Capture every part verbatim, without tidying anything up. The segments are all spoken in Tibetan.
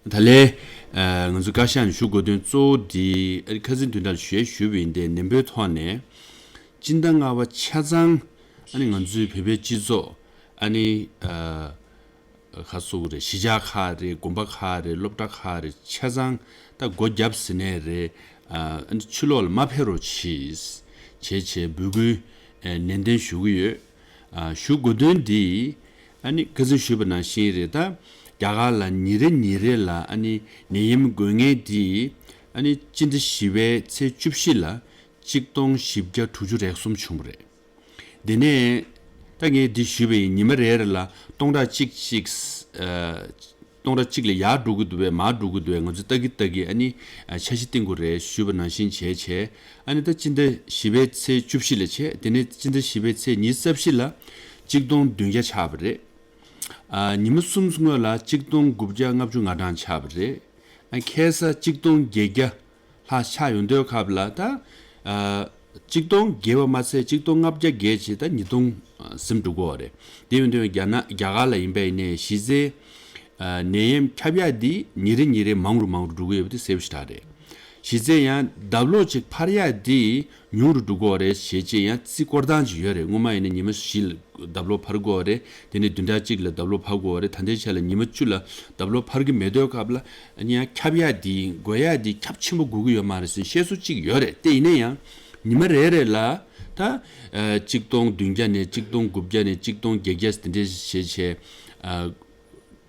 ད་ལན་ཨ་ང་ཚོ་བཀའ་ཤག་ནས་ཞུ་དགོས་དོན་གཙོ་བོ་འདི་ཨ་ནི་ཁ་སང་བདུན་ཕྲག་ཞུ་ཡས་ཞུས་པ་ཡིན་ཏེ། ནན་པོའི་ཐོག་ནས་སྤྱི་ཟླ་ལྔ་པ་ཆ་ཚང་ཨ་ནི་ང་ཚོའི་བོད་པའི་སྤྱི་ཚོགས་ཨ་ནི་ཨ་ཁ་སོགས་རེད། གཞིས་ཆགས་ཁག་རེད། དགོན་པ་ཁག་རེད། སློབ་གྲྭ་ཁག་རེད། ཆ་ཚང་ད་སྒོ་བརྒྱབ་ཟིན་ནས་རེད། ཨ་ཨ་ནི་ཕྱི་ལོགས་ལ་མ་ཕེབས་རོགས་གྱིས་བྱས་བྱས་འབོད་སྐུལ་ཨ་ནན་ཏན་ཞུ་གི་ཡོད། ཨ་ཞུ་དགོས་དོན་འདི་ཨ་ནི་ཁ་སང་ཞུས་པ་ནང་བཞིན་རེད། ད་རྒྱ་གར་ལ་ཉིན་རེ་ཉིན་རེ་ལ་ཨ་ནི་ནད་ཡམས་འགོས་མཁན་འདི་ཨ་ནི་སྤྱི་ཟླ་བཞི་པའི་ཚེས་བཅུ་བཞི་ལ་གཅིག་སྟོང་བཞི་བརྒྱ་དྲུག་ཅུ་རེ་གསུམ་བྱུང་བ་རེད། དེ་ནས་ད་ངས་འདི་ཞུས་པ་ཡིན། ཉི་མ་རེ་རེ་ལ་སྟོང་ཕྲག་གཅིག་གཅིག་ཨ་སྟོང་ཕྲག་གཅིག་ལ་ཡར་འགྲོ་གི་འདུག་པས་མར་འགྲོ་གི་འདུག་པས། ང་ཚོས་ལྟ་གི་ལྟ་གི་ཨ་ནི་ཨ་འཆར་གཞི་བཏིང་དགོས་རེད་ཞུས་པ་ནང་བཞིན་བྱས་བྱས། ཨ་ནི་ད་སྤྱི་ཟླ་བཞི་པའི་ཚེས་བཅུ་བཞི་ལ་བྱས། དེ་ནས་སྤྱི་ཟླ་བཞི་པའི་ཚེས་ཉི་ཤུ་རྩ་བཞི་ལ་གཅིག་སྟོང་བདུན་བརྒྱ་ཆགས་པ་རེད། ཨ་ཉི་མ་གསུམ་སྔོན་ལ་གཅིག་སྟོང་དགུ་བརྒྱ་ལྔ་བཅུ་ང་གྲངས་ཆགས་པ་རེད། ཨ་ཁ་སང་གཅིག་སྟོང་བརྒྱད་བརྒྱ་ལྷག་ཆགས་ཡོང་དུས་སྐབས་ལ་ད་ཨ་གཅིག་སྟོང་བརྒལ་བ་མ་ཚད་གཅིག་སྟོང་ལྔ་བརྒྱ་བརྒལ་བྱས། ད་ཉིས་སྟོང་ཟིན་འགྲོ་གི་ཡོད་རེད། དེ་ཡིན་དུས་རྒྱ་ནག་རྒྱ་གར་ལ་ཡིན་པ་ཡིན་ནའི་གཞི་རྩའི་ཨ་ནད་ཡམས་ཁྱབ་ཡག་འདི་ཉིན་རེ་ཉིན་རེ་མང་རུ་མང་རུ་འགྲོ་གི་ཡོད་པ་དེ་གསལ་པོ་ཞེ་དྲག་རེད། གཞི་རྩའི་ཡང་ལྡབ་ལོག་ཅིག་འཕར་ཡག་འདི་ཉུང་རུ་འགྲོ་གི་ཡོད་རེད་ཞེས་བྱས་ཡང་རྩིས་སྐོར་སྟངས་ཅིག་ཡོད་རེད། སྔོན་མ་ཡིན་ན་ཉི་མ་བཞི་ལ་ལྡབ་ལོག་འཕར་གི་ཡོད་རེད། དེ་ནས་བདུན་ཕྲག་གཅིག་ལ་ལྡབ་ལོག་འཕར་གི་ཡོད་རེད། ད་ལྟའི་ཆ་ལ་ཉི་མ་བཅུ་ལ་ལྡབ་ལོག་འཕར་གི་མེད་དུས་སྐབས་ལ་ཨ་ནི་ཡང་ཁྱབ་ཡག་འདི་འགོས་ཡག་འདི་ཁྱབ་ཆེན་པོ་འགོས་གི་ཡོད་མ་རེད་ཟེར་བཤད་སྲོལ་ཅིག་ཡོད་རེད། དེ་ཡིན་ན་ཡང་ཉི་མ་རེ་རེ་ལ་ད་ཨ་གཅིག་སྟོང་བདུན་བརྒྱ་ནས་གཅིག་སྟོང་དགུ་བརྒྱ་ནས་གཅིག་སྟོང་བརྒྱད་བརྒྱ་དེ་འདྲ་བྱས་བྱས་ཨ་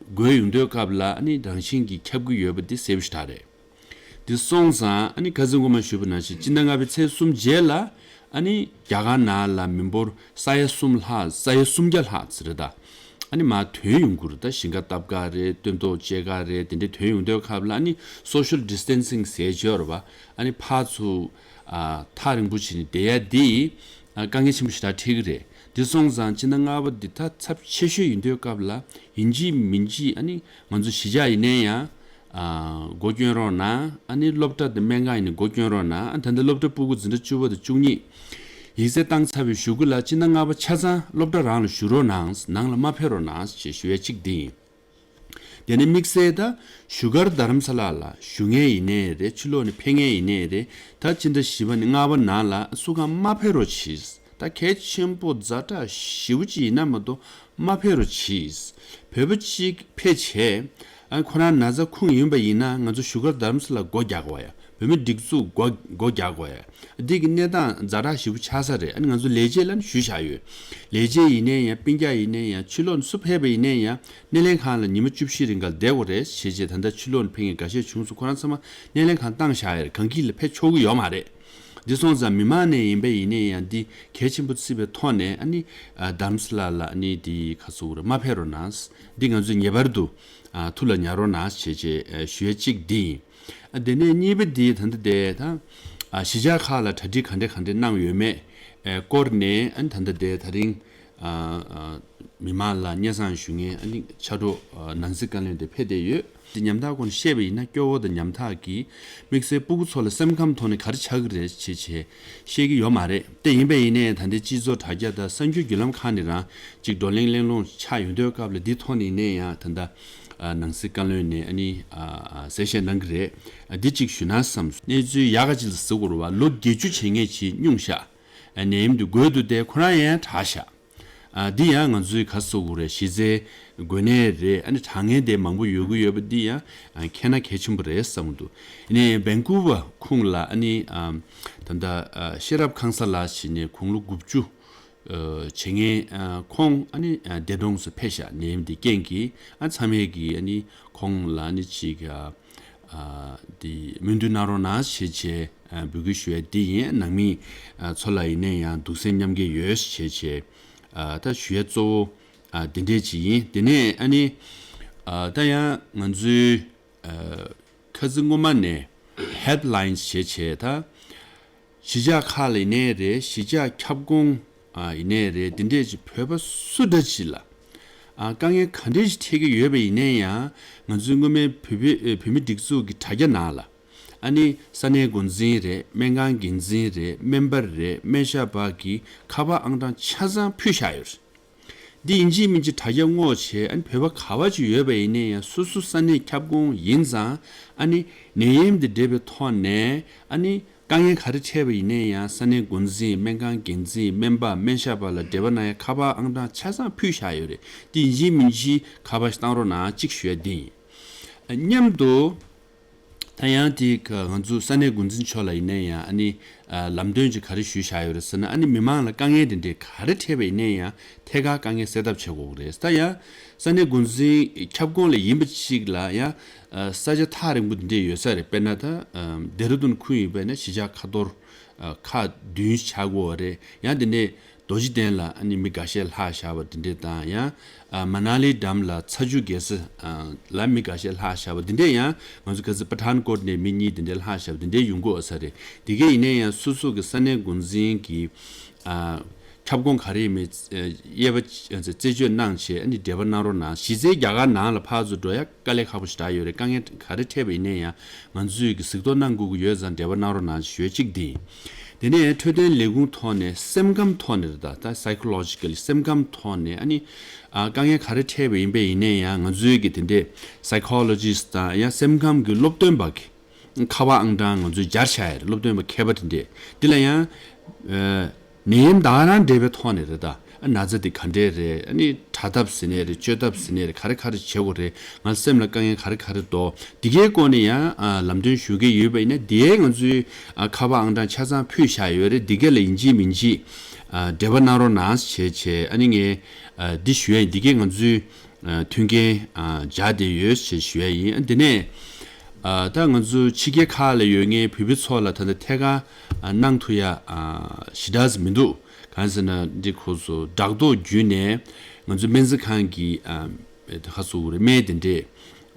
འགོས་ཡོང་དུས་སྐབས་ལ་ཨ་ནི་རང་བཞིན་གྱིས་ཁྱབ་གི་ཡོད་པ་འདི་གསལ་པོ་ཞེ་དྲག་རེད། འདི་སོང་ཙང་ཨ་ནི་ཁ་སང་སྔོན་མ་ཞུས་པ་ནང་བཞིན་སྤྱི་ཟླ་ལྔ་པའི་ཚེས་གསུམ་རྗེས་ལ་ཨ་ནི་རྒྱ་གར་ནང་ལ་མི་འབོར་ས་ཡ་གསུམ་ལྷག་ས་ཡ་སུམ་བརྒྱ་ལྷག་ཙམ་རེད། ད་ཨ་ནི་མར་ཐོན་ཡོང་གི་རེད། ད་ཞིང་ཁ་བཏབ་ག་རེད། སྟོན་ཐོག་བཅད་ག་རེད། དེ་འདྲ་ཐོན་ཡོང་དུས་སྐབས་ལ་ཨ་ནི་social distancing་ཟེར་གྱི་ཡོད་རེད་པ། ཨ་ནི་ཕར་ཚུར་ཨ་ཐག་རིང་པོ་བྱས་ནས་བསྡད་ཡ་འདི་ཨ་དཀའ་ངལ་ཆེན་པོ་ཞེ་དྲག་འཕྲད་ཀྱི་རེད། འདི་སོང་ཙང་སྤྱི་ཟླ་ལྔ་པ་འདི་ད་ཚབས་ཆེ་ཤོས་ཡིན་དུས་སྐབས་ལ་ཡིན་གཅིག་མིན་གཅིག་ཨ་ནི་ང་ཚོ་གཞིས་ཆགས་ཡིན་ན་ཡང་ཨ་སྒོ་སྐྱོན་རོགས་གནང་། ཨ་ནི་སློབ་གྲྭ་དང་སྨན་ཁང་ཡིན་ན་སྒོ་སྐྱོན་རོགས་གནང་། ཨ་ད་ལྟ་སློབ་གྲྭ་ཕྲུ་གུ་འཛིན་གྲྭ་བཅུ་པ་དང་བཅུ་གཉིས་ཡིག་ཚད་བཏང་ཚར་བའི་གཞུག་གུ་ལ་སྤྱི་ཟླ་ལྔ་པ་ཆ་ཚང་སློབ་གྲྭ་རང་ལ་བཞུགས་རོགས་གནང་། ནང་ལ་མ་ཕེབས་རོགས་གནང་ཞེས་ཞུ་ཡ་གཅིག་འདི་ཡིན། དེ་ནས་དམིགས་བསལ་ད་བཞུགས་སྒར་རྡ་རམ་ས་ལ་ལ་བཞུགས་མཁན་ཡིན་ནའི་རེད། ཕྱི་ལོགས་ནས་ཕེབས་མཁན་ཡིན་ནའི་རེད། ད་སྤྱི་ཟླ་བཞི་པ་ནས་ལྔ་པ་ནང་ལ་སུ་གང་མ་ཕེབས་རོགས་གྱིས། ད་གལ་ཆེན་པོ་ཛ་དྲག་ཞེ་པོ་ཅིག་ཡིན་ན་མ་གཏོགས་མ་ཕེབས་རོགས་གྱིས། བོད་པ་གཅིག་ཕེབས་བྱས་ཨ་ཁོ་རང་ན་ཚ་ཁུངས་ཡིན་པ་ཡིན་ན་ང་ཚོ་བཞུགས་སྒར་རྡ་རམ་ས་ལ་སྒོ་རྒྱག་དགོས་ཡ། བོད་མི་སྒྲིག་འཛུགས་སྒོ་སྒོ་རྒྱག་དགོས་ཡ། འདི་གི་གནས་སྟངས་ཛ་དྲག་ཞེ་པོ་ཆགས་ས་རེད། ཨ་ནི་ང་ཚོ་ལས་བྱེད་ལ་ནི་ཞུས་བཞག་ཡོད། ལས་བྱེད་ཡིན་ནའི་ཡང་སྤུན་ཀྱག་ཡིན་ནའི་ཡང་ཕྱི་ལོགས་ནས་སུ་ཕེབས་པ་ཡིན་ནའི་ཡང་སྣེ་ལེན་ཁང་ལ་ཉི་མ་བཅུ་བཞི་རིང་ག་ལ་བསྡད་དགོས་རེད་ཞེས་བྱས། ད་ལྟ་ཕྱི་ལོགས་ནས་ཕེབས་མཁན་འགའ་ཤས་བྱུང་སོང་། ཁོ་རང་ཚང་མ་སྣེ་ལེན་ཁང་བཏང་བཞག་ཡོད་རེད། གང་གི་ལ་ཕེབས་ཆོག་གི་ཡོད་མ་རེད། འདི་སོང་ཙང་མི་མང་ནས་ཡིན་པ་ཡིན་ནའི་ཡང་འདི་གལ་ཆེན་པོ་བརྩིས་པའི་ཐོག་ནས་ཨ་ནི་ཨ་རྡ་རམ་ས་ལ་ལ་ཨ་ནི་འདི་ཁ་སོ་ར་མ་ཕེབས་རོགས་གནང་། འདི་ང་ཚོས་ངེས་པར་དུ་ཨ་ཐུགས་ལ་ཉར་རོགས་གནང་ཞེས་བྱས་ཨ་ཞུ་ཡ་གཅིག་འདི་ཡིན། ཨ་དེ་ནས་གཉིས་པ་འདི་ད་ལྟ་དེ་ད་ཨ་གཞིས་ཆགས་ཁག་ལ་གྲ་སྒྲིག་ག་འདྲ་ག་འདྲ་གནང་ཡོད་མེད་ཨ་སྐོར་ནས་ཨ་ནི་ད་ལྟ་དེ་ད་རིང་ཨ་ཨ་མི་མང་ལ་སྙན་སེང་ཞུ་མཁན་ཨ་ནི་ཕྱག་རོགས་ཨ་ནང་སྲིད་བཀའ་བློན་དེ་ཕེབས་བསྡད་ཡོད། དེ་ཉམ་ཐག་སྐོར་ནས་བཤད་པ་ཡིན་ན་སྐྱོ་བོ་དང་ཉམ་ཐག་གིས་དམིགས་བསལ་སྤུ་གུ་ཚོ་ལ་སེམས་ཁམས་ཐོག་ནས་ག་རེ་ཆགས་ཀྱི་རེད་ཅེས་བྱས་ཤེས་ཀྱི་ཡོད་མ་རེད། དེ་ཡིན་པ་ཡིན་ནའི་ད་ལྟའི་སྤྱི་ཚོགས་དྲ་རྒྱ་དང་གསར་འགྱུར་བརྒྱུད་ལམ་ཁག་ནས་རང་ཅིག་བགྲོ་གླེང་གླེང་སློང་ཆགས་ཡོང་དུས་སྐབས་ལ་འདི་ཐོག་ནས་ཡིན་ནའི་ཡང་ད་ལྟ་ཨ་ནང་སྲིད་བཀའ་བློན་ནས་ཨ་ནི་ཨ་ཨ་གསལ་བཤད་གནང་གི་རེད། ཨ་འདི་གཅིག་ཞུས་ན་བསམ་སོང་། གནས་ཚུལ་ཡག་ག་ཅིག་ལ་ཟེར་དགོས་རེད་བ། ལོ་བརྒྱད་ཅུ་བྱེད་མཁན་ཅིག་སྙུང་བཞག་ཨ་ནད་ཡམས་འདི་འགོས་འདུག་སྟེ་ཁོ་རང་ཡང་དྲག་བཞག་ཨ་འདི་ཡང་ང་ཚོའི་ག་ཟེར་དགོས་རེད། གཞི་རྩའི་འགོས་ནད་རེད། ཨ་ནི་དྲག་མཁན་དེ་མང་པོ་ཡོད་ཀྱི་ཡོད་པ་འདི་ཡང་ཨ་མཁྱེན་ན་གལ་ཆེན་པོ་རེད་བསམ་གྱི་འདུག་ཨ་ནི་ཝན་ཀུ་ཝར་ཁོངས་ལ་ཨ་ནི་ཨ་ད་ལྟ་ཨ་ཤེས་རབ་ཁང་གསར་ལགས་ཞེས་ནས་དགུང་ལོ་དགུ་བཅུ་ཨ་བྱེད་མཁན་ཨ་ཁོང་ཨ་ནི་ཨ་འདས་གྲོངས་སུ་ཕེབས་ཤག་ནད་ཡམས་འདི་རྐྱེན་གྱིས། ཨ་ཚང་མས་ཀྱིས་ཨ་ནི་ཁོང་ལ་ཨ་ནི་ཅིག་ཨ་ཨ་འདི་སྨོན་འདུན་གནང་རོགས་གནང་ཞེས་བྱས་ཨ་འབོད་སྐུལ་ཞུ་ཡ་འདི་ཡིན། ནང་མི་ཨ་ཚོ་ལ་ཡིན་ན་ཡང་སྡུག་སེམས་མཉམ་སྐྱེད་ཡོད་ཞེས་བྱས་ཨ་ད་ཞུ་ཡ་གཙོ་བོ་ཨ་འདི་འདྲས་ཅིག་ཡིན། དེ་ནས་ཨ་ནི་ཨ་ད་ཡང་ང་ཚོའི་ཨ་ཁ་སང་སྔོན་མ་ནས་ཧེཌ་ལའིན་ཞེས་བྱས་ད་གཞིས་ཆགས་ཁག་ལ་ཡིན་ནའི་རེད། གཞིས་ཆགས་ཁྱབ་ཁོངས་ཨ་ཡིན་ནའི་རེད། འདི་འདྲས་ཅིག་བོད་པ་སུ་འདྲ་ཅིག་ལ་ཨ་དཀའ་ངལ་ག་འདྲས་ཤིག་འཕྲད་ཀྱི་ཡོད་པ་ཡིན་ནའི་ཡང་ང་ཚོའི་སྔོན་མའི་བོད་པའི་ཨ་བོད་མི་སྒྲིག་འཛུགས་ཀྱི་དྲ་རྒྱ་ནང་ལ་ཨ་ནི་ས་གནས་འགོ་འཛིན་རེད། སྨན་ཁང་འགན་འཛིན་རེད། སྨན་པ་རེད། སྨན་ཞབས་པ་གི་ཁ་པར་ཨང་གྲངས་ཆ་ཚང་ཕུལ་བཞག་ཡོད་རེད། འདི་ཡིན་གཅིག་མིན་གཅིག་དྲ་རྒྱ་སྔོག་བྱས། ཨ་ནི་བོད་པ་ག་པར་ཅིག་ཡོད་པ་ཡིན་ནའི་ཡང་སོ་སོ་ས་གནས་ཁྱབ་ཁོངས་ཡིན་ཙང་། ཨ་ནི་ནད་ཡམས་འདི་འདྲ་བའི་ཐོག་ནས་ཨ་ནི་དཀའ་ངལ་ག་རེ་འཕྲད་པ་ཡིན་ནའི་ཡང་ས་གནས་འགོ་འཛིན། སྨན་ཁང་འགན་འཛིན། སྨན་པ། སྨན་ཞབས་པ་ལ་འབྲེལ་བ་གནང་ཡ་ཁ་པར་ཨང་གྲངས་ཆ་ཚང་ཕུལ་བཞག་ཡོད་རེད། འདི་ཡིན་གཅིག་མིན་གཅིག་ཁ་པར་ཞིག་བཏང་རོགས་གནང་གཅིག་ཞུ་ཡ་འདི་ཡིན། མཉམ་དུ་ད་ཡང་དེ་ག་ང་ཚོ་ས་གནས་འགོ་འཛིན་མཆོག་ལ་ཡིན་ནའི་ཡང་ཨ་ནི་ཨ་ལམ་སྟོན་ཅིག་ག་རེ་ཞུས་བཞག་ཡོད་རེད་ཟེར་ན། ཨ་ནི་མི་མང་ལ་དཀའ་ངལ་དེ་འདྲའི་ག་རེ་འཕྲད་པ་ཡིན་ནའི་ཡང་ཐད་ཀར་དཀའ་ངལ་སེལ་ཐབས་བྱེད་དགོས་ཀྱི་རེད། ད་ཡང་ས་གནས་འགོ་འཛིན་ཁྱབ་ཁོངས་ལ་ཡིན་པ་ཅིག་ལ་ཡང་ཨ་ས་ཆ་ཐག་རིང་པོ་དེ་འདྲས་ཡོད་ས་རེད། དཔེར་ན་ད་ཨ་ལྡེ་ར་ལྡུན་ཁུལ་ཡིན་པ་ཡིན་ན་གཞིས་ཆགས་ཁ་ཐོར་ཨ་ཁག་བདུན་ཆགས་ཀྱི་ཡོད་རེད། ཡང་དེ་ནས་རྡོ་རྗེ་གདན་ལ་ཨ་ནི་མི་འགའ་ཤས་ལྷག་བཞག་པ་དེ་འདྲས་དང་། ཡང་ཨ་མ་ན་ལི་འགྲམ་ལ་ཚ་ཆུ་རྒྱལ་ས་ཨ་ལ་མི་འགའ་ཤས་ལྷག་བཞག་པ་དེ་འདྲས། ཡང་ང་ཚོ་ག་ཚོད་པ་ཐན་ཀོཊ་ནས་མི་གཉིས་དེ་འདྲས་ལྷག་བཞག་པ་དེ་འདྲས་ཡོང་གི་ཡོད་ས་རེད། དེ་གས་ཡིན་ནའི་ཡང་སོ་སོ་གི་ས་གནས་འགོ་འཛིན་གྱི་ཨ་ཁྱབ་ཁོངས་ག་རེ་ཡིན་མིན་དབྱེ་བ་རྩད་གཅོད་གནང་བྱས་ཨ་ནི་འབྲེལ་བ་གནང་རོགས་གནང་། གཞི་རྩའི་རྒྱ་གར་ནང་ལ་ཕར་ཚུར་འགྲོ་ཡ་དཀའ་ལས་ཁག་པོ་ཞེ་དྲག་ཡོད་རེད། དཀའ་ངལ་ག་རེ་འཕྲད་པ་ཡིན་ནའི་ཡང་ང་ཚོས་ཀྱི་གཟིགས་རྟོག་གནང་དགོས་ཀྱི་ཡོད་ཙང་འབྲེལ་བ་གནང་རོགས་གནང་ཞུ་ཡ་གཅིག་འདི་ཡིན། དེ་ནས་འཕྲོད་བསྟེན་ལས་ཁུངས་ཐོག་ནས་སེམས་ཁམས་ཐོག་ནས་རེད། ད་ད་psychologically སེམས་ཁམས་ཐོག་ནས་ཨ་ནི་ཨ་དཀའ་ངལ་ག་རེ་འཕྲད་པ་ཡིན་པ་ཡིན་ནའི་ཡང་ང་ཚོའི་གི་དེ་འདྲས་psychologist་དང་ཡང་སེམས་ཁམས་ཀྱི་སློབ་སྟོན་པ་གི་ཁ་པར་ཨང་གྲངས་ང་ཚོས་སྦྱར་བཞག་ཡ་རེད། སློབ་སྟོན་པ་མཁས་པ་དེ་འདྲས་འདི་ལ་ཡང་ཨ་ནད་ཡམས་ད་ག་རང་འདྲ་བའི་ཐོག་ནས་རེད། ད་ཨ་ན་ཚ་འདི་ག་འདྲས་རེད། ཨ་ནི་དྲག་ཐབས་ཟེར་ནའི་རེད། བཅོས་ཐབས་ཟེར་ནའི་རེད། ག་རེ་ག་རེ་བྱེད་དགོས་རེད། ང་སེམས་ལ་དཀའ་ངལ་ག་རེ་ག་རེ་འདུག་འདི་གའི་སྐོར་ནས་ཡང་ཨ་ལམ་སྟོན་ཞུ་གི་ཡོད་པ་ཡིན་ན། དེའི་ང་ཚོའི་ཨ་ཁ་པར་ཨང་གྲངས་ཆ་ཚང་ཕུལ་བཞག་ཡོད་རེད། འདི་ག་ལ་ཡིན་གཅིག་མིན་གཅིག་ཨ་འབྲེལ་བ་གནང་རོགས་གནང་ཞེས་བྱས། ཨ་ནི་ངས་ཨ་འདི་ཞུ་ཡ་ཡིན། འདི་གའི་ང་ཚོའི་ཨ་མཐུན་རྐྱེན་ཨ་སྦྱར་བསྡད་ཡོད་ཞེས་ཞུ་ཡ་ཡིན། ཨ་འདི་ནས་ཨ་ད་ང་ཚོ་ཕྱི་རྒྱལ་ཁག་ལ་ཡོད་མཁན་བོད་པ་ཚོ་ལ་ད་ལྟ་ཐད་ཀར་ཨ་གནང་ཐུབ་ཡ་ཨ་ཞེ་དྲག་མི་འདུག་གང་ཟེར་ན་འདི་ཁོ་ཚོ་སྦྲག་ཐོག་བརྒྱུད་ནས་ང་ཚོའི་སྨན་རྩིས་ཁང་གི་ཨ་ཁ་སུ་རེ་སྨན་དེ་འདྲས་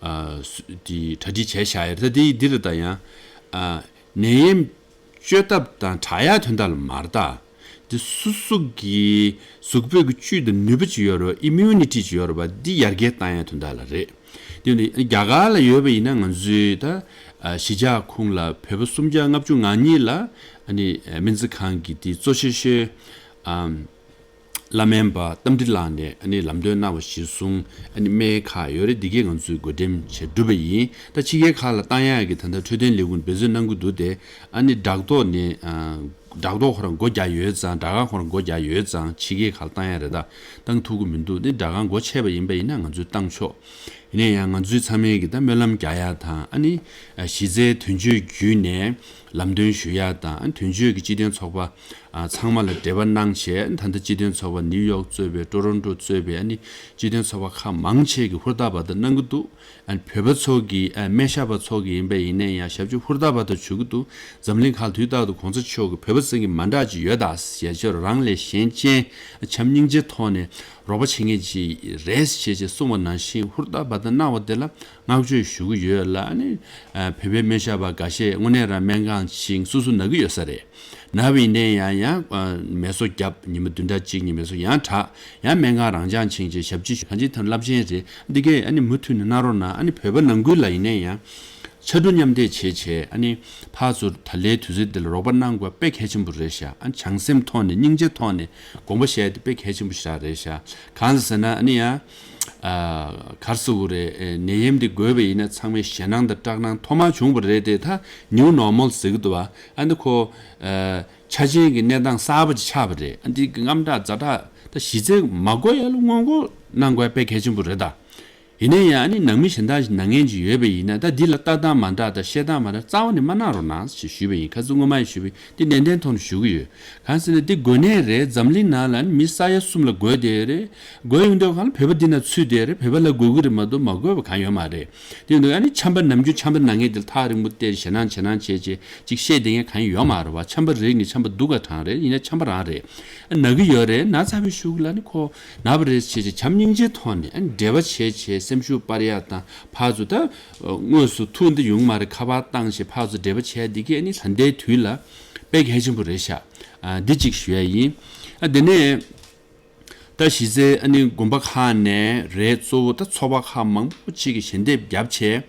ཨ་སུ་དེ་གྲ་སྒྲིག་བྱས་བཞག་ཡོད་རེད། ད་དེ་འདི་རེད། ད་ཡང་ཨ་ནད་ཡམས་བཅོས་ཐབས་དང་དྲག་ཡག་དོན་དག་ལ་མ་རེད། ད་འདི་སོ་སོ་གི་གཟུགས་པོའི་གི་བཅུད་དང་ནུས་པ་ཅིག་ཡོད་རེད་པ། immunity་ཅིག་ཡོད་རེད་པ། འདི་ཡར་རྒྱས་བཏང་ཡག་དོན་དག་ལ་རེད། དེ་ནི་རྒྱ་གར་ལ་ཡོད་པ་ཡིན་ན་ང་ཚོའི་ད་ཨ་གཞིས་ཆགས་ཁོངས་ལ་བོད་པ་སུམ་བརྒྱ་ལྔ་བཅུ་ང་གཉིས་ལ་ཨ་ནི་ཨ་སྨན་རྩིས་ཁང་གི་དེ་གཙོ་ཆེ་ཤོས་ཨམ་བླ་སྨན་པ་རྟ་མགྲིན་ལགས་ནས་ཨ་ནི་ལམ་སྟོན་གནང་བ་གཞིར་བཟུང་ཨ་ནི་སྨན་ཁག་ཡོད་རེད། འདི་གས་ང་ཚོས་བགོ་འགྲེམས་བྱས་གྲུབ་པ་ཡིན། ད་ཕྱི་རྒྱལ་ཁག་ལ་བཏང་ཡག་གི་ད་ལྟ་འཕྲོད་བསྟེན་ལས་ཁུངས་འབད་བརྩོན་གནང་གི་འདུག་དེ་ཨ་ནི་སྦྲག་ཐོག་ནས་ཨ་སྦྲག་ཐོག་ཁོ་རང་སྒོ་རྒྱག་ཡོད་ཙང་། སྦྲག་ཁང་ཁོ་རང་སྒོ་རྒྱག་ཡོད་ཙང་ཕྱི་རྒྱལ་ཁག་ལ་བཏང་ཡག་རེད། ད་བཏང་ཐུབ་ཀྱི་མི་འདུག་དེ་སྦྲག་ཁང་སྒོ་ཕྱེ་བ་ཡིན་པ་ཡིན་ན་ང་ཚོས་བཏང་ཆོག་ཡིན་ན་ཡང་ང་ཚོའི་ཚང་མས་ཀྱི་ད་སྨོན་ལམ་རྒྱག་ཡག་དང་། ཨ་ནི་གཞི་རྩའི་དོན་གཅོད་བརྒྱུད་ནས་ལམ་སྟོན་ཞུ་ཡག་དང་། ཨ་ནི་དོན་གཅོད་ཀྱི་སྤྱི་མཐུན་ཚོགས་པ་ཚང་མ་ལ་འབྲེལ་བ་གནང་བྱས། ད་ལྟ་སྤྱི་མཐུན་ཚོགས་པ་ནིའུ་ཡོག་གཙོས་པའི་ཀྲོ་རོན་ཀྲོ་གཙོས་པའི་ཨ་ནི་སྤྱི་མཐུན་ཚོགས་པ་ཁག་མང་ཆེ་གིས་ཧུར་ཐག་པ་ད་གནང་གི་འདུག་ཨ་ནི་བོད་པ་ཚོ་གིས་ཨ་སྨན་ཞབས་པ་ཚོ་གིས་ཡིན་པ་ཡིན་ན་ཡང་ཞབས་ཕྱི་ཧུར་ཐག་པ་ད་ཞུ་གི་འདུག་འཛམ་གླིང་ཁག་དུས་རྟག་ཏུ་གོང་ས་མཆོག་གིས་བོད་པ་ཚང་གི་མ་འདྲ་ཅིག་ཡོད་ད། ཞལ་ཆེར་རང་ལས་གཞན་ཅན་བྱམས་སྙིང་རྗེའི་ཐོག་ནས་རོགས་པ་བྱེད་མཁན་ཅིག་རེད་ཞེས་ཅེས་གསུངས་པ་ནང་བཞིན་ཧུར་ཐག་པ་ད་གནང་བ་དེ་ལ་བསྔགས་བརྗོད་ཞུ་གི་ཡོད་ལ། ཨ་ནི་ཨ་བོད་པའི་སྨན་ཞབས་པ་འགའ་ཤས་དངོས་གནས་རང་སྨན་ཁང་ཕྱིན་སོ་སོ་ན་གི་ཡོད་ས་རེད། ན་བ་ཡིན་ནའི་ཡང་ཡང་ཨ་མལ་གསོ་བརྒྱབ། ཉི་མ་བདུན་ཕྲག་གཅིག་གཉིས་མལ་གསོ་ཡང་དྲག་ཡང་སྨན་ཁང་རང་འཇགས་ཕྱིན་བྱས་ཞབས་ཕྱི་ཞུ། གང་ཅི་ཐོན་རླབས་ཆེན་རེད། འདི་གས་ཨ་ནི་མུ་མཐུད་ནས་གནང་རོགས་གནང་། ཨ་ནི་བོད་པ་ནང་ཁུལ་ལ་ཡིན་ནའི་ཡང་ཕྱར་གྲུ་མཉམ་འདེགས་བྱས་བྱས། ཨ་ནི་ཕར་ཚུར་ད་ལའི་དུས་ཚོད་འདི་ལ་རོགས་པ་གནང་དགོས་དཔེ་གལ་ཆེན་པོ་རེད་ཤག་ཨ་ནི་བྱང་སེམས་ཐོག་ནས་སྙིང་རྗེ་ཐོག་ནས་དགོངས་པ་བཞེས་དེ་དཔེ་གལ་ཆེན་པོ་ཞིག་རེད་ཤག་གང་ཟེར་ན་ཨ་ནི་ཡང་ཨ་ག་རེ་ཟེར་དགོས་རེད། ཨེ་ནད་ཡམས་འདི་འགོས་པ་ཡིན་ན་ཚང་མའི་ཞེད་སྣང་དང་སྐྲག་སྣང་ཐོག་མར་བྱུང་བ་རེད་དེ། ད་ནིའུ་ནོར་མལ་ཟེར་གི་འདུག་བ། ཨ་ནི་ཁོ་ཨ་ཆ་ཅན་གྱི་གནས་སྟངས་གསར་པ་ཅིག་ཆགས་པ་རེད། ཨ་འདི་གི་དངངས་སྐྲག་ཛ་དྲག་ད་གཞི་རྩའི་མ་འགོས་ཡ་ལ་སྔོན་འགོག་གནང་དགོས་དཔེ་གལ་ཆེན་པོ་རེད་ད། ཡིན་ན་ཡང་ཨ་ནི་ནང་མི་གཞན་དག་ཅིག་ན་མཁན་ཅིག་ཡོད་པ་ཡིན་ན། ད་འདི་ལ་ལྟ་སྟངས་མ་འདྲ་དང་བཤད་སྟངས་མ་འདྲ་རྩ་བ་ནས་མ་གནང་རོགས་གནང་ཞེས་ཞུས་པ་ཡིན། ཁ་སང་སྔོན་མ་ཡང་ཞུས་པ་ཡིན། འདི་ནན་ཏན་ཐོག་ནས་ཞུ་གི་ཡོད། གང་ཟེར་ན་འདི་འགོས་ནའི་རེད། འཛམ་གླིང་ནང་ལ་ཨ་ནི་མི་ས་ཡ་གསུམ་ལ་འགོས་བསྡད་རེད། འགོས་ཡོང་དུས་གང་ལ་བོད་པ་འདི་ན་ཚུད་བསྡད་རེད། བོད་པ་ལ་འགོས་ཀྱི་རེད་མ་གཏོགས་མ་འགོས་པ་གང་ཡོད་མ་རེད། དེ་ཡིན་དུས་ཨ་ནི་ཆམ་པ་ནམ་རྒྱུན་ཆམ་པ་ན་མཁན་དེ་ལ་ཐག་རིང་པོ་བལྟས་ཞེད་སྣང་ཞེད་སྣང་བྱས་བྱས་ཅིག་བཤད་བསྡད་མཁན་གང་ཡོད་མ་རེད་བ། ཆམ་པ་རེད་ནི་ཆམ་པ་སྡུག་ག་གྲང་རེད། ཡིན་ན་ཆམ་པ་རང་རེད། ཨ་ན་གི་ཡོད་རེད། ན་ཚ་བའི་ཤུགས་ལ་ནི་ཁོ་ན་བ་རེད་བྱས་བྱས་བྱམས་སྙིང་རྗེའི་ཐོག་ནས་ཨ་ནི་འབྲེལ་བ་བྱས་བྱས་སེམས་ཤུགས་སྤར་ཡག་དང་། ཕར་ཚུར་ད་དངོས་སུ་ཐུག་འདི་ཡོང་མ་རེད། ཁ་པར་བཏང་བྱས་ཕར་ཚུར་འབྲེལ་བ་བྱས་འདི་གས་ཨ་ནི་ད་ལྟའི་དུས་ལ་དཔེ་གལ་ཆེན་པོ་རེད་ཤག་ཨ་འདི་གཅིག་ཞུ་ཡ་ཡིན། ཨ་དེ་ནས། ད་གཞི་རྩའི་ཨ་ནི་དགོན་པ་ཁག་ནས་རེད། གཙོ་བོ་ད་ཚོགས་པ་ཁག་མང་པོ་ཅིག་གིས་ཞལ་འདེབས་བརྒྱབ་བྱས།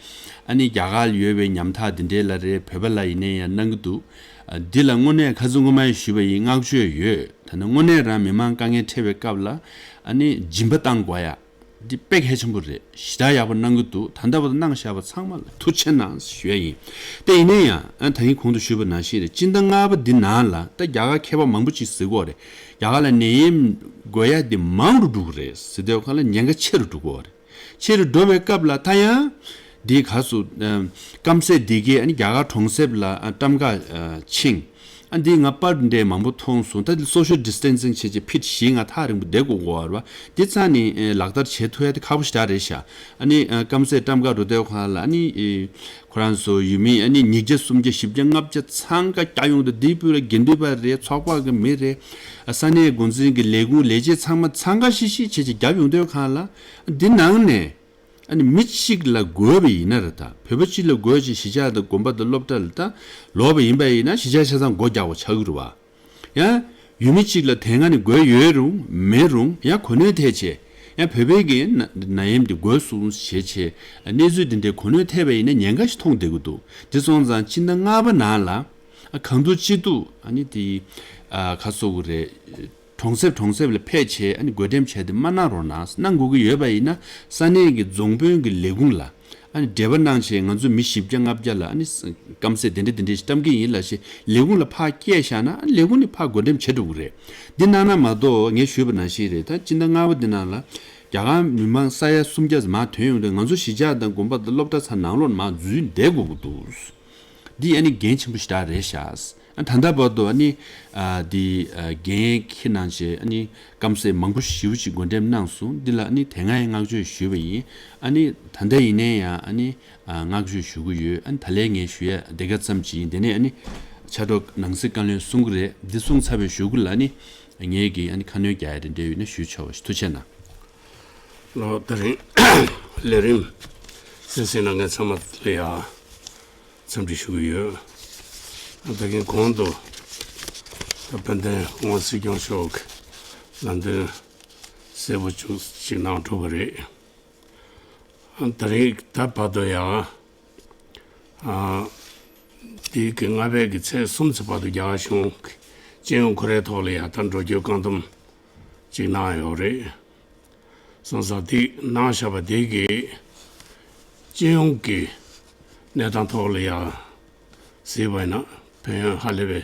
ཨ་ནི་རྒྱ་གར་ལ་ཡོད་པའི་ཉམ་ཐག་འདི་འདྲའི་ལ་རེད། བོད་པ་ལ་ཡིན་ནའི་ཡང་གནང་གི་འདུག་ཨ། འདི་ལ་དངོས་གནས་ཁ་རྩང་སྔོན་མ་ཡང་ཞུས་པ་ཡིན། བསྔགས་བརྗོད་ཡོད། ད་ནི་དངོས་གནས་རང་མི་མང་དཀའ་ངལ་འཕྲད་པའི་སྐབས་ལ་ཨ་ནི་སྦྱིན་པ་བཏང་དགོས་ཡ། འདི་དཔེ་གལ་ཆེན་པོ་རེད། ཞེ་དྲག་ཡག་པོ་གནང་གི་འདུག་ད་ལྟ་བར་དུ་གནང་བཞག་པ་ཚང་མ་ལ་ཐུགས་རྗེ་ཆེ་གནང་ཞུ་ཡ་ཡིན། དེ་ཡིན་ན་ཡང་ཨ་ད་གིན་གོང་དུ་ཞུས་པ་ནང་བཞིན་རེད། སྤྱི་ཟླ་ལྔ་པ་འདི་ནང་ལ་ད་རྒྱ་གར་མཁས་པ་མང་པོ་ཅིག་གཟིགས་ཀྱི་ཡོད་རེད། རྒྱ་གར་ལ་ནད་ཡམས་འགོས་ཡ་འདི་མང་རུ་འགྲོ་གི་རེད་ཟེར་དུས་སྒང་ལ་ཉེན་ཁ་ཆེ་རུ་འགྲོ་གི་ཡོད་རེད། ཆེ་རུ་འགྲོ་བའི་སྐབས་ལ་ད་ཡང་འདི་ག་སུ་ཨ་སྐམ་སའི་འདི་གས་ཨ་ནི་རྒྱ་གར་གྲོང་གསེབ་ལ་ཨ་ཊམ་ཀ་ཨ་ཕྱིན། ཨ་འདི་ང་པར་འདྲ་མང་པོ་མཐོང་སོང་། ད་སོ་ཤལ་ཌི་སི་ཊེན་སིང་བྱས་བྱས་ཕིཊ་བཞི་ལྔ་ཐག་རིང་པོ་བསྡད་དགོས་ཀྱི་ཡོད་རེད་པ། འདི་རྩ་ནས་ཨ་ལག་བསྟར་བྱེད་ཐུབ་ཡ་དེ་ཁག་པོ་ཞེ་དྲག་རེད་ཤག་ཨ་ནི་ཨ་སྐམ་སའི་ཊམ་ཀ་འགྲོ་དུས་སྒང་ལ་ཨ་ནི་ཨེ་ཁོ་རང་ཚོ་ཡུལ་མི་ཨ་ནི་ཉིས་བརྒྱ་སུམ་བརྒྱ་བཞི་བརྒྱ་ལྔ་བརྒྱ་ཚང་ཀ་རྒྱག་ཡོང་དུས། འདི་བོད་ལ་དགེ་འདུན་པ་རེད། ཚོགས་པ་གི་མི་རེད། ཨ་ས་གནས་འགོ་འཛིན་གྱི་ལས་ཁུངས་ལས་བྱེད་ཚང་མ་ཚང་ཀ་ཤི་ཤི་བྱས་བྱས་རྒྱབ་ཡོང་དུས་སྒང་ལ། འདི་ནང་ནས་ཨ་ནི་མི་གཅིག་ལ་འགོས་པ་ཡིན་ན་རེད། ད་བོད་པ་གཅིག་ལ་འགོས་བྱས་གཞིས་ཆགས་དང་དགོན་པ་དང་སློབ་གྲྭ་ལ་ད་ལོག་པ་ཡིན་པ་ཡིན་ན་གཞིས་ཆགས་ཆ་ཚང་སྒོ་རྒྱག་པ་ཆགས་ཀྱི་རེད་པ། ཡང་ཡུལ་མི་གཅིག་ལ་དེ་སྔ་ནས་འགོས་ཡོད་རུང་མེད་རུང་ཡང་གོ་གནས་ཐེབས་བྱས། ཡང་བོད་པའི་གི་ན་ན་ཡམས་འདི་འགོས་སོང་ཞེས་བྱས་གནས་ཚུལ་འདི་འདྲའི་གོ་གནས་ཐེབས་པ་ཡིན་ན་ཉེན་ཁ་ཞིག་མཐོང་བསྡད་ཀྱི་འདུག་དེ་སོང་ཙང་སྤྱི་ཟླ་ལྔ་པ་ནང་ལ་ཨ་གང་ཐུབ་ཅི་ཐུབ་ཨ་ནི་དེ་ཨ་ག་རེ་ཟེར་དགོས་རེད། གྲོང་གསེབ་གྲོང་གསེབ་ལ་ཕེབས་བྱས་ཨ་ནི་བགོ་འགྲེམས་བྱས་ཏེ་མ་གནང་རོགས་གནང་། གནང་དགོས་ཀྱི་ཡོད་པ་ཡིན་ན་ས་གནས་ཀྱི་རྫོང་དཔོན་གྱི་ལས་ཁུངས་ལ་ཨ་ནི་འབྲེལ་བ་གནང་བྱས། ང་ཚོ་མི་བཞི་བརྒྱ་ལྔ་བརྒྱ་ལ་ཨ་ནི་སྐམ་སའི་དེ་འདྲ་དེ་འདྲ་ཞིག་བཀྲམ་གྱི་ཡིན་ལབ་བྱས་ལས་ཁུངས་ལ་ཕར་སྐྱེལ་བཞག་ན། ཨ་ནི་ལས་ཁུངས་ནས་ཕར་བགོ་འགྲེམས་བྱེད་འགྲོ་གི་རེད། འདི་གནང་ན་མ་གཏོགས་ངས་ཞུས་པ་ནང་བཞིན་རེད། ད་སྤྱི་ཟླ་ལྔ་པ་འདི་ནང་ལ་རྒྱ་གར་མི་མང་ས་ཡ་སུམ་བརྒྱ་ཙམ་མར་ཐོན་ཡོང་དུས། ང་ཚོ་གཞིས་ཆགས་དང་དགོན་པ་དང་སློབ་གྲྭ་ཚང་ནང་ལོགས་མར་འཛུལ་བསྡད་དགོས་ཀྱི་འདུག་འདི་ཨ་ནི་འགན་ཆེན་པོ་ཞེ་དྲག་རེད་ཤག་ཨ་ད་ལྟ་བར་དུ་ཨ་ནི་ཨ་འདི་ཨ་འགན་འཁྱེར་གནང་བྱས་ཨ་ནི་སྐམ་སའི་མང་པོ་ཞེ་པོ་ཅིག་བགོ་འགྲེམས་གནང་སོང་། འདི་ལ་ཨ་ནི་དེ་སྔ་ཡང་བསྔགས་བརྗོད་ཞུས་པ་ཡིན། ཨ་ནི་ད་ལྟ་ཡིན་ནའི་ཡང་ཨ་ནི་ཨ་བསྔགས་བརྗོད་ཞུ་གི་ཡོད། ཨ་ནི་ད་ལན་ངས་ཞུ་ཡ་འདི་ག་ཙམ་ཅིག་ཡིན། དེ་ནས་ཨ་ནི་ཕྱག་རོགས་ནང་སྲིད་བཀའ་བློན་གསུང་གི་རེད། འདི་གསུང་ཚར་བའི་གཞུག་གུ་ལ་ཨ་ནི་ངས་ཀྱི་ཨ་ནི་ཁ་སྣོན་རྒྱག་ཡ་དེ་འདྲ་ཡོད་ན་ཞུས་ཆོག་པ་ཞིག་ཐུགས་རྗེ་གནང་། ལོ། ད་རིང་ལས་རིམ་གསན་གཟིགས་གནང་མཁན་ཚང་མ་ལ་ཡ་འཚམས་འདྲི་ཞུ་གི་ཡོད། ད་གིན་གོང་དུ་ད་དཔལ་ལྡན་སྐུ་ངོ་སྲིད་སྐྱོང་མཆོག་གི་ལམ་སྟོན་གསལ་པོ་ཅིག་གནང་གྲུབ་པ་རེད། ད་རིང་ད་བར་དུ་ཡང་ཨ་དེའི་གི་ལྔ་པའི་གི་ཚེས་གསུམ་ཚེས་བར་དུ་རྒྱ་གར་གཞུང་གི་སྤྱི་ཡོངས་ཁོ་རའི་ཐོག་ལ་ཡང་ད་འགྲོ་སྐྱོད་བཀག་སྡོམ་ཅིག་གནང་ཡོད་རེད། སོང་ཙང་དེ་གནང་བཞག་པ་དེ་གི་སྤྱི་ཡོངས་ཀྱི་གནས་སྟངས་ཐོག་ལ་ཡང་གཟིགས་པ་ཡིན་ན་ཕན་ཡོན་ཧ་ལས་པའི་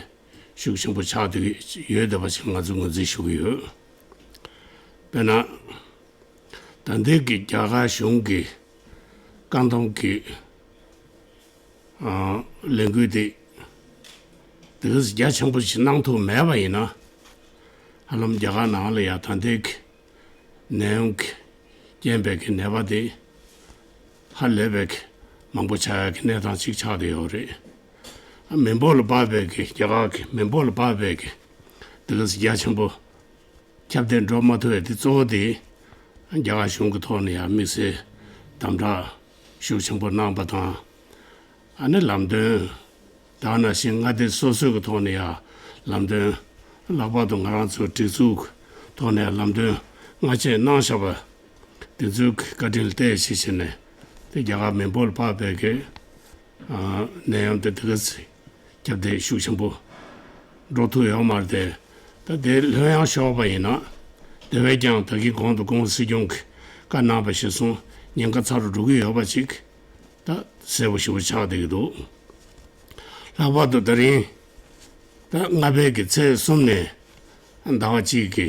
ཤུགས་ཆེན་པོ་ཆགས་བསྡད་ཀྱི་ཡོད་བསྡད་པ་ཞིག་ང་ཚོས་ངོས་འཛིན་ཞུ་གི་ཡོད། དཔེར་ན། ད་ལྟའི་གི་རྒྱ་གར་གཞུང་གི་བཀག་སྡོམ་གི་ཨ་ལས་འགུལ་དེ་དེ་ག་ཚོད་རྒྱ་ཆེན་པོ་ཞིག་གནང་ཐུབ་མེད་པ་ཡིན་ན། ཧ་ལམ་རྒྱ་གར་ནང་ལ་ཡང་ད་ལྟའི་གི་ནད་ཡམས་ཀྱི་རྐྱེན་པས་ཀྱི་ནད་པ་དེ་ཧ་ལས་པའི་གི་མང་པོ་ཆགས་ཡག་གི་གནས་སྟངས་ཅིག་ཆགས་བསྡད་ཡོད་རེད། ཨ་མི་འབོར་ལ་དཔག་པའི་གི་རྒྱ་གར་གི་མི་འབོར་ལ་དཔག་པའི་གི་དེ་ག་ཚོད་རྒྱ་ཆེན་པོ་ཁྱབ་གདལ་འགྲོ་མ་ཐུབ་པའི་དེ་གཙོ་བོ་དེ་རྒྱ་གར་གཞུང་གི་ཐོག་ནས་ཡང་དམིགས་བསལ་དམ་དྲག་ཤུགས་ཆེན་པོ་གནང་པ་དང་། ཨ་ནི་ལམ་སྟོན་དེ་ནང་བཞིན་མངའ་སྡེ་སོ་སོའི་གི་ཐོག་ནས་ཡང་ལམ་སྟོན། ལྷག་པར་དུ་ང་རང་ཚོའི་སྒྲིག་འཛུགས་ཐོག་ནས་ལམ་སྟོན་སྔ་རྗེས་གནང་བཞག་པ་དེ་ཚོའི་བཀའ་དྲིན་ལ་བརྟེན་བྱས་བྱས་ནས་དེ་རྒྱ་གར་མི་འབོར་ལ་དཔག་པའི་གི་ཨ་ནད་ཡམས་དེ་དེ་ག་ཚོད་ཁྱབ་གདལ་ཤུགས་ཆེན་པོ་འགྲོ་ཐུབ་ཡོད་མ་རེད་དེ། ད་དེ་ལྷོད་ཡངས་ཤོར་བ་ཡིན་ན་དེ་བས་ཀྱང་ད་གིན་གོང་དུ་སྐུ་ངོ་སྲིད་སྐྱོང་གིས་བཀའ་གནང་བ་གཞིར་བཟུང་ཉེན་ཁ་ཚ་རུ་འགྲོ་གི་ཡོད་པ་ཅིག་ད་གསལ་པོ་ཞེ་པོ་ཆགས་བསྡད་ཀྱི་འདུག་ལྷག་པར་དུ་ད་རིང་ད་ལྔ་པའི་གི་ཚེས་གསུམ་ནས་ཟླ་བ་གཅིག་གི་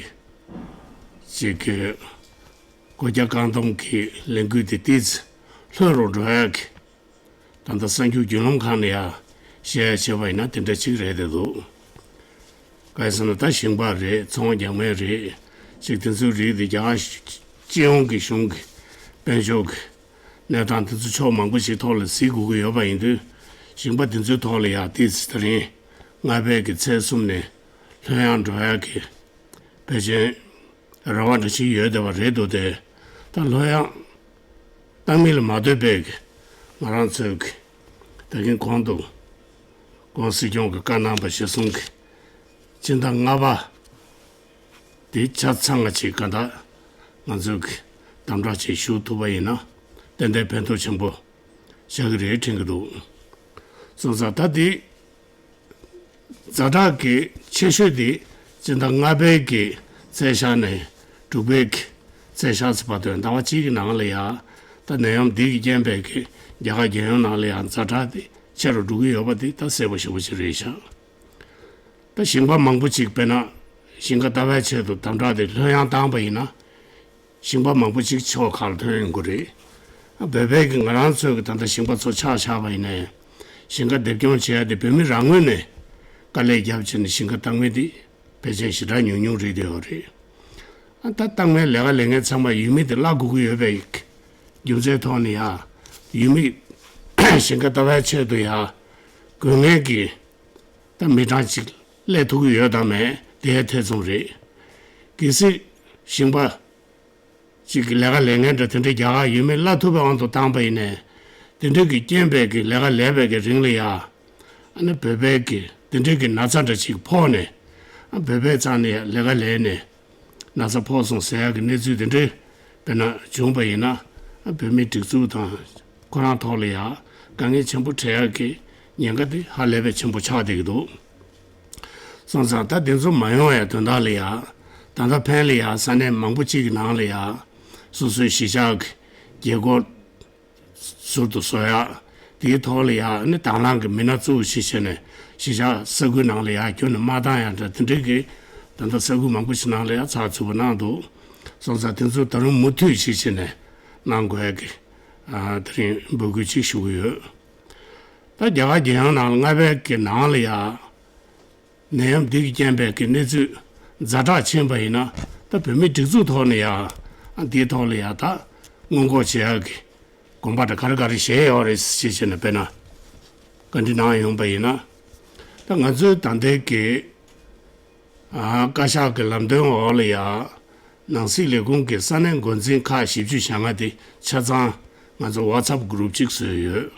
ཅིག་གི་སྒོ་རྒྱ་བཀག་སྡོམ་གྱི་ལས་འགུལ་དེ་ཏོག་ཙམ་ལྷོད་རུ་འགྲོ་ཡག་གི། ད་ལྟ་གསར་འགྱུར་བརྒྱུད་ལམ་ཁག་ནས་ཡང་བཤད་ཡ་བྱས་པ་ཡིན་ན་དེ་འདྲ་ཅིག་རེད་བསྡད་འདུག་གང་ཡིན་ཟེར་ན་ད་ཞིང་པ་རེད། ཚོང་རྒྱག་མཁན་རེད། ཅིག་དེ་ཚོའི་རིགས་དེ་རྒྱ་གར་སྤྱི་ཡོངས་ཀྱི་གཞུང་གི་དཔལ་འབྱོར་གྱི་གནས་སྟངས་དེ་ཚོ་ཕྱོགས་མང་པོ་ཞིག་ཐོག་ལ་གཟིགས་དགོས་ཀྱི་ཡོད་པ་ཡིན་དུས། ཞིང་པ་དེ་ཚོའི་ཐོག་ལ་ཡང་ཏོག་ཙམ་ད་རིང་ལྔ་པའི་གི་ཚེས་གསུམ་ནས་ལྷོད་ཡངས་འགྲོ་ཡག་གི་ཕལ་ཆེར་རེ་བ་འདྲ་ཞིག་ཡོད་བསྡད་པ་རེད་འདུག་སྟེ། ད་ལྷོད་ཡངས་བཏང་མིན་ལ་མ་ལྟོས་པའི་གི་ང་རང་ཚོའི་གི་ད་གིན་གོང་དུ་སྐུ་ངོ་སྲིད་སྐྱོང་གི་བཀའ་གནང་བ་གཞིར་བཟུང་གི་སྤྱི་ཟླ་ལྔ་པ་ དེ་ཆ་ཚང་ང་ཅིག་ག་ད་ང་ཚོས་དམ་དྲག་ཅིག་ཞུ་ཐུབ་པ་ཡིན་ན་ཏན་ཏན་ཕན་ཐོགས་ཆེན་པོ་ཆགས་ཀྱི་རེད་དྲན་གྱི་འདུག་སོང་ཙང་ད་དེ་ཛ་དྲག་གི་ཆེ་ཤོས་དེ་སྤྱི་ཟླ་ལྔ་པའི་གི་ཚེས་ཤར་ནས་དྲུག་པའི་གི་ཚེས་ཤར་ཚེ་བར་དུ་ཟླ་བ་གཅིག་གི་ནང་ལ་ཡ་ད་ནད་ཡམས་འདི་གི་རྐྱེན་པས་གི་རྒྱ་གར་རྒྱལ་ཡོངས་ནང་ལ་ཡ་ཛ་དྲག་དེ་ཆེ་རུ་འགྲོ་གི་ཡོད་པ་དེ་ད་གསལ་པོ་ཞེ་པོ་ཅིག་རེད་ཤག་ད་ཞིང་པ་མང་པོ་ཅིག་དཔེར་ན་ཞིང་ཁ་ལྟ་བའི་ཆེད་དུ་དམ་དྲག་དེ་ལྷོད་ཡངས་བཏང་པ་ཡིན་ན། ཞིང་པ་མང་པོ་ཅིག་ཕྱོགས་ཁག་ལ་ཐོན་ཡོང་གི་རེད། ཨ་བོད་པའི་གི་ང་རང་ཚོའི་གི་ད་ལྟ་ཞིང་པ་ཚོ་ཆ་བཞག་པ་ཡིན་ནའི། ཞིང་ཁ་འདེབས་སྐྱོང་བྱེད་ཡ་དེ་བོད་མི་རང་ངོས་ནས་དཀའ་ལས་བརྒྱབ་བྱས་ནས་ཞིང་ཁ་བཏང་མི་དེ་ཕལ་ཆེར་ཞེ་དྲག་ཉུང་ཉུང་རེད་ཡོད་རེད། ཨ་ད་བཏང་མའི་ལས་ཀ་ལས་མཁན་ཚང་མ་ཡུལ་མི་དེ་གླ་དགོས་ཀྱི་ཡོད་པའི་རྒྱུ་མཚན་ཐོག་ནས་ཡ། ཡུལ་མི་ཞིང་ཁ་ལྟ་བའི་ཆེད་དུ་ཡ། དགོས་ངེས་ཀྱི་ད་མི་གྲངས་ཅིག་སླེབས་ཐུབ་ཀྱི་ཡོད་དམ་མེད་དེ་ཐེ་ཚོམ་རེད། གལ་སྲིད་ཞིང་པ་ཅིག་གི་ལས་ཀ་ལས་མཁན་འདྲ་དེ་འདྲའི་རྒྱ་གར་ཡུལ་མི་གླ་ཐུབ་པའི་དབང་དུ་བཏང་པ་ཡིན་ནའི། དེ་འདྲ་གི་རྐྱེན་པས་ཀྱི་ལས་ཀ་ལས་པའི་གི་རིང་ལ་ཡ། ཨ་ནི་བོད་པའི་གི་དེ་འདྲའི་གི་ན་ཚ་འདྲ་ཅིག་ཕོག་ནས། ཨ་བོད་པའི་རྩ་ནས་ལས་ཀ་ལས་ནས་ན་ཚ་ཕོག་སོང་ཟེར་ཡག་གི་གནས་ཚུལ་དེ་འདྲའི་དཔེར་ན་བྱུང་པ་ཡིན་ན། ཨ་བོད་མིའི་སྒྲིག་འཛུགས་དང་ཁོ་རང་ཐོག་ལ་ཡ་དཀའ་ངལ་ཆེན་པོ་འཕྲད་ཡག་གི་ཉེན་ཁ་དེ་ཧ་ལས་པའི་ཆེན་པོ་ཆགས་བསྡད་ཀྱི་འདུག་སོང་ཙང་ད་དེ་ཚོ་མ་ཡོང་བའི་དོན་དག་ལ་ཡ། ད་ལྟ་ཕན་ལ་ཡ་ས་གནས་མང་པོ་གཅིག་གི་ནང་ལ་ཡ། སོ་སོའི་གཞིས་ཆགས་ཀྱི་རྒྱལ་སྒོ་ཟུར་དུ་བཟོ་ཡ། དེའི་ཐོག་ལ་ཡ་ནི་དང་བླངས་ཀྱི་མི་སྣ་བཙུགས་ཞིག་བྱས་ནས་གཞིས་ཆགས་ས་ཁུལ་ནང་ལ་ཡ་ཁྱོན་ནས་མ་བཏང་ཡ་འདྲ་དེ་འདྲའི་གི་ད་ལྟ་ས་ཁུལ་མང་པོ་ཞིག་ནང་ལ་ཡ་ཚགས་ཚུད་པོ་གནང་འདུག་སོང་ཙང་དེ་ཚོ་ད་རུང་མུ་མཐུད་ཞིག་བྱས་ནས་གནང་དགོས་ཡ་གི་ཨ་དེ་རིང་འབོད་སྐུལ་ཅིག་ཞུ་གི་ཡོད། ད་རྒྱ་གར་རྒྱལ་ཡོངས་ནང་ལྔ་པའི་གི་ནང་ལ་ཡ། ནད་ཡམས་འདི་གི་རྐྱེན་པས་ཀྱི་གནས་ཚུལ་ཛ་དྲག་ཕྱིན་པ་ཡིན་ན། ད་བོད་མིའི་སྒྲིག་འཛུགས་ཐོག་ནས་ཡང་འདིའི་ཐོག་ལ་ཡང་ད་སྔོན་འགོག་བྱེད་ཡག་གི་དགོངས་པ་དང་ག་རེ་ག་རེ་བཞེས་ཡོད་རེད་ཞེས་བྱས་ནས་དཔེར་ན་བཀའ་འདྲི་གནང་ཡོང་པ་ཡིན་ན། ད་ང་ཚོའི་ད་ལྟའི་གི་ཨ་བཀའ་ཤག་གི་ལམ་སྟོན་འོག་ལ་ཡང་ནང་སྲིད་ལས་ཁུངས་ཀྱི་ས་གནས་འགོ་འཛིན་ཁག་བཞི་བཅུ་ཞེ་ལྔ་དེ་ཆ་ཚང་ང་ཚོ་ཝ་ཚབ་གུ་རུབ་ཅིག་བཟོས་ཡོད།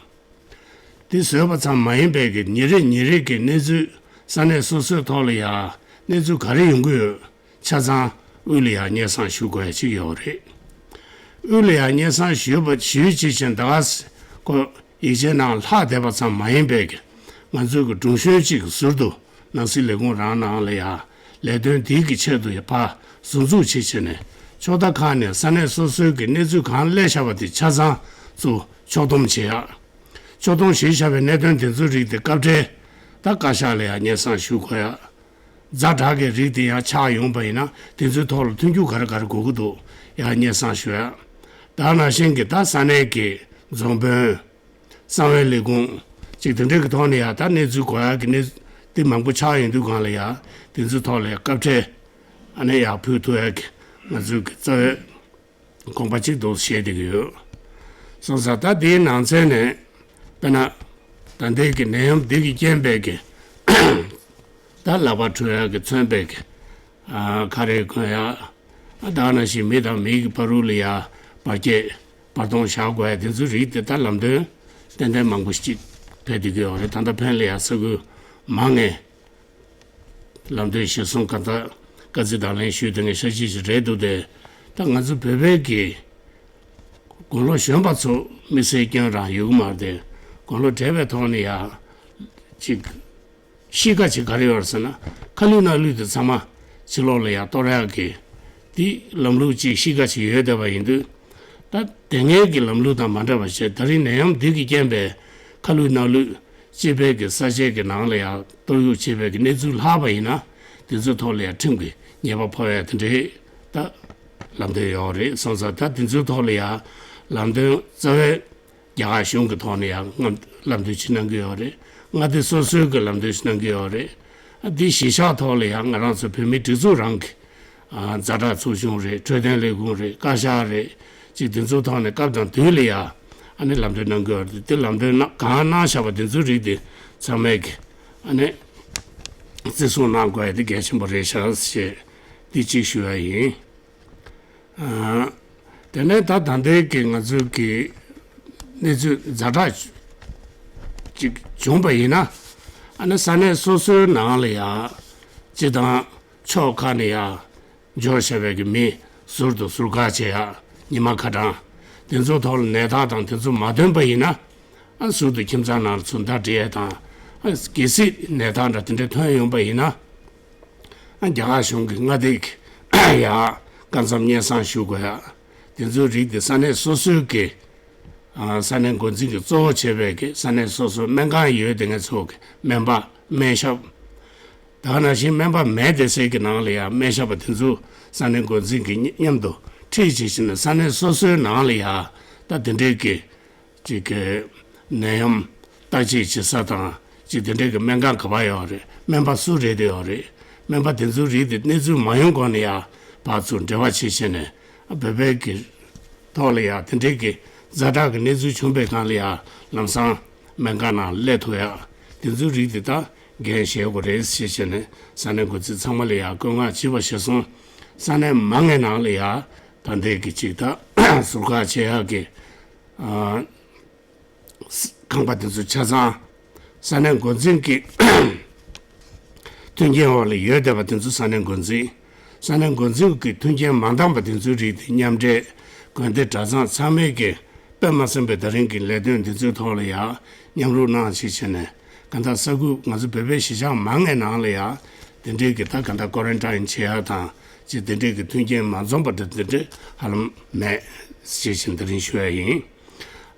དེ་བཟོས་པ་ཙམ་མ་ཡིན་པའི་གི་ཉིན་རེ་ཉིན་རེ་གི་གནས་ཚུལ་ས་གནས་སོ་སོའི་ཐོག་ལ་ཡང་གནས་ཚུལ་ག་རེ་ཡོང་གི་ཡོད་ཆ་ཚང་དབུས་ལ་ཡང་སྙན་སེང་ཞུ་དགོས་ཡ་ཅིག་ཡོད་རེད། དབུས་ལ་ཡང་སྙན་སེང་ཞུས་པ་ཞུས་ཅི་བཞིན་ད་ག་ས་ཁོ་ཡིག་ཆའི་ནང་ལྷག་བསྡད་པ་ཙམ་མ་ཡིན་པའི་གི་ང་ཚོའི་གི་སྒྲུང་གཞོན་ཅིག་གི་ཟུར་དུ་ནང་སྲིད་ལས་ཁུངས་རང་ནང་ལ་ཡང་ལས་དོན་དེའི་གི་ཆེད་དུ་ཡང་ཕར་ཟུར་འཛུགས་བྱེད་བྱས་ནས་ཕྱོགས་མཐའ་ཁག་ནས་ས་གནས་སོ་སོའི་གི་གནས་ཚུལ་གང་སླེབས་བཞག་པ་དེ་ཆ་ཚང་ཚུར་ཕྱོགས་བསྡོམས་བྱེད་ཡག་ཕྱོགས་བསྡོམས་བྱས་བཞག་པའི་གནད་དོན་དེ་ཚོའི་རིགས་དེ་སྐབས་འཕྲལ་ད་བཀའ་ཤག་ལ་ཡང་སྙན་སེང་ཞུ་དགོས་ཡ། ཛ་དྲག་གི་རིགས་དེ་ཡང་ཆགས་ཡོང་པ་ཡིན་ན་དེ་ཚོའི་ཐོག་ལ་མཐུན་འགྱུར་ག་རེ་ག་རེ་དགོས་ཀྱི་འདུག་ཡང་སྙན་སེང་ཞུ་ཡ། ད་ནང་བཞིན་གྱི་ད་ས་གནས་ཀྱི་རྫོང་དཔོན། གསང་བའི་ལས་ཁུངས་ཅིག་དེ་འདྲ་གི་ཐོག་ནས་ཡང་ད་གནས་ཚུལ་གོ་ཡ་གི་གནས་དེ་མང་པོ་ཆགས་ཡོང་དུས་སྒང་ལ་ཡང་དེ་ཚོའི་ཐོག་ལ་ཡང་སྐབས་འཕྲལ་ཨ་ནི་ཡར་ཕུལ་ཐུབ་ཡ་གི་ང་ཚོའི་གི་རྩ་བའི་དགོངས་པ་གཅིག་ཏུ་བཞེས་བསྡད་ཀྱི་ཡོད། སོང་ཙང་ད་དེའི་ནང་ཚན་ནས་དཔེར་ན་ད་ལྟའི་གི་ནད་ཡམས་འདི་གི་རྐྱེན་པས་གི་ད་ལག་པ་འཁྲུ་ཡག་གི་མཚོན་པའི་གི་ཨ་ཁ་རས་གོན་ཡག་ཨ་ད་ག་ནང་བཞིན་མི་དང་མི་གི་བར་རུ་ལ་ཡ་བར་ཁྱད་བར་སྟོང་བཞག་དགོས་ཡ་དེ་ཚོའི་རིགས་དེ་ད་ལམ་སྟོན་ཏན་ཏན་མང་པོ་ཞིག་ཕེབས་བསྡད་ཀྱི་ཡོད་རེད། ད་ལྟ་ཕན་ལ་ཡ་ས་ཁུལ་མང་ནས། ལམ་སྟོན་གཞིར་བཟུང་ག་ད་བཀའ་སྩལ་དང་ལེན་ཞུས་དེ་ངས་ཤ་ཅིག་ཅིག་རེད་འདུག་སྟེ། ད་ང་ཚོ་བོད་པའི་གི་དགུང་ལོ་གཞོན་པ་ཚོ་དམིགས་བསལ་སྐྱོན་རང་ཡོད་ཀྱི་མ་རེད་དེ། དགུང་ལོ་བགྲེས་པའི་ཐོག་ནས་ཡ་ཅིག་གཤིས་ཀ་ཅིག་ག་རེ་ཡོད་རེད་ཟེར་ན། ཁ་ལུད་སྣ་ལུད་དེ་ཚང་མ་ཕྱི་ལོགས་ལ་ཡ་གཏོར་ཡག་གི་དེ་ལམ་ལུགས་ཅིག་གཤིས་ཀ་ཅིག་ཡོད་བསྡད་པ་ཡིན་དུས། ད་དེ་སྔའི་གི་ལམ་ལུགས་དང་མ་འདྲ་བ་བྱས། ད་རིང་ནད་ཡམས་འདི་གི་རྐྱེན་པས་ཁ་ལུད་སྣ་ལུད་སྤྱི་པའི་གི་ས་ཆའི་གི་ནང་ལ་ཡང་གཏོར་གཡུག་བྱེད་པའི་གི་གནས་ཚུལ་ལྷག་པ་ཡིན་ན། དེ་ཚོའི་ཐོག་ལ་ཡང་ཁྲིམས་ཀྱི་ཉེས་པ་ཕོག་ཡ་དེ་འདྲའི་ད་ལམ་སྟོན་ཡོད་རེད། སོང་ཙང་ད་དེ་ཚོའི་ཐོག་ལ་ཡང་ལམ་སྟོན་རྩ་བའི་རྒྱ་གར་གཞུང་གི་ཐོག་ནས་ཡང་ལམ་སྟོན་ཅིག་གནང་གི་ཡོད་རེད། མངའ་སྡེ་སོ་སོའི་གི་ལམ་སྟོན་ཅིག་གནང་གི་ཡོད་རེད། ཨ་འདི་གཞིས་ཆགས་ཐོག་ལ་ཡང་ང་རང་ཚོ་བོད་མིའི་སྒྲིག་འཛུགས་རང་གི་ཛ་དྲག་ཚོགས་ཆུང་རེད། འཕྲོད་བསྟེན་ལས་ཁུངས་རེད། བཀའ་ཤག་རེད། ཅིག་དེ་ཚོའི་ཐོག་ནས་སྐབས་དང་དུས་ལ་ཡ་ཨ་ནི་ལམ་སྟོན་གནང་གི་ཡོད་རེད། དེ་ལམ་སྟོན་གནང་གང་གནང་བཞག་པ་དེ་ཚོའི་རིགས་དེ་ཚང་མས་གི་ཨ་ནི་བརྩི་སྲུང་གནང་དགོས་ཡ་དེ་གལ་ཆེན་པོ་རེད་ཤག་ཞེས་འདི་གཅིག་ཞུ་ཡ་ཡིན། ཨ་དེ་ནས་ད་ད་ལྟའི་གི་ང་ཚོའི་གི་གནས་ཚུལ་ཛ་དྲག་ཅིག་བྱུང་པ་ཡིན་ན། ཨ་ནི་ས་གནས་སོ་སོའི་ནང་ལ་ཡ་སྤྱི་བཏང་ཕྱོགས་ཁག་ནས་ཡ་ འཇོག་བྱས་པའི་གི་མི་ཟུར་དུ་ཟུར་བཀག་བྱེད་ཡ། ཉི་མ་ཁ་གྲངས་དེ་ཚོ་ཐོག་ལ་ནད་རྟགས་དང་དེ་ཚོ་མ་ཐོན་པ་ཡིན་ན། ཨ་ཟུར་དུ་ཁྱིམ་ཚང་ནང་ལ་ཚུར་ཟླ་སྒྲིལ་ཡས་དང་། ཨ་གལ་སྲིད་ནད་རྟགས་འདྲ་དེ་འདྲ་ཐོན་ཡོང་པ་ཡིན་ན། ཨ་རྒྱ་གར་གཞུང་གི་མངའ་སྡེ་གི་ཡ་སྐབས་མཚམས་སྙན་སེང་ཞུ་དགོས་ཡ། དེ་ཚོའི་རིགས་དེ་ས་གནས་སོ་སོའི་གི་ཨ་ས་གནས་འགོ་འཛིན་གྱིས་གཙོ་བོ་བྱས་པའི་གི་ས་གནས་སོ་སོའི་སྨན་ཁང་ཡོད་དེ་ངས་ཚོ་གི་སྨན་པ་སྨན་ཞབས། ད་ག་ནང་བཞིན་སྨན་པ་མེད་དེ་སའི་གི་ནང་ལ་ཡང་སྨན་ཞབས་པ་དེ་ཚོ་ས་གནས་འགོ་འཛིན་གྱི་མཉམ་དུ་ཁྲིད་བྱེད་བཞིན་ས་གནས་སོ་སོའི་ནང་ལ་ཡང་ད་དེ་འདྲའི་གི་ཅིག་གི་ནད་ཡམས་བརྟག་དཔྱད་བྱེད་ས་དང་ཅིག་དེ་འདྲའི་གི་སྨན་ཁང་ག་པར་ཡོད་རེད། སྨན་པ་སུ་རེད་དེ་ཡོད་རེད། སྨན་པ་དེ་ཚོའི་རིགས་དེ་གནས་ཚུལ་མ་ཡོང་གོང་ནས་ཡང་ཕར་ཚུར་འབྲེལ་བ་བྱེད་བྱས་ནས་བོད་པའི་གི་ཐོག་ལ་ཡང་དེ་འདྲའི་གི་ཛ་དྲག་གི་གནས་ཚུལ་བྱུང་པའི་སྒང་ལ་ཡང་ལམ་སང་སྨན་ཁང་ནང་སླེབས་ཐུབ་ཡ། དེ་ཚོའི་རིགས་དེ་ད་འགན་བཞེས་དགོས་རེད་ཞེས་བྱས་ནས་ས་གནས་འགོ་འཛིན་ཚང་མ་ལ་ཡང་བཀོད་མངགས་བྱས་པ་ཞིག་སོང་། ས་གནས་མང་ངེས་ནང་ལ་ཡང་ད་ལྟའི་གི་ཅིག་ད་ཟུར་བཀག་བྱེད་ཡག་གི་ཨ་ཁང་པ་དེ་ཚོ་ཆ་ཚང་ས་གནས་འགོ་འཛིན་གྱི་མཐུན་རྐྱེན་འོག་ལ་ཡོད་བསྡད་པ་དེ་ཚོ་ས་གནས་འགོ་འཛིན། ས་གནས་འགོ་འཛིན་གྱི་མཐུན་རྐྱེན་མ་འདང་པ་དེ་ཚོའི་རིགས་དེ་མཉམ་འབྲེལ་དགོན་སྡེ་གྲྭ་ཚང་ཚང་མས་ཀྱི་དཔེ་མ་སྲིད་པའི་ད་རིང་གི་ལས་དོན་དེ་ཚོའི་ཐོག་ལ་ཡང་མཉམ་རུབ་གནང་ཞེས་བྱས་ནས་གང་ལྟར་ས་ཁུལ་ང་ཚོ་བོད་པའི་གཞིས་ཆགས་མང་ངེས་ནང་ལ་ཡང་དེ་འདྲའི་གི་ད་གང་ལྟར་ཀོ་རན་ཊིན་བྱེད་ཡ་དང་ཅིག་དེ་འདྲའི་གི་མཐུན་རྐྱེན་མ་འཛོམས་པ་དེ་དེ་འདྲ་ཧ་ལམ་མེད་ཞེས་བྱས་ད་རིང་ཞུ་ཡ་ཡིན།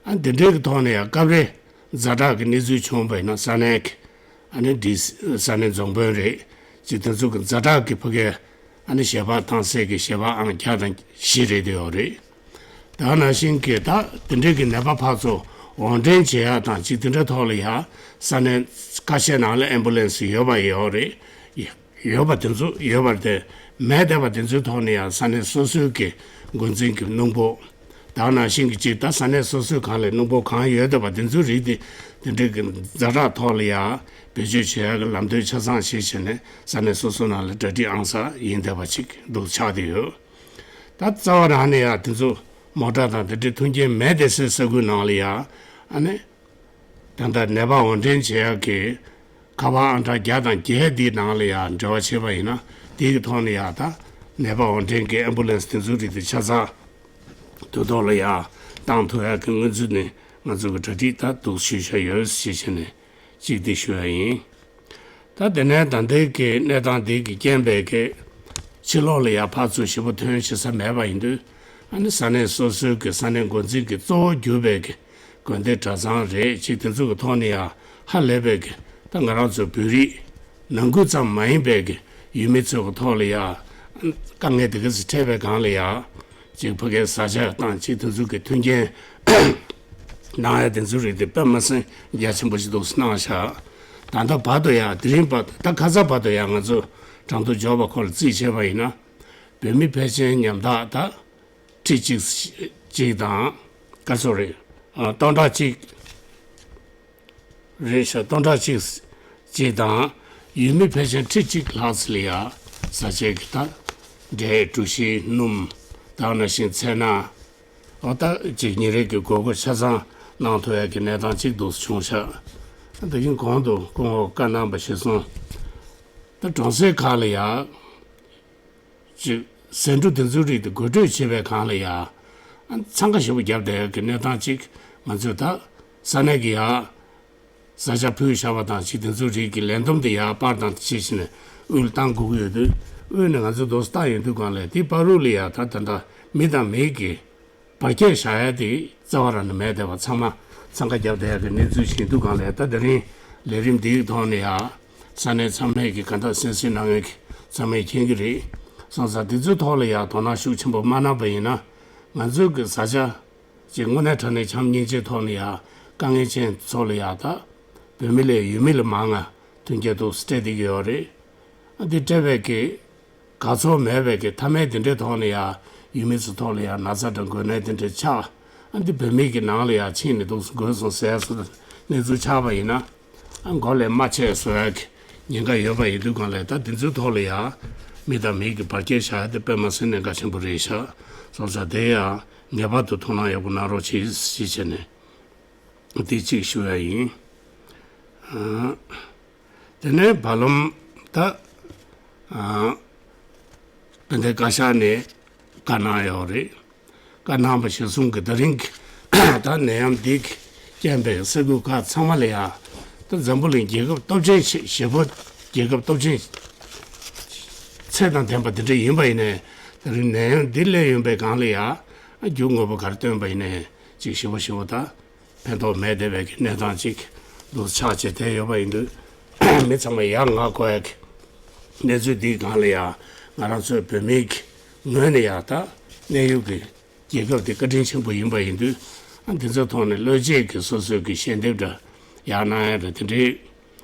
ཨ་དེ་འདྲའི་གི་ཐོག་ནས་ཡང་སྐབས་རེ་ཛ་དྲག་གི་གནས་ཚུལ་བྱུང་བ་ཡིན་ན་ས་གནས་ཀྱི་ཨ་ནི་ཌི་སི་ས་གནས་རྫོང་དཔོན་རེད། ཅིག་དེ་ཚོ་གི་ཛ་དྲག་གི་ཕ་གའི་ཨ་ནི་ཞལ་པར་བཏང་སའི་གི་ཞལ་པར་ཨང་བརྒྱ་དང་བཞི་རེད་དེ་ཡོད་རེད། ད་ནང་བཞིན་གྱི་ད་དེ་འདྲའི་གི་ནད་པ་ཕར་ཚུར་འོར་འདྲེན་བྱེད་ཡ་དང་ཅིག་དེ་འདྲའི་ཐོག་ལ་ཡ་ས་གནས་ཁ་ཤས་ནང་ལ་ཨེམ་བུ་ལན་སི་ཡོད་པ་ཡོད་རེད། ཡོད་པ་དེ་ཚོ་ཡོད་པ་དེ་མེད་བསྡད་པ་དེ་ཚོའི་ཐོག་ནས་ཡང་ས་གནས་སོ་སོའི་གི་འགོ་འཛིན་གྱི་སྣུམ་འཁོར་དང་ནང་བཞིན་གྱི་ཅིག་ད་ས་གནས་སོ་སོའི་གང་ལས་སྣུམ་འཁོར་གང་ཡོད་བསྡད་པ་དེ་ཚོའི་རིགས་དེ་དེ་འདྲའི་གི་ཛ་དྲག་ཐོག་ལ་ཡང་བེད་སྤྱོད་བྱེད་ཡག་གི་ལམ་སྟོན་ཆ་ཚང་ཞིག་བྱས་ནས་ས་གནས་སོ་སོ་ནང་ལ་གྲ་སྒྲིག་ཨང་གསར་ཡིན་བསྡད་པ་ཅིག་འདུག་ཆགས་བསྡད་ཡོད། ད་རྩ་བ་རང་ནས་ཡང་དེ་ཚོ་མོ་ཊ་དང་དེ་འདྲའི་མཐུན་རྐྱེན་མེད་བསྡད་སའི་ས་ཁུལ་ནང་ལ་ཡང་ཨ་ནི། ད་ལྟ་ནད་པ་འོར་འདྲེན་བྱེད་ཡག་གི་ཁ་པར་ཨང་གྲངས་བརྒྱ་དང་བརྒྱད་འདིའི་ནང་ལ་ཡང་འབྲེལ་བ་བྱས་པ་ཡིན་ན་དེའི་ཐོག་ནས་ཡང་ད་ནད་པ་འོར་འདྲེན་གྱི་ཨེམ་བུ་ལན་སི་དེ་ཚོའི་རིགས་དེ་ཆ་ཚང་དུས་ཐོག་ལ་ཡང་བཏང་ཐུབ་ཡག་གི་སྔོན་ཚུད་ནས་ང་ཚོ་གི་གྲ་སྒྲིག་ད་འདུག་ཞུས་བཞག་ཡོད་ཞེས་བྱས་ནས་གཅིག་དེ་ཞུ་ཡ་ཡིན། ད་དེ་ནས་ད་ལྟའི་གི་གནས་སྟངས་འདི་གི་རྐྱེན་པས་གི་ཕྱི་ལོགས་ལ་ཡང་ཕར་ཚུར་ཞེ་པོ་ཐོན་བྱེད་ས་མེད་པ་ཡིན་དུས་ཨ་ནི་ས་གནས་སོ་སོའི་གི་ས་གནས་འགོ་འཛིན་གྱི་གཙོ་བོ་གྱུར་པའི་གི་དགོན་སྡེ་གྲྭ་ཚང་རེད་ཅིག་དེ་ཚོ་གི་ཐོག་ནས་ཡང་ཧ་ལས་པའི་གི་ད་ང་རང་ཚོ་བོད་རིགས་ནང་ཁུལ་ཙམ་མ་ཡིན་པའི་གི་ཡུལ་མི་ཚོ་གི་ཐོག་ལ་ཡང་དཀའ་ངལ་དེ་ག་ཚོད་འཕྲད་པའི་སྒང་ལ་ཡང་། ཅིག་ཕ་གིའི་བཟའ་བཅའ་དང་ཅིག་དེ་ཚོ་གི་མཐུན་རྐྱེན་གནང་ཡ་དེ་ཚོ་རིགས་དེ་དཔེ་མ་སྲིད་རྒྱ་ཆེན་པོ་ཞིག་འདུག་གནང་བཞག་ད་ལྟ་བར་དུ་ཡ་དེ་རིང་བར་དུ་ད་ཁ་ས་བར་དུ་ཡ་ང་ཚོ་གྲངས་ཐོ་འབྱོར་བ་ཁོ་ལ་རྩིས་བྱས་པ་ཡིན་ན་བོད་མི་ཕལ་ཆེར་ཉམ་ཐག་ད་ཁྲི་གཅིག་གཅིག་དང་ག་ཚོད་རེད། ཨ་སྟོང་ཕྲག་གཅིག་རེད་ཤག་སྟོང་ཕྲག་གཅིག་གཅིག་དང་ཡུལ་མི་ཕལ་ཆེར་ཁྲི་གཅིག་ལྷག་ཙམ་ལ་ཡ་བཟའ་བཅའ་གི་ད་འབྲས་གྲོ་ཞིབ་སྣུམ་དང་ནང་བཞིན་ཚལ་སྣ་འོ་ད་ཅིག་ཉིན་རེ་གི་དགོས་མཁོ་ཆ་ཚང་གནང་ཐུབ་ཡ་གི་གནས་སྟངས་གཅིག་འདུག་བྱུང་ཤག་ད་གིན་གོང་དུ་སྐུ་ངོ་བཀའ་གནང་པ་གཞིར་བཟུང་ད་གྲོང་གསེབ་ཁག་ལ་ཡ། ཅིག་ཟད་འགྲོ་དེ་ཚོའི་རིགས་དེ་བགོ་སྤྲོད་བྱེད་པའི་སྒང་ལ་ཡ། འཚང་ཁ་ཞེ་པོ་བརྒྱབ་བསྡད་ཡོད་ཀྱི་གནས་སྟངས་ཅིག་ང་ཚོས་ད་ས་གནས་ཀྱི་ཡ། བཟའ་བཅའ་ཕུལ་བཞག་པ་དང་ཅིག་དེ་ཚོའི་རིགས་ཀྱི་ལས་བསྡོམས་དེ་ཡ་པར་དང་བྱེད་བཞིན་ནས་དབུས་ལ་བཏང་དགོས་ཀྱི་ཡོད་དུས་དབུས་ནས་ང་ཚོ་རྡོ་སོལ་བཏང་ཡོང་དུས་སྒང་ལ་དེའི་བར་རུ་ལ་ཡ་ད་ད་ལྟ་མི་དང་མི་གི་བར་ཁྱད་བཞག་ཡ་དེ་རྩ་བ་རང་ནས་མེད་བསྡད་པ་ཚང་མ་འཚང་ཁ་བརྒྱབ་བསྡད་ཡ་གི་གནས་ཚུལ་ཞིག་འདུག་གང་ལས་ད་དེ་རིང་ལས་རིམ་འདིའི་ཐོག་ནས་ཡ་ས་གནས་ཚང་མས་ཀྱི་ག་འདྲ་གསན་གཟིགས་གནང་མཁན་གྱི་ཚང་མས་མཁྱེན་གྱི་རེད། སོང་ཙང་དེ་ཚོའི་ཐོག་ལ་ཡ་དོ་སྣང་ཤུགས་ཆེན་པོ་མ་གནང་པ་ཡིན་ན་ང་ཚོའི་གི་བཟའ་བཅའ་ཅིག་དངོས་གནས་དྲང་གནས་འཆམ་མཉེན་ཆེད་ཐོག་ནས་ཡ་དཀའ་ངལ་ཅན་ཚོ་ལ་ཡ་ད་བོད་མི་ལས་ཡུལ་མི་ལ་མང་ང་མཐུན་རྐྱེན་འདུག་སྤྲད་བསྡད་ཀྱི་ཡོད་རེད། ཨ་འདི་སྤྲད་པའི་གི་དགའ་ཚོར་མེད་པའི་གི་མཐའ་མའི་དེ་འདྲའི་ཐོག་ནས་ཡ་ཡུལ་མི་ཚོའི་ཐོག་ལ་ཡ་ན་ཚ་དང་འགོས་ནད་དེ་འདྲ་ཆགས། ཨ་འདི་བོད་མི་གི་ནང་ལ་ཡ་ཕྱིན་ནས་འདུག་འགོས་སོང་ཟེར་སོང་གནས་ཚུལ་ཆགས་པ་ཡིན་ན། ཨ་མགོ་ལས་མ་ཆད་བཟོ་ཡ་གི་ཉེན་ཁ་ཡོད་པ་ཡིན་དུས་གང་ལས་ད་དེ་ཚོའི་ཐོག་ལ་ཡ་མི་དང་མི་གི་བར་ཁྱད་བཞག་ཡ་དེ་དཔེ་མ་སྲིད་གནད་འགག་ཆེན་པོ་རེད་ཤག་སོང་ཙང་དེ་ཡ་ངེས་པར་དུ་དོ་སྣང་ཡག་པོ་གནང་རོགས་གྱིས་ཞེས་བྱས་ནས་དེ་གཅིག་ཞུ་ཡ་ཡིན། ཨ། དེ་ནས་བར་ལམ་ད། ཨ། དེ་འདྲའི་བཀའ་ཤག་ནས་བཀའ་གནང་ཡོད་རེད། བཀའ་གནང་བ་གཞིར་བཟུང་གིས་ད་རིང་གི་ད་ནད་ཡམས་འདི་གི་རྐྱེན་པས་ས་ཁུལ་ཁག་ཚང་མ་ལ་ཡ་ད་འཛམ་བུ་གླིང་རྒྱལ་ཁབ་སྟོབས་ཆེན་ཞེ་ཞེ་པོ་རྒྱལ་ཁབ་སྟོབས་ཆེན་ཚད་དང་ལྡན་པ་འདི་འདྲ་ཡིན་པ་ཡིན་ནའི་ད་རིང་ནད་ཡམས་འདི་སླེབས་ཡོང་པའི་སྒང་ལ་ཡ་རྒྱུ་དངོས་པོ་ག་རེ་བཏོན་པ་ཡིན་ནའི་ཅིག་ཞེ་པོ་ཞེ་པོ་ད། ཕན་ཐོགས་མེད་བསྡད་པའི་གི་གནས་སྟངས་ཅིག་འདུག་ཆགས་བྱས་བསྡད་ཡོད་པ་ཡིན་དུས། མི་ཚང་མ་ཡ་ང་དགོས་ཡ་གི་གནས་ཚུལ་འདིའི་སྒང་ལ་ཡ་ང་རང་ཚོའི་བོད་མིའི་གི་ངོས་ནས་ཡ་ད་གནས་ཡུལ་གི་རྒྱལ་ཁབ་དེ་བཀའ་དྲིན་ཆེན་པོ་ཡིན་པ་ཡིན་དུས། འདི་ཚོའི་ཐོག་ནས་བློ་སྐྱེད་ཀྱི་སོ་སོའི་གི་ཞལ་འདེབས་འདྲ་ཡ་གནང་ཡ་འདྲ་དེ་འདྲའི་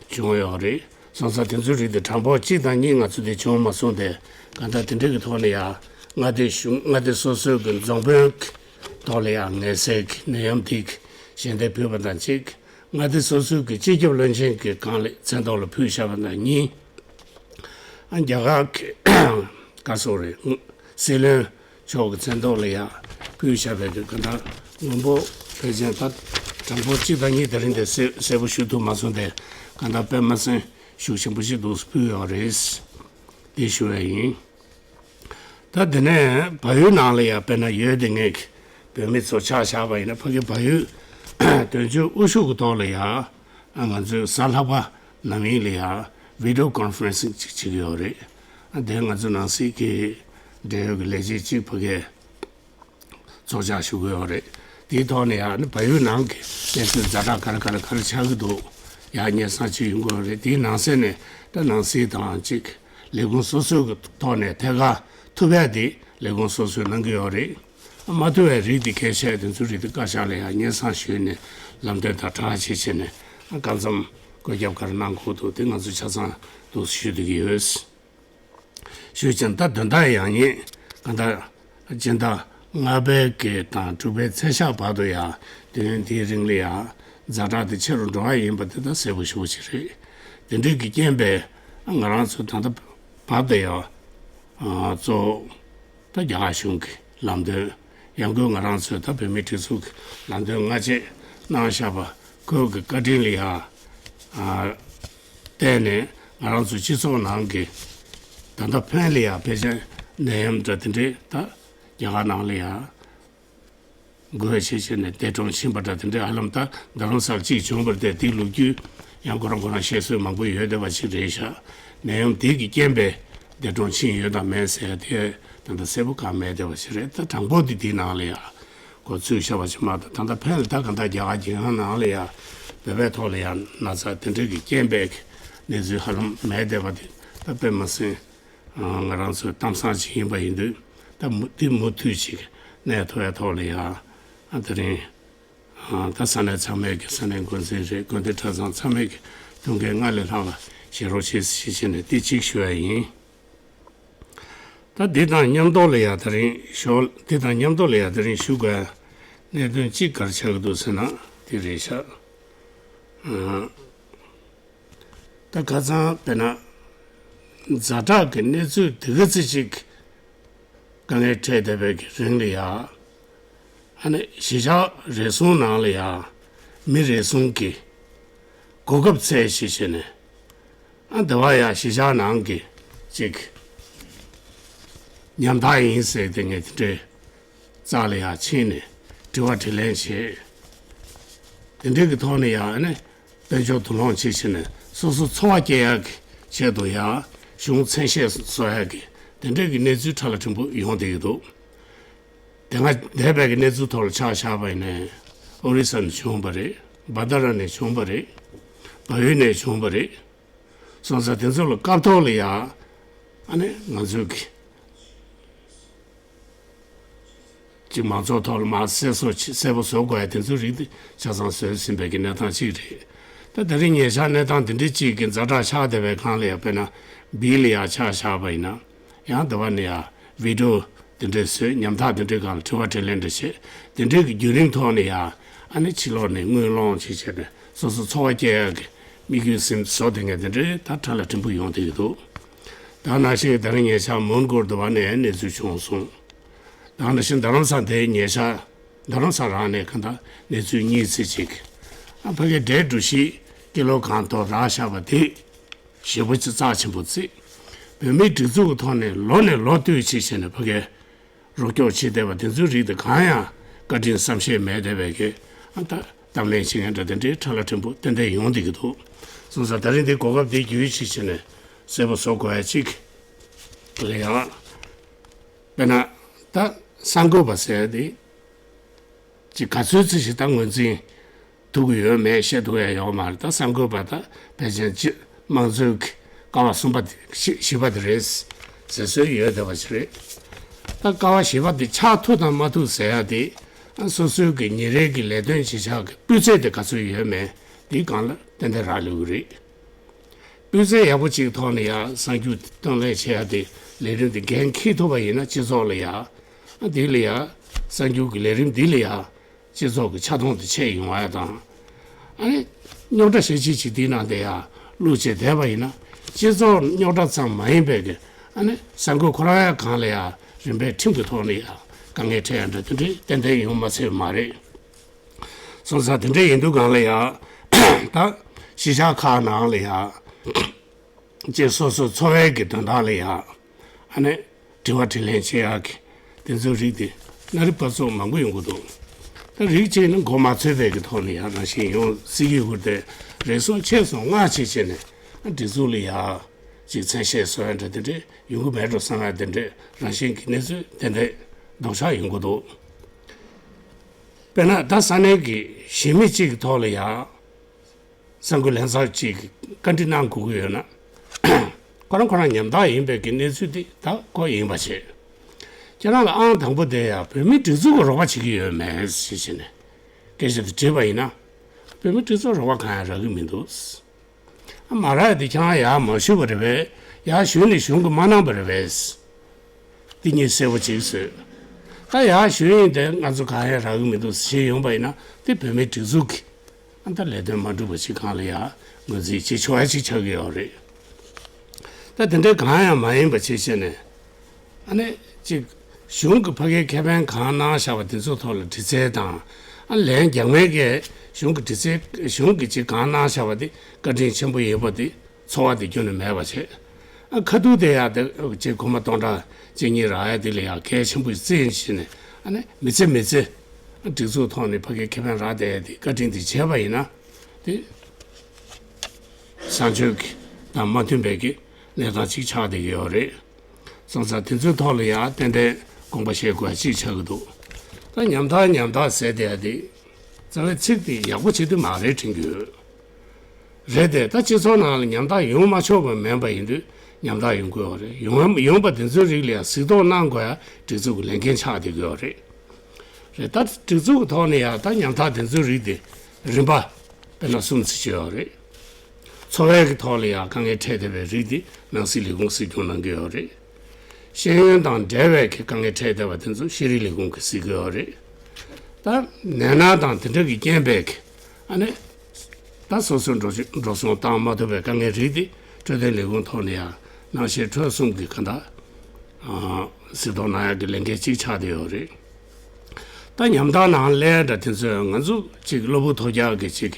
བྱུང་ཡོད་རེད། སོང་ཙང་དེ་ཚོའི་རིགས་དེ་གྲངས་འབོར་གཅིག་དང་གཉིས་ང་ཚོ་དེ་བྱུང་མ་སོང་སྟེ། གང་ལྟར་དེ་འདྲའི་གི་ཐོག་ནས་ཡ་མངའ་སྡེ་གཞུང་མངའ་སྡེ་སོ་སོའི་གི་རྫོང་དཔོན་གི་ཐོག་ལ་ཡང་ངལ་སེལ་གྱི་ནད་ཡམས་དེ་གི་ཞལ་འདེབས་ཕུལ་བ་དང་གཅིག་མངའ་སྡེ་སོ་སོའི་གི་སྤྱི་ཁྱབ་བློན་ཆེན་གྱི་སྒང་ལ་མཚན་ཐོག་ལ་ཕུལ་བཞག་པ་དང་གཉིས། ཨ་རྒྱ་གར་གྱི་ག་སོག་རེད། སྲིད་བློན་མཆོག་གི་མཚན་ཐོག་ལ་ཡང་ཕུལ་བཞག་པའི་གི་གང་ལྟར་མང་པོ་ཕལ་ཆེར་ད་གྲངས་འབོར་གཅིག་དང་གཉིས་དེ་རིང་དེ་གསལ་གསལ་པོ་ཞུ་ཐུབ་མ་སོང་སྟེ། གང་ལྟར་དཔེ་མ་སྲིད་ཤུགས་ཆེན་པོ་ཞིག་འདུག་ཕུལ་ཡོད་རེད། འདི་ཞུ་བ་ཡིན། ད་དེ་ནས་བལ་ཡུལ་ནང་ལ་ཡང་དཔེར་ན་ཡོད་དེ་ངས་བོད་མི་ཚོ་ཆ་བཞག་པ་ཡིན་ན། ཕ་གི་བལ་ཡུལ་དོན་གཅོད་དབུ་བཞུགས་ཀྱི་ཐོག་ལ་ཡང་ང་ཚོས་གཟའ་ལྷག་པ་ནམ་ཡིན་ལ་ཡང་video conferencing་ཅིག་བྱེད་ཀྱི་ཡོད་རེད། དེ་ང་ཚོ་ནང་སྲིད་ཀྱི་འབྲེལ་ཡོད་ཀྱི་ལས་བྱེད་ཅིག་ཕ་གིར་ཚོགས་བཅར་ཞུ་གི་ཡོད་རེད། དེའི་ཐོག་ནས་ཡང་ནི་བལ་ཡུལ་ནང་གི་གནས་ཚུལ་ཛ་དྲག་ག་རེ་ག་རེ་ག་རེ་ཆགས་ཀྱི་འདུག་ཡང་སྙན་སེང་ཅིག་ཡོང་གི་ཡོད་རེད། དེའི་ནང་གསེས་ནས་ད་ནང་སྲིད་དང་གཅིག་ལས་ཁུངས་སོ་སོའི་གི་ཐོག་ནས་ཐད་ཀར་ཐུབ་ཡ་དེ་ལས་ཁུངས་སོ་སོས་གནང་གི་ཡོད་རེད། མ་ཐུབ་པའི་རིགས་དེ་གལ་ཆེ་དེ་ཚོའི་རིགས་དེ་བཀའ་ཤག་ལ་ཡང་སྙན་སེང་ཞུས་ནས་ལམ་སྟོན་དང་གྲ་སྒྲིག་བྱས་ནས་གང་འཚམ་བཀོད་ཁྱབ་ག་རེ་གནང་དགོས་འདུག་དེ་ང་ཚོས་ཆ་ཚང་འདུག་ཞུ་བསྡད་ཀྱི་ཡོད། ཞུས་ཙང་ད་དོན་དག་ཡང་ཉིད་གང་ལྟར་སྤྱི་ཟླ་ལྔ་པའི་གི་དང་དྲུག་པའི་ཚེས་ཤར་བར་དུ་ཡང་དུས་ཡུན་དེའི་རིང་ལ་ཡང་ཛ་དྲག་དེ་ཆེ་རུ་འགྲོ་བ་ཡིན་པ་དེ་ད་གསལ་པོ་ཞེ་པོ་ཅིག་རེད། དེ་འདྲའི་གི་རྐྱེན་པས་ང་རང་ཚོ་ད་ལྟ་བར་དུ་ཡང་གཙོ་བོ་ད་རྒྱ་གར་གཞུང་གི་ལམ་སྟོན། ཡང་སྒོས་ང་རང་ཚོས་ད་བོད་མིའི་སྒྲིག་འཛུགས་ཀྱི་ལམ་སྟོན་སྔ་རྗེས་གནང་བཞག་པ་ཁོའི་གི་བཀའ་དྲིན་ལ་ཡང་བརྟེན་ནས་ང་རང་ཚོ་སྤྱི་ཚོགས་ནང་གི་ད་ལྟ་ཕན་ལ་ཡང་ཕལ་ཆེར་ནད་ཡམས་འདྲ་དེ་འདྲའི་ད་རྒྱ་གར་ནང་ལ་ཡང་འགོས་བྱས་བྱས་ནས་འདས་གྲོངས་ཕྱིན་པ་འདྲ་དེ་འདྲའི་ཧ་ལམ་ད་རྡ་རམ་ས་ལ་གཅིག་བྱུང་བ་རེད་དེ། དེའི་ལོ་རྒྱུས་ཡང་ཁོ་རང་ཁོ་རང་བཤད་སྲོལ་མང་པོ་ཡོད་བསྡད་པ་ཞིག་རེད་ཤག་ནད་ཡམས་དེ་གི་རྐྱེན་པས་འདས་གྲོངས་ཕྱིན་ཡོད་དམ་མེད་ཟེར་ཡ་དེ་ད་ལྟ་གསལ་པོ་གང་མེད་བསྡད་པ་ཞིག་རེད། ད་དྲང་པོ་དེ་དེའི་ནང་ལ་ཡང་འགོ་ཚུགས་བཞག་པ་ཞིག་མ་གཏོགས། ད་ལྟ་ཕན་ལ་ད་གང་ལྟར་རྒྱ་གར་རྒྱལ་ཁབ་ནང་ལ་ཡང་བོད་པའི་ཐོག་ལ་ཡང་ན་ཚ་དེ་འདྲ་གི་རྐྱེན་པས་གནས་ཚུལ་ཧ་ལམ་མེད་བསྡད་པ་དེ་ད་དཔེ་མ་སྲིད་ང་རང་ཚོའི་གཏམ་བཟང་ཞིག་ཡིན་པ་ཡིན་དུས། ད་མུ་དེ་མུ་མཐུད་ཅིག་གནས་ཐུབ་ཡ་ཐོག་ལ་ཡང་དེ་རིང་ད་ས་གནས་ཚང་མས་ཀྱི་ས་གནས་འགོ་འཛིན་རེད། དགོན་སྡེ་གྲྭ་ཚང་ཚང་མས་ཀྱི་ཐུགས་འགན་སྔར་ལས་ལྷག་པ་བཞེས་རོགས་བྱེད་ཞེས་བྱས་ནས་དེ་གཅིག་ཞུ་ཡ་ཡིན། ད་འདི་དང་མཉམ་དུ་ལ་ཡ་དེ་རིང་ཞོར་འདི་དང་མཉམ་དུ་ལ་ཡ་དེ་རིང་ཞུ་དགོས་གནད་དོན་གཅིག་ག་རེ་ཆགས་ཀྱི་འདུག་ཟེར་ན་དེ་རེད་ཤག་ཨ། ད་ཁ་སང་དཔེར་ན་ཛ་དྲག་གི་གནས་ཚུལ་དེ་ག་ཚོད་ཅིག་དཀའ་ངལ་འཕྲད་བསྡད་པའི་གི་རིང་ལ་ཡ། ཨ་ནི་གཞིས་ཆགས་རེ་ཟུང་ནང་ལ་ཡ་མི་རེ་ཟུང་གི་གོ་སྐབས་འཚོལ་ཞེས་བྱས་ནས། ཨ་འདི་བ་ཡ་གཞིས་ཆགས་ནང་གི་ཅིག་ཉམ་ཐག་ཡིན་ཟེར་དེ་ངས་དེ་འདྲའི་རྩ་ལ་ཡ་ཕྱིན་ནས་དྲི་བ་དྲིས་ལན་བྱས། དེ་འདྲའི་གི་ཐོག་ནས་ཡ་ཨ་ནི་དཔལ་འབྱོར་དུ་སློང་བྱེད་བྱས་ནས་སོ་སོ་འཚོ་བ་སྐྱེལ་ཡག་གི་ཆེད་དུ་ཡ་གཞུང་མཚན་ཤས་བཟོ་ཡག་གི་དེ་འདྲའི་གི་གནས་ཚུལ་ཕྲ་ལ་ཕྲན་བུ་ཡོང་བསྡད་ཀྱི་འདུག་དེ་སྔ་འདས་པའི་གི་གནས་ཚུལ་ཐོག་ལ་ཆ་བཞག་པ་ཡིན་ན། ཨོ་རི་ས་ནས་བྱུང་བ་རེད། བ་ད་ར་ནས་བྱུང་བ་རེད། བལ་ཡུལ་ནས་བྱུང་བ་རེད། སོང་ཙང་དེ་ཚོ་ལ་སྐབས་ཐོག་ལ་ཡ་ཨ་ནི་ང་ཚོས་གི་ཅིག་མང་ཚོགས་ཐོག་ལ་མར་གསལ་བཟོ་བྱེད་གསལ་པོ་བཟོ་དགོས་ཡ་དེ་ཚོའི་རིགས་དེ་ཆ་ཚང་བཟོས་ཟིན་པའི་གི་གནས་སྟངས་གཅིག་རེད། ད་དེ་རིང་ཉེ་ཆར་གནས་སྟངས་དེ་འདྲའི་གཅིག་གི་ཛ་དྲག་ཆགས་བསྡད་པའི་སྒང་ལ་ཡ་དཔེར་ན་བིལ་ལ་ཡ་ཆ་བཞག་པ་ཡིན་ན་ཡང་འདི་བ་ནས་ཡ་བི་ཌི་ཡོ་དེ་འདྲས་བཟོས། ཉམ་ཐག་དེ་འདྲའི་སྒང་ལ་དྲི་བ་དྲིས་ལན་འདྲ་བྱས། དེ་འདྲའི་གི་བརྒྱུད་རིམ་ཐོག་ནས་ཡ་ཨ་ནི་ཕྱི་ལོགས་ནས་དངུལ་སློང་བྱས་བྱས་ནས་སོ་སོ་འཚོ་བ་སྐྱེལ་ཡག་གི་དམིགས་ཡུལ་ཟིན་བཟོ་དེ་ངས་དེ་འདྲའི་ད་ཕྲ་ལ་ཕྲན་བུ་ཡོང་བསྡད་ཀྱི་འདུག་ད་ནང་བཞིན་ད་རིང་ཉེ་ཆར་མོན་གྷོ་དུ་བ་ནས་གནས་ཚུལ་བྱུང་སོང་། ད་ནང་བཞིན་རྡ་རམ་ས་དེའི་ཉེ་ཆར་རྡ་རམ་ས་རང་ནས་གང་ལྟར་གནས་ཚུལ་གཉིས་ཙམ་ཅིག་ཨ་ཕ་གི་འབྲས་འབྲུ་ཞིག་ཀི་ལོ་གང་ཐོག་རག་བཞག་པ་དེ། ཞེ་པོ་ཅིག་རྩ་ཆེན་པོ་བརྩིས། བོད་མིའི་སྒྲིག་འཛུགས་ཀྱི་ཐོག་ནས་ལོ་ནས་ལོ་བསྟུད་ཅིག་བྱས་ནས་ཕ་གིར་རོགས་སྐྱོར་བྱེད་བསྡད་པ་དེ་ཚོའི་རིགས་དེ་གང་ཡང་བཀའ་དྲིན་བསམ་ཤེས་མེད་བསྡད་པའི་གི་ཨ་ད་གཏམ་གླེང་བྱེད་མཁན་འདྲ་དེ་འདྲའི་ཁྲ་ལ་ཕྲན་བུ་ཏན་ཏན་ཡོང་བསྡད་ཀྱི་འདུག་སོང་ཙང་ད་རིང་འདི་གོ་སྐབས་འདི་བརྒྱུད་ཅིག་བྱས་ནས་གསལ་པོ་བཟོ་དགོས་ཡ་གཅིག་ལ་ཡང་། དཔེར་ན། ད་གསར་འགོད་པ་ཟེར་ཡ་དེ། ཅིག་ག་ཚོད་ཙམ་ཞིག་ད་ངོས་འཛིན་ཐུབ་ཀྱི་ཡོད་མེད་བཤད་ཐུབ་ཡ་ཡོད་མ་རེད། ད་གསར་འགོད་པ་ད་ཕལ་ཆེར་སྤྱི་དམངས་གཙོའི་གི་ཀ་བ་གསུམ་པ་དེ་བཞི་བཞི་པ་དེ་རེད་ཟེར་སྲོལ་ཡོད་བསྡད་པ་ཞིག་རེད། ད་ཀ་བ་བཞི་པ་དེ་ཆགས་ཐུབ་དང་མ་ཐུབ་ཟེར་ཡ་དེ་ཨ་སོ་སོའི་གི་ཉིན་རེའི་གི་ལས་དོན་བྱེད་ཕྱོགས་གི་སྤུས་ཚད་དེ་ག་ཚོད་ཡོད་མེད་དེའི་སྒང་ལ་ཏན་ཏན་རག་ལས་ཀྱི་རེད། སྤུས་ཚད་ཡག་པོ་ཅིག་ཐོག་ནས་ཡ་གསར་འགྱུར་གཏོང་ལེན་བྱེད་ཡ་དེ་ལས་རིམ་དེ་འགན་འཁྱེར་ཐུབ་པ་ཡིན་ན་སྤྱི་ཚོགས་ལ་ཡ། ཨ་དེ་ལ་ཡ་གསར་འགྱུར་གྱི་ལས་རིམ་འདི་ལ་ཡ་སྤྱི་ཚོགས་ཀྱི་ཆ་མཐོང་དེ་ཆེ་ཡོང་བ་ཡ་དང་། ཨ་ནི་རྙོག་དྲ་ཞེ་ཆེ་ཅིག་དེའི་ནང་དེ་ཡ་བླུགས་བྱས་བསྡད་པ་ཡིན་ན་སྤྱི་ཚོགས་རྙོག་དྲ་ཙམ་མ་ཡིན་པའི་གི་ཨ་ནི་གསར་འགོད་ཁོ་རང་ཡ་སྒང་ལ་ཡ་རིམ་པས་ཁྲིམས་ཀྱི་ཐོག་ནས་ཡ་དཀའ་ངལ་འཕྲད་ཡ་འདྲ་དེ་འདྲའི་ཏན་ཏན་ཡོང་མ་སྲིད་པ་མ་རེད། སོང་ཙང་དེ་འདྲ་ཡིན་དུས་སྒང་ལ་ཡ། ད་གཞིས་ཆགས་ཁག་ནང་ལ་ཡ། ཅེས་སོ་སོའི་འཚོ་བའི་གི་དོན་དག་ལ་ཡ། ཨ་ནི་དྲི་བ་དྲིས་ལན་བྱེད་ཡག་གི་དེ་ཚོའི་རིགས་དེ་སྣ་རིགས་པ་ཚོ་མང་པོ་ཡོང་གི་འདུག་ད་རིགས་གཅིག་ནི་མགོ་མ་ཚོས་པའི་གི་ཐོག་ནས་ཡ་རང་བཞིན་ཡོང་སྲིད་ཀྱི་ཡོད་དེ་རེ་ཟུང་ཆེ་སོང་སྔ་ཕྱི་བྱས་ནས་སྒྲིག་འཛུགས་ལ་ཡ་ཅིག་མཚན་ཤས་བཟོ་ཡ་འདྲ་དེ་འདྲས་ཡོང་གི་མེད་འགྲོ་བསམ་ཡ་དེ་འདྲས་རང་བཞིན་གྱི་གནས་ཚུལ་དེ་འདྲས་ལྡོག་ཆགས་ཡོང་གི་འདུག་དཔེར་ན་ད་ས་གནས་ཀྱི་གཞིས་མི་གཅིག་གི་ཐོག་ལ་ཡ། གསར་འགོད་ལྷན་ཚོགས་ཅིག་གིས་བཀའ་འདྲི་གནང་དགོས་ཀྱི་ཡོད་ན། ཁོ་རང་ཁོ་རང་ཉམ་ཐག་ཡིན་པའི་གི་གནས་ཚུལ་འདི་ད་ཁོ་ཡིན་པ་བྱེད། ཁྱེད་རང་ལ་ཨང་དང་པོ་དེ་ཡང་བོད་མིའི་སྒྲིག་འཛུགས་ཀྱི་རོགས་པ་བྱེད་ཀྱི་ཡོད་མེད་ཞེས་བྱས་ནས་སྐད་ཆ་དེ་དྲིས་པ་ཡིན་ན། བོད་མིའི་སྒྲིག་འཛུགས་རོགས་པ་གང་ཡང་རག་གི་མི་འདུག་ཨ་མ་རག་དེ་ཁྱེད་རང་ཡར་མ་ཞུས་པ་རེད་པས། ཡར་ཞུས་ནས་གཞུང་གིས་མ་གནང་པ་རེད་པས། འདི་གཉིས་གསལ་པོ་ཅིག་བཟོས། ད་ཡར་ཞུས་ཡིན་དེ་ང་ཚོ་གང་ཡང་རག་གི་མི་འདུག་ཞེས་ཡོང་པ་ཡིན་ན་དེ་བོད་མིའི་སྒྲིག་འཛུགས་ཀྱི་ཨ་ད་ལས་དོན་མ་འགྲུབ་པ་ཞིག་སྒང་ལ་ཡ་ངོས་འཛིན་བྱེད་ཆོག་ཡ་ཅིག་ཆགས་ཀྱི་ཡོད་རེད། ད་དེ་འདྲའི་གང་ཡང་མ་ཡིན་པ་བྱེད་བྱས་ནས་ཨ་ནི་ཅིག་གཞུང་གི་ཕ་གིའི་ཁེ་ཕན་གང་གནང་བཞག་པ་དེ་ཚོ་ཐོག་ལ་དྲི་རྩད་དང་ཨ་ལན་རྒྱག་མཁན་གྱི་གཞུང་གི་དྲི་རྩད་གཞུང་གི་ཅིག་གང་གནང་བཞག་པ་དེ་བཀའ་དྲིན་ཆེན་པོ་ཡོད་པ་དེ། ཚོར་བ་དེ་ཁྱོན་ནས་མེད་པ་བྱས། ཨ་ཁ་ཐུག་དེ་ཡང་དེ་ཅིག་སྒོར་མོ་སྟོང་ཕྲག་གཅིག་གཉིས་རག་ཡ་དེ་ལ་ཡང་གལ་ཆེན་པོ་བརྩིས་བྱས་ནས་ཨ་ནི་མི་ཚེ་མི་ཚེ་སྒྲིག་འཛུགས་ཐོག་ནས་ཕ་གིའི་ཁེ་ཕན་རག་བསྡད་ཡ་དེ་བཀའ་དྲིན་དེ་བྱས་པ་ཡིན་ན་དེ་བཟང་སྤྱོད་ཀྱི་དང་མ་མཐུན་པའི་གི་གནས་སྟངས་ཅིག་ཆགས་བསྡད་ཀྱི་ཡོད་རེད། སོང་ཙང་དེ་ཚོའི་ཐོག་ལ་ཡང་ཏན་ཏན་དགོངས་པ་བཞེས་དགོས་ཡ་ཅིག་ཆགས་ཀྱི་འདུག་ད་ཉམ་ཐག་ཉམ་ཐག་ཟེར་བསྡད་ཡ་དེ་རྩ་བའི་ཚིག་དེ་ཡག་པོ་བྱེད་དུས་མ་རེད་དྲན་གྱི་ཡོད། རེད་དེ་ད་སྤྱི་ཚོགས་ནང་ལ་ཉམ་ཐག་ཡོང་མ་ཆོག་པ་མིན་པ་ཡིན་དུས་ཉམ་ཐག་ཡོང་དགོས་པ་རེད། ཡོང་ཡོང་པ་དེ་ཚོའི་རིགས་ལ་ཡང་གཟིགས་རྟོག་གནང་དགོས་ཡ་སྒྲིག་འཛུགས་ཀྱི་ལས་འགན་ཆགས་བསྡད་ཀྱི་ཡོད་རེད། རེད་ད་སྒྲིག་འཛུགས་ཀྱི་ཐོག་ནས་ཡང་ད་ཉམ་ཐག་དེ་ཚོའི་རིགས་དེ་རིམ་པ་དཔེར་ན་གསུམ་ཙམ་ཅིག་ཡོད་རེད། འཚོ་བའི་གི་ཐོག་ལ་ཡང་དཀའ་ངལ་འཕྲད་བསྡད་པའི་རིགས་དེ་ནང་སྲིད་ལས་ཁུངས་སྲིད་སྐྱོང་གནང་གི་ཡོད་རེད། ཤེས་ཡོན་དང་འབྲེལ་བའི་གི་དཀའ་ངལ་འཕྲད་བསྡད་པ་དེ་ཚོ་ཤེས་རིག་ལས་ཁུངས་ཀྱིས་གཟིགས་ཀྱི་ཡོད་རེད། ད་ནད་མནར་དང་དེ་འདྲ་གི་རྐྱེན་པས་གི་ཨ་ནི། ད་སོ་སོའི་འགྲོ་འགྲོ་སོང་བཏང་མ་ཐུབ་པའི་དཀའ་ངལ་རིགས་དེ་འཕྲོད་བསྟེན་ལས་ཁུངས་ཐོག་ནས་ཡང་ནང་ཤེས་འཕྲོད་གསུམ་གྱི་ག་འདྲ་གཟིགས་རྟོག་གནང་ཡག་གི་ལས་འགན་གཅིག་ཆགས་བསྡད་ཡོད་རེད། ད་ཉམ་ཐག་ནང་སླེབས་འདྲ་དེ་ཚོས་ང་ཚོ་གཅིག་གློ་བུར་ཐོལ་རྒྱག་གི་གཅིག་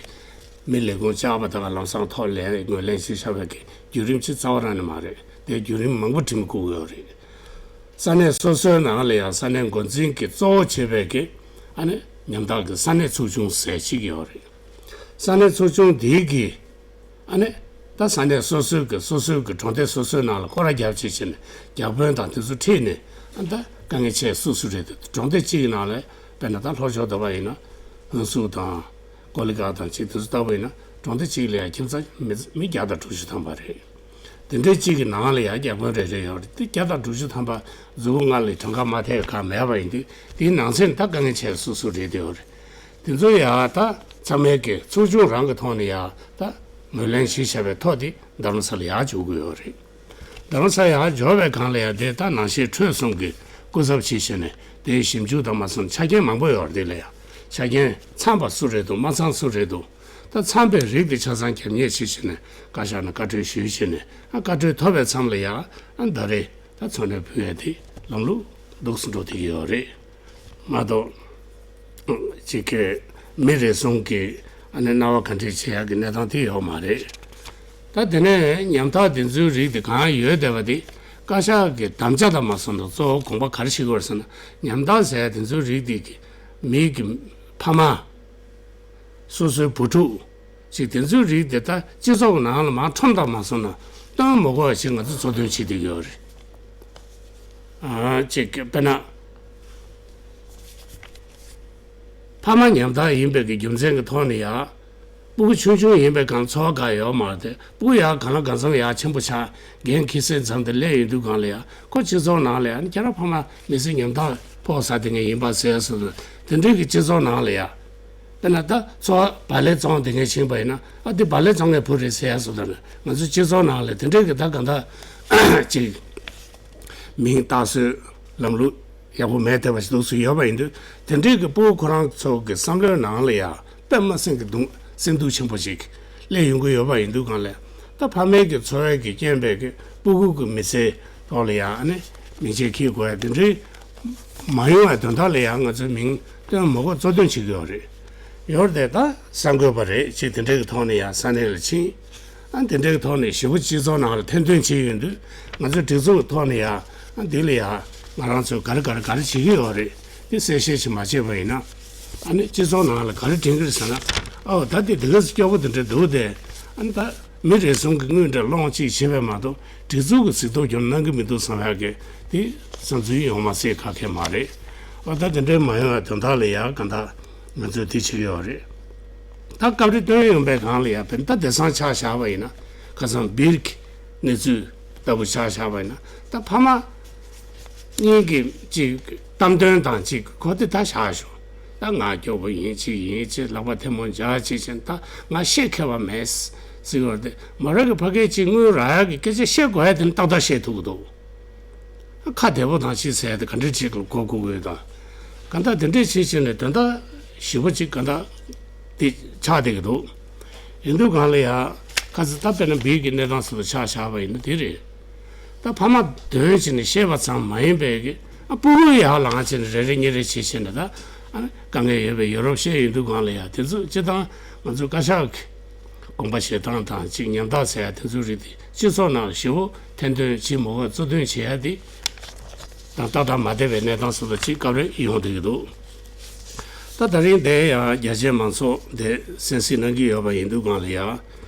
མི་ལས་ཁུངས་བཅག་པ་དང་ལམ་སང་ཐོག་ལས་ངོས་ལེན་བྱེད་བཞག་པའི་གི་བརྒྱུད་རིམ་གཅིག་རྩ་བ་རང་ནས་མ་རེད་དེ་བརྒྱུད་རིམ་མང་པོ་འགྲིམ་དགོས་ཀྱི་ཡོད་རེད། ས་གནས་སོ་སོའི་ནང་ལ་ཡང་ས་གནས་འགོ་འཛིན་གྱིས་གཙོ་བོ་བྱས་པའི་གི་ཨ་ནི་ཉམ་ཐག་གི་ས་གནས་ཚོགས་ཆུང་ཟེར་གཅིག་ཡོད་རེད། ས་གནས་ཚོགས་ཆུང་དེའི་གི་ཨ་ནི་ད་ས་གནས་སོ་སོའི་གི་སོ་སོའི་གི་གྲོང་སྡེ་སོ་སོའི་ནང་ལ་སྐོར་ར་རྒྱབ་བྱས་བྱས་ནས་བརྒྱ་དཔོན་དང་དེ་ཚོ་ཁྲིད་ནས་ཨ་ད་དཀའ་ངལ་ཆེ་སུ་སུ་རེད་དེ་གྲོང་སྡེ་གཅིག་གི་ནང་ལ་དཔེར་ན་ད་ལྷོ་ཕྱོགས་དུ་བ་ཡིན་ན་ཧུན་སུར་དང་ཀོ་ལི་གྷལ་དང་གཅིག་དེ་ཚོ་ལྟ་བུ་ཡིན་ན་གྲོང་སྡེ་གཅིག་ལ་ཡང་ཁྱིམ་ཚང་མི་མི་བརྒྱ་དང་དྲུག་ཅུ་ཐམ་པ་རེད། དེ་འདྲའི་གཅིག་གི་ནང་ལ་ཡང་བརྒྱ་དཔོན་རེ་རེ་ཡོད་རེད། དེ་བརྒྱ་དང་དྲུག་ཅུ་ཐམ་པ་མཛུབ་གུ་ལྔ་ལས་གྲངས་ཀ་མ་ཐེག་གང་མེད་པ་ཡིན་དུས་དེའི་ནང་ཚན་ད་དཀའ་ངལ་ཆེ་སུ་སུ་རེད་དེ་ཡོད་རེད། དེ་ཚོ་ཡང་ད་ཚང་མའི་གི་ཚོགས་ཆུང་རང་གི་ཐོག་ནས་ཡང་ད་ངོས་ལེན་ཞིག་བྱས་པའི་ཐོག་དེ་རྡ་རམ་ས་ལ་ཡར་འཇུག་དགོས་ཡོད་རེད། རྡ་རམ་ས་ལ་ཡར་འབྱོར་བའི་སྒང་ལ་ཡང་དེ་ད་ནང་ཤེས་འཕྲོད་གསུམ་གི་སྐུ་ཚབ་བྱས་བྱས་ནས་དེའི་ཞིབ་འཇུག་དང་མ་སོང་ཆ་རྐྱེན་མང་པོ་ཡོད་རེད། དེ་ལ་ཡང་ཆ་རྐྱེན་འཚམས་པ་སུ་རེད་འདུག་མ་འཚམས་སུ་རེད་འདུག་ད་འཚམས་པའི་རིགས་དེ་ཆ་ཚང་རྒྱབ་གཉེར་བྱས་བྱས་ནས་བཀའ་ཤག་ནས་བཀའ་འཁྲོལ་ཞུས་བྱས་ནས་ཨ་བཀའ་འཁྲོལ་ཐོབ་པའི་མཚམས་ལ་ཡང་ཨ་ད་རེས་ད་འཚོ་སྣོན་ཕུལ་ཡ་དེ་ལམ་ལུགས་འདུག་སེ་འགྲོ་བསྡད་ཀྱི་ཡོད་རེད། མ་གཏོགས་གཅིག་གི་མི་རེ་ཟུང་གིས་ཨ་ནི་སྣང་བ་ག་འདྲས་བྱེད་ཡག་གི་གནས་སྟངས་དེ་ཡོད་མ་རེད། ད་དེ་ནས་ཉམ་ཐག་དེ་ཚོའི་རིགས་དེ་གང་ཡོད་བསྡད་པ་དེ་ བཀའ་ཤག་གི་དམ་བཅའ་དང་མ་སོང་ན་གཙོ་བོ་དགོངས་པ་ག་རེ་བཞེས་དགོས་རེད་ཟེར་ན། ཉམ་ཐག་ཟེར་ཡ་དེ་ཚོའི་རིགས་དེ་གི་མི་གི་ཕ་མ། སོ་སོའི་བུ་ཕྲུག་ཅིག་དེ་ཚོའི་རིགས་དེ་ད་སྤྱི་ཚོགས་ནང་ལ་མར་ཁྲོམ་དང་མ་སོང་ན་སྟོན་མི་དགོས་པ་ཞིག་ང་ཚོ་གཙོ་འདོན་བྱེད་བསྡད་ཀྱི་ཡོད་རེད། ཨ་ཅིག་དཔེར་ན། ཕ་མ་ཉམ་ཐག་ཡིན་པའི་གི་རྒྱུ་མཚན་གྱི་ཐོག་ནས་ཡ། སྤུ་གུ་ཆུང་ཆུང་ཡིན་པའི་སྒང་འཚོ་བ་འགའ་ཡོད་མ་རེད་དེ། སྤུ་གུ་ཡ་གང་ལ་གང་འཚམ་ཡ་ཆེན་པོ་ཆགས། འགན་འཁྱེར་སའི་མཚམས་དེ་སླེབས་ཡོང་དུས་སྒང་ལ་ཡ། ཁོ་སྤྱི་ཚོགས་ནང་ལ་ཡ་ཁྱེད་རང་ཕ་མ་མི་ཚེ་ཉམ་ཐག་ཕོག་ཚར་དེ་ངས་ཡིན་པ་ཟེར་སོང་དུས་དེ་འདྲའི་གི་སྤྱི་ཚོགས་ནང་ལ་ཡ། དཔེར་ན་ད་འཚོ་བ་བག་ལེབ་བཙོང་དེ་ངས་ཕྱིན་པ་ཡིན་ན། ཨ་འདི་བག་ལེབ་བཙོང་མཁན་བུ་རེད་ཟེར་ཡ་སོང་དུས་ང་ཚོའི་སྤྱི་ཚོགས་ནང་ལ་དེ་འདྲའི་གི་ད་གང་ལྟར་ཅིག་མིང་བཏགས་སྲོལ་ལམ་ལུགས་ཡག་པོ་མེད་བསྡད་པ་ཞིག་འདུག་སེ་ཡོད་པ་ཡིན་དུས། དེ་འདྲའི་གི་སྤུ་གུ་ཁོ་རང་ཚོ་གི་བསམ་བློའི་ནང་ལ་ཡ་དཔེ་མ་སྲིད་ཀྱི་སྡུག་སེམས་སྡུག་ཆེན་པོ་ཞིག་སླེབས་ཡོང་གི་ཡོད་པ་ཡིན་དུས་སྒང་ལ། ད་ཕ་མའི་གི་འཚོ་བའི་གི་རྐྱེན་པས་གི་སྤུ་གུ་གི་མི་ཚེའི་ཐོག་ལ་ཡ་ཨ་ནི་མིང་ཆད་འཁྱེར་དགོས་ཡ་དེ་འདྲའི་མ་ཡོང་བའི་དོན་དག་ལ་ཡ་ང་ཚོས་མིང་སྟོན་མ་དགོས་གཙོ་འདོན་བྱེད་ཀྱི་ཡོད་རེད། ཡོད་རེད་དེ། ད་གསར་འགོད་པ་རེད་ཅེས་དེ་འདྲའི་གི་ཐོག་ནས་ཡ་ས་གནས་ལ་ཕྱིན། ཨ་དེ་འདྲའི་ཐོག་ནས་ཞེ་པོ་སྤྱི་ཚོགས་ནང་ལ་ཐེར་འདོན་བྱས་ཡོང་དུས། ང་ཚོས་སྒྲིག་འཛུགས་ཀྱི་ཐོག་ནས་ཡ། ཨ་འདི་ལ་ཡ་ང་རང་ཚོས་ག་རེ་ག་རེ་ག་རེ་བྱེད་ཀྱི་ཡོད་རེད། དེ་གསལ་བཤད་ཅིག་མ་བྱས་པ་ཡིན་ན། ཨ་ནི་སྤྱི་ཚོགས་ནང་ལ་ག་རེ་དྲན་གྱི་རེད་ཟེར་ན། ཨའོ་ད་དེ་དེ་ག་ཚོད་སྐྱོ་པོ་དེ་འདྲ་འདུག་སྟེ། ཨ་ནི་ད་མི་རེ་ཟུང་གིས་དངུལ་འདྲ་སློང་ཅིག་བྱས་པས་མ་གཏོགས་སྒྲིག་འཛུགས་ཀྱིས་གཟིགས་རྟོག་རྒྱབ་གནང་གི་མི་འདུག་བསམ་ཡག་གི་དེ་བསམ་ཚུལ་ཡོང་མ་སྲིད་ཁག་ཁག་མ་རེད། ཨོ་ད་དེ་འདྲའི་མ་ཡོང་བའི་དོན་དག་ལ་ཡ་གང་ལྟར། ང་ཚོས་དེ་བྱེད་ཀྱི་ཡོད་རེད། ད་སྐབས་རེ་བཏོན་ཡོང་པའི་སྒང་ལ་ཡ། དཔེར་ན་ད་དེང་སང་ཆ་བཞག་པ་ཡིན་ན། ཁ་སང་སྦིར་གྱི་གནས་ཚུལ་ལྟ་བུ་ཆ་བཞག་པ་ཡིན་ན། ད་ཕ་མ་གཉིས་ཀྱི་ཅིག་གཏམ་དོན་དང་ཅིག་གོ་དེ་ད་བཞག་ཤོག་ད་ང་སྐྱོ་པོ་ཡིན་ཅིག་ཡིན་ཅིག་ལག་པ་ཐལ་མོ་སྦྱར་ཅིག་བྱས་ད་ང་བཤད་མཁས་པ་མེད་ཟེར་གྱི་ཡོད་རེད་དེ། མོ་རང་གི་ཕ་སྐད་ཅིག་དངུལ་རག་ཡག་གི་སྐད་ཆ་བཤད་དགོས་ཡ་དེ་ནི་ཏག་ཏག་བཤད་ཐུབ་ཀྱི་འདུག་ཁ་བདེ་པོ་དང་ཅིག་ཟེར་ཏེ་ག་འདྲ་ཅིག་ལ་གོ་དགོས་ཀྱི་ཡོད་དམ། གང་ལྟར་དེ་འདྲས་བྱེད་བྱས་ནས་དོན་དག་ཞེ་པོ་ཅིག་གང་ལྟར་དེ་ཆགས་བསྡད་ཀྱི་འདུག་ཡིན་དུས་སྒང་ལ་ཡ། ཁ་སང་ད་དཔེར་ན་སྦིར་གྱི་གནས་སྟངས་སུ་ཆ་བཞག་པ་ཡིན་ན་དེ་རེད། ད་ཕ་མ་འདོན་བྱས་ནས་བཤད་པ་ཙམ་མ་ཡིན་པའི་གི། ཨ་སྤུ་གུ་ཡར་ལངས་བྱས་ནས་རེ་རེ་གཉིས་རེ་བྱེད་བྱས་ནས་ད། ཨ་དཀའ་ངལ་ཡོད་པའི་ཡོ་རོབ་བཤད་ཡོང་དུས་སྒང་ལ་ཡ། དེ་ཚོ་སྤྱིར་བཏང་ང་ཚོ་བཀའ་ཤག་གི་དགོངས་པ་བཞེས་སྟངས་དང་ཅིག་ཉམ་ཐག་ཟེར་ཡ་དེ་ཚོའི་རིགས་དེ་སྤྱི་ཚོགས་ནང་ཞེ་པོ་ཐེར་འདོན་བྱེད་མ་དགོས་གཙོ་འདོན་བྱེད་ཡ་དེ་དང་ཏག་ཏག་མ་བསྡད་པའི་གནས་སྟངས་སུ་ལ་ཅིག་སྐབས་རེ་ཡོང་བསྡད་ཀྱི་འདུག་ད་ད་རིང་དེ་ཡང་རྒྱ་ཆེའི་མང་ཚོགས་དེ་གསན་གཟིགས་གནང་གི་ཡོད་པ་ཡིན་དུས་སྒང་ལ་ཡ།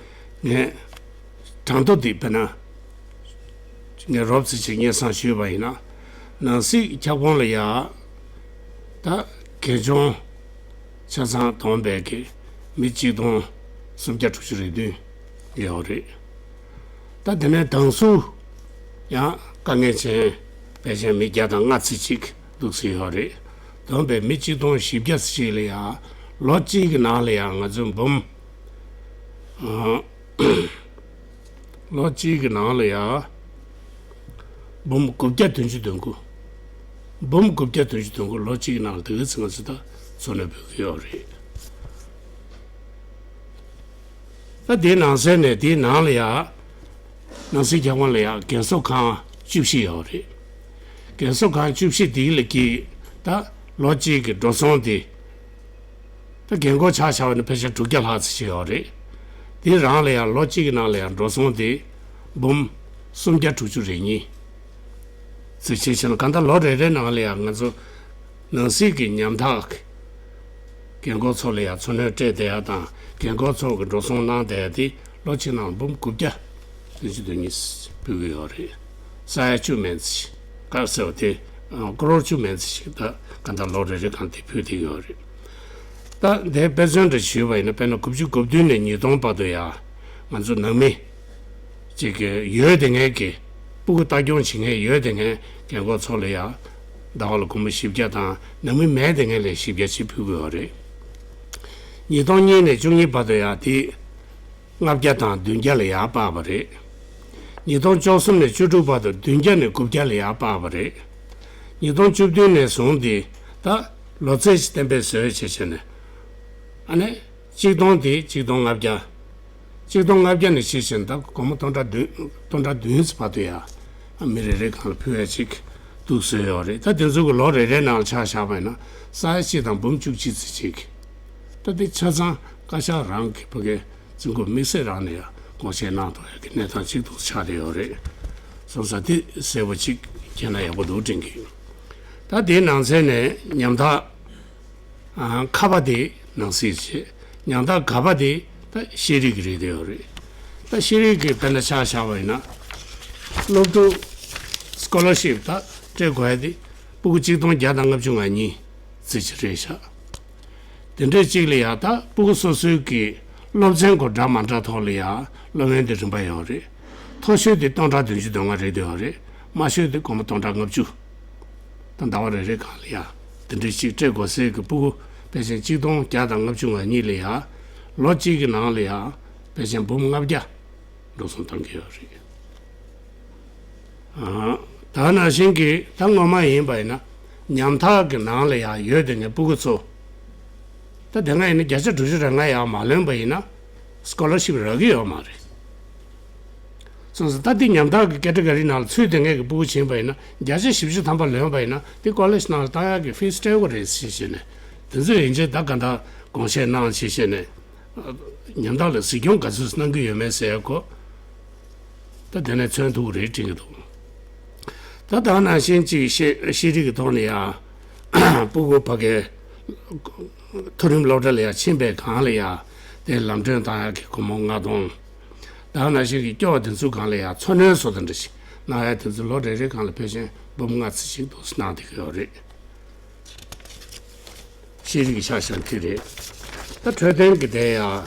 ངས་གྲངས་ཐོ་འདི་དཔེར་ན་ངས་རོབ་ཙམ་ཅིག་སྙན་སེང་ཞུས་པ་ཡིན་ན། ནང་སྲིད་ཁྱབ་ཁོངས་ལ་ཡ། ད་གལ་ཆུང་ཆ་ཚང་བསྡོམས་པའི་གི་མི་གཅིག་སྟོང་སུམ་བརྒྱ་དྲུག་ཅུ་རེ་བདུན་ཡོད་རེད། ད་དེ་ནས་དྭངས་སུ་ཡང་དཀའ་ངལ་ཅན་ཕལ་ཆེར་མི་བརྒྱ་དང་ལྔ་ཙམ་ཅིག་འདུག་སེ་ཡོད་རེད། བསྡོམས་པས་མི་གཅིག་སྟོང་བཞི་བརྒྱ་ཙམ་ཅིག་ལ་ཡ། ལོ་གཅིག་གི་ནང་ལ་ཡ་ང་ཚོའི་འབུམ། ཨ། ལོ་གཅིག་གི་ནང་ལ་ཡ། འབུམ་དགུ་བརྒྱ་བདུན་ཅུ་དོན་དགུ། འབུམ་དགུ་བརྒྱ་བདུན་ཅུ་དོན་དགུ་ལོ་གཅིག་གི་ནང་ལ་དེ་གའི་ཚེ་ང་ཚོ་ད་འཚོ་སྣོན་ཕུལ་གྱི་ཡོད་རེད། ད་དེའི་ནང་གསེས་ནས་དེའི་ནང་ལ་ཡ། ནང་སྲིད་ཁྱབ་ཁོངས་ལ་ཡ་རྒན་གསོ་ཁང་བཅུ་བཞི་ཡོད་རེད། རྒན་གསོ་ཁང་བཅུ་བཞི་དེའི་ལ་གི་ད་ལོ་གཅིག་གི་འགྲོ་སོང་དེ། ད་རྒན་འཁོགས་ཆ་བཞག་པ་ན་ཕལ་ཆེར་དྲུག་བརྒྱ་ལྷག་ཙམ་ཞིག་ཡོད་རེད། དེའི་རང་ལ་ཡང་ལོ་གཅིག་གི་ནང་ལ་ཡང་འགྲོ་སོང་དེ་འབུམ་སུམ་བརྒྱ་དྲུག་ཅུ་རེ་གཉིས་ཙམ་བྱས་ཕྱིན་ན། གང་ལྟར་ལོ་རེ་རེའི་ནང་ལ་ཡང་ང་ཚོ་ནང་སྲིད་ཀྱི་ཉམ་ཐག་གི་རྒན་འཁོགས་ཚོ་ལ་ཡང་འཚོ་སྣོན་སྤྲད་བསྡད་ཡ་དང་། རྒན་འཁོགས་ཚོ་གི་འགྲོ་སོང་གནང་བསྡད་ཡ་དེ་ལོ་གཅིག་ནང་འབུམ་དགུ་བརྒྱ་བདུན་ཅུ་དོན་གཉིས་ཕུལ་གྱི་ཡོད་རེད། ས་ཡ་བཅུ་མན་ཙམ་ཞིག་ག་ཟེར་བ་དེ། ཨ་ཀོ་རོར་བཅུ་མན་ཙམ་ཞིག་ད་ག་འདྲ་ལོ་རེ་རེ་གང་དེ་ཕུལ་བསྡད་ཡོད་རེད། ད་དེ་དཔེ་མཚོན་འདྲ་ཞུས་པ་ཡིན་ན། དཔེར་ན་དགུ་བཅུ་གོ་བདུན་ནས་ཉིས་སྟོང་བར་དུ་ཡ། ང་ཚོ་ནང་མི་ཅིག་གི་ཡོད་དེ་ངན་གྱི་སྤུ་གུ་ལྟ་སྐྱོང་བྱེད་མཁན་ཡོད་དེ་ངན་རྒན་འཁོགས་ཚོ་ལ་ཡ། ཟླ་བ་ལ་སྒོར་མོ་བཞི་བརྒྱ་དང་། ནང་མི་མེད་དེ་ངན་ལ་བཞི་བརྒྱ་ཅིག་ཕུལ་གྱི་ཡོད་རེད། ཉིས་སྟོང་གཉིས་ནས་བཅུ་གཉིས་བར་དུ་ཡ་དེ། ལྔ་བརྒྱ་དང་བདུན་བརྒྱ་ལ་ཡར་སྤར་བ་རེད། ཉིས་སྟོང་བཅུ་གསུམ་ནས་བཅུ་དྲུག་བར་དུ་བདུན་བརྒྱ་ནས་དགུ་བརྒྱ་ལ་ཡར་སྤར་བ་རེད། ཉིས་སྟོང་བཅུ་བདུན་ནས་བཟུང་སྟེ་ད་ལོ་ཚད་ཅིག་གཏན་འབེབས་བཟོས་བྱས་བྱས་ནས། ཨ་ནི་གཅིག་སྟོང་དེ་གཅིག་སྟོང་ལྔ་བརྒྱ། གཅིག་སྟོང་ལྔ་བརྒྱ་ནས་བྱས་བྱས་ནས་ད་སྒོར་མོ་སྟོང་ཕྲག་བདུན། སྟོང་ཕྲག་བདུན་ཙམ་བར་དུ་ཡ། ཨ་མི་རེ་རེ་གང་ལ་ཕུལ་ཡ་ཅིག་འདུག་བཟོས་ཡོད་རེད། ད་དེ་ཚོ་གི་ལོ་རེ་རེའི་ནང་ལ་ཆ་བཞག་པ་ཡིན་ན་ས་ཡ་གཅིག་དང་འབུམ་བཅུ་གཅིག་ཙམ་ཅིག་ད་དེ་ཆ་ཚང་བཀའ་ཤག་རང་གི་ཕ་གི་རྩིས་འགོ་དམིགས་བསལ་རང་ནས་ཡང་དགོངས་བཞེས་གནང་ཐུབ་ཡག་གི་གནས་སྟངས་གཅིག་ཏུ་ཆགས་བསྡད་ཡོད་རེད། སོང་ཙང་དེ་གསལ་པོ་ཅིག་མཁྱེན་ན་ཡག་པོ་འདུག་དྲན་གི། ད་དེའི་ནང་ཚན་ནས་ཉམ་ཐག་ཨ་ཁ་པ་དེ་ནང་གསེས་བྱས། ཉམ་ཐག་ག་པ་དེ་ད་ཤེས་རིག་གི་རིགས་དེ་ཡོད་རེད། ད་ཤེས་རིག་གི་དཔེར་ན་ཆ་བཞག་པ་ཡིན་ན། སློབ་ཕྲུག་སི་ཀོ་ལར་ཤིབ་ད་སྤྲད་དགོས་ཡ་དེ་སྤུ་གུ་གཅིག་སྟོང་བརྒྱ་དང་ལྔ་བཅུ་ང་གཉིས་ཙམ་ཅིག་རེད་ཤག་དེ་འདྲའི་གཅིག་ལ་ཡ་ད་སྤུ་གུ་སོ་སོའི་གི་སློབ་ཚན་སྐོར་འདྲ་མ་འདྲ་ཐོག་ལ་ཡ་སློབ་ཡོན་དེ་རིམ་པ་ཡོད་རེད། མཐོ་ཤོས་དེ་སྟོང་ཕྲག་བདུན་ཅུ་དོན་ལྔ་རེད་དེ་ཡོད་རེད། དམའ་ཤོས་དེ་སྒོར་མོ་སྟོང་ཕྲག་ལྔ་བཅུ། ད་ཟླ་བ་རེ་རེ་གང་ལ་ཡ་དེ་འདྲའི་གཅིག་སྤྲད་དགོས་སའི་གི་སྤུ་གུ་ཕལ་ཆེར་གཅིག་སྟོང་བརྒྱ་དང་ལྔ་བཅུ་ང་གཉིས་ལ་ཡ་ལོ་གཅིག་གི་ནང་ལ་ཡ་ཕལ་ཆེར་འབུམ་ལྔ་བརྒྱ་འགྲོ་སོང་གཏོང་གི་ཡོད་རེད། ཨ། ད་ནང་བཞིན་གྱི་ད་སྔོན་མ་ཡིན་པ་ཡིན་ན་ཉམ་ཐག་གི་ནང་ལ་ཡང་ཡོད་དེ་ངའི་སྤུ་གུ་ཚོ། ད་དེ་སྔ་ཡིན་ན་བརྒྱ་ཆ་དྲུག་ཅུ་རེ་ལྔ་ཡང་མ་ལོན་པ་ཡིན་ན་སི་ཀོ་ལར་ཤིབ་རག་གི་ཡོད་མ་རེད། སོང་ཙང་ད་འདི་ཉམ་ཐག་གི་ཀེ་ཊི་གོ་རི་ནང་ལ་ཚུད་དེ་ངའི་གི་སྤུ་གུ་ཕྱིན་པ་ཡིན་ན་བརྒྱ་ཆ་བཞི་བཅུ་ཐམ་པ་ལོན་པ་ཡིན་ན་དེ་ཀོ་ལེཇ་ནང་ལ་བཏང་ཡག་གི་ཕིས་སྤྲད་དགོས་རེད་ཞེས་བཤད་ནས། དེ་ཚོ་ཡིན་ཕྱིན་ད་ག་འདྲ་དགོངས་བཞེས་གནང་ཞེས་བཤད་ནས། ཉམ་ཐག་ལ་གཟིགས་སྐྱོང་ག་ཚོད་གནང་གི་ཡོད་མེད་ཟེར་གོ། ད་དེ་ནས་མཚོན་ཐུབ་ཀྱི་རེད་དྲན་གྱི་འདུག་ད་ད་ནང་བཞིན་གཅིག་ཤེས་ཤེས་རིག་གི་ཐོག་ནས་ཡང་སྤུ་གུ་ཕ་གའི་མཐོ་རིམ་སློབ་གྲྭ་ལ་ཡང་ཕྱིན་པའི་སྒང་ལ་ཡང་དེ་ལམ་གྲོན་བཏང་ཡག་གི་སྒོར་མོ་ལྔ་སྟོང་། ད་ནང་བཞིན་གྱི་སྐྱོ་བ་དེ་ཚོའི་སྒང་ལ་ཡང་འཚོ་སྣོན་བཟོ་དང་འདྲ་ཞིག་གནང་ཡག་དེ་ཚོ་ལོ་རེ་རེའི་སྒང་ལ་ཕལ་ཆེར་འབུམ་ལྔ་ཙམ་ཞིག་འདུག་གནང་བསྡད་ཀྱི་ཡོད་རེད། ཤེས་རིག་གི་ཆ་བཞག་དེ་རེད། ད་འཕྲོད་བསྟེན་གྱི་དེ་ཡང་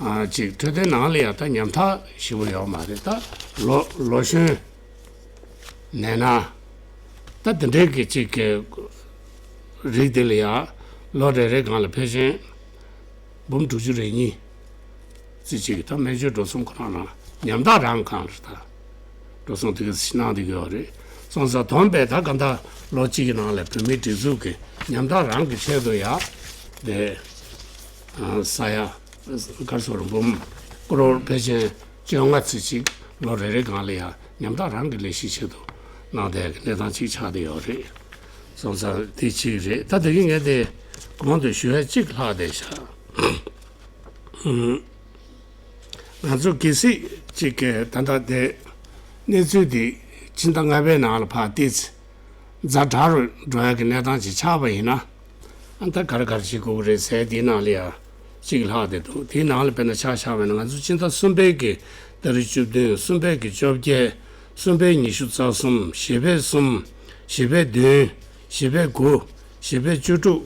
ཨ་ཅིག་འཕྲོད་བསྟེན་ནང་ལ་ཡང་ད་ཉམ་ཐག་ཞེ་པོ་ཡོད་མ་རེད། ད་ལོ་ལོ་གཞོན་ནད་ན་ད་དེ་འདྲའི་གི་ཅིག་གི་རིགས་དེ་ལ་ཡང་ལོ་རེ་རེའི་སྒང་ལ་ཕལ་ཆེར་འབུམ་དྲུག་ཅུ་རེ་གཉིས་ཙམ་ཅིག་གི་ད་སྨན་བཅོས་འགྲོ་སོང་ཁོ་རང་རང་ཉམ་ཐག་རང་གང་རེད། ད་འགྲོ་སོང་དེ་ག་ཞིག་གནང་བསྡད་ཀྱི་ཡོད་རེད། སོང་ཙང་བསྡོམས་པས་ད་ག་འདྲ་ལོ་གཅིག་གི་ནང་ལ་བོད་མིའི་སྒྲིག་འཛུགས་ཀྱི་ཉམ་ཐག་རང་གི་ཆེད་དུ་ཡ་དེ་ཨ་ས་ཡ་གར་སོར་འབུམ་ཀོ་རོར་ཕལ་ཆེར་བཅོ་ལྔ་ཙམ་ཅིག་ལོ་རེ་རེ་སྒང་ལ་ཡ་ཉམ་ཐག་རང་གི་ལས་གཞིའི་ཆེད་དུ་གནང་བསྡད་ཀྱི་གནས་སྟངས་ཅིག་ཆགས་བསྡད་ཡོད་རེད། སོང་ཙང་དེ་གཅིག་རེད། ད་དེ་གི་ངས་དེ་གོང་དུ་ཞུ་ཡ་གཅིག་ལྷག་བསྡད་ཤག་ང་ཚོ་གལ་སྲིད་ཅིག་གི་ད་ལྟ་དེ་གནས་ཚུལ་འདི་ཕྱི་ཟླ་ལྔ་པའི་ནང་ལ་ཕར་ཏོག་ཙམ་ཛ་དྲག་རུ་འགྲོ་ཡ་གི་གནས་སྟངས་ཅིག་ཆགས་པ་ཡིན་ན། ཨ་ད་ག་རེ་ག་རེ་བྱེད་དགོས་ཀྱི་རེད་ཟེར་དེའི་ནང་ལ་ཡ་གཅིག་ལྷག་བསྡད་འདུག་དེའི་ནང་ལ་དཔེར་ན་ཆ་བཞག་པ་ཡིན་ན་ང་ཚོ་ཕྱི་ཟླ་གསུམ་པའི་གི་ཏ་རིག་བཅུ་བདུན། གསུམ་པའི་གི་བཅོ་བརྒྱད། གསུམ་པའི་ཉི་ཤུ་རྩ་གསུམ། བཞི་པའི་གསུམ། བཞི་པའི་བདུན། བཞི་པའི་དགུ། བཞི་པའི་བཅུ་དྲུག་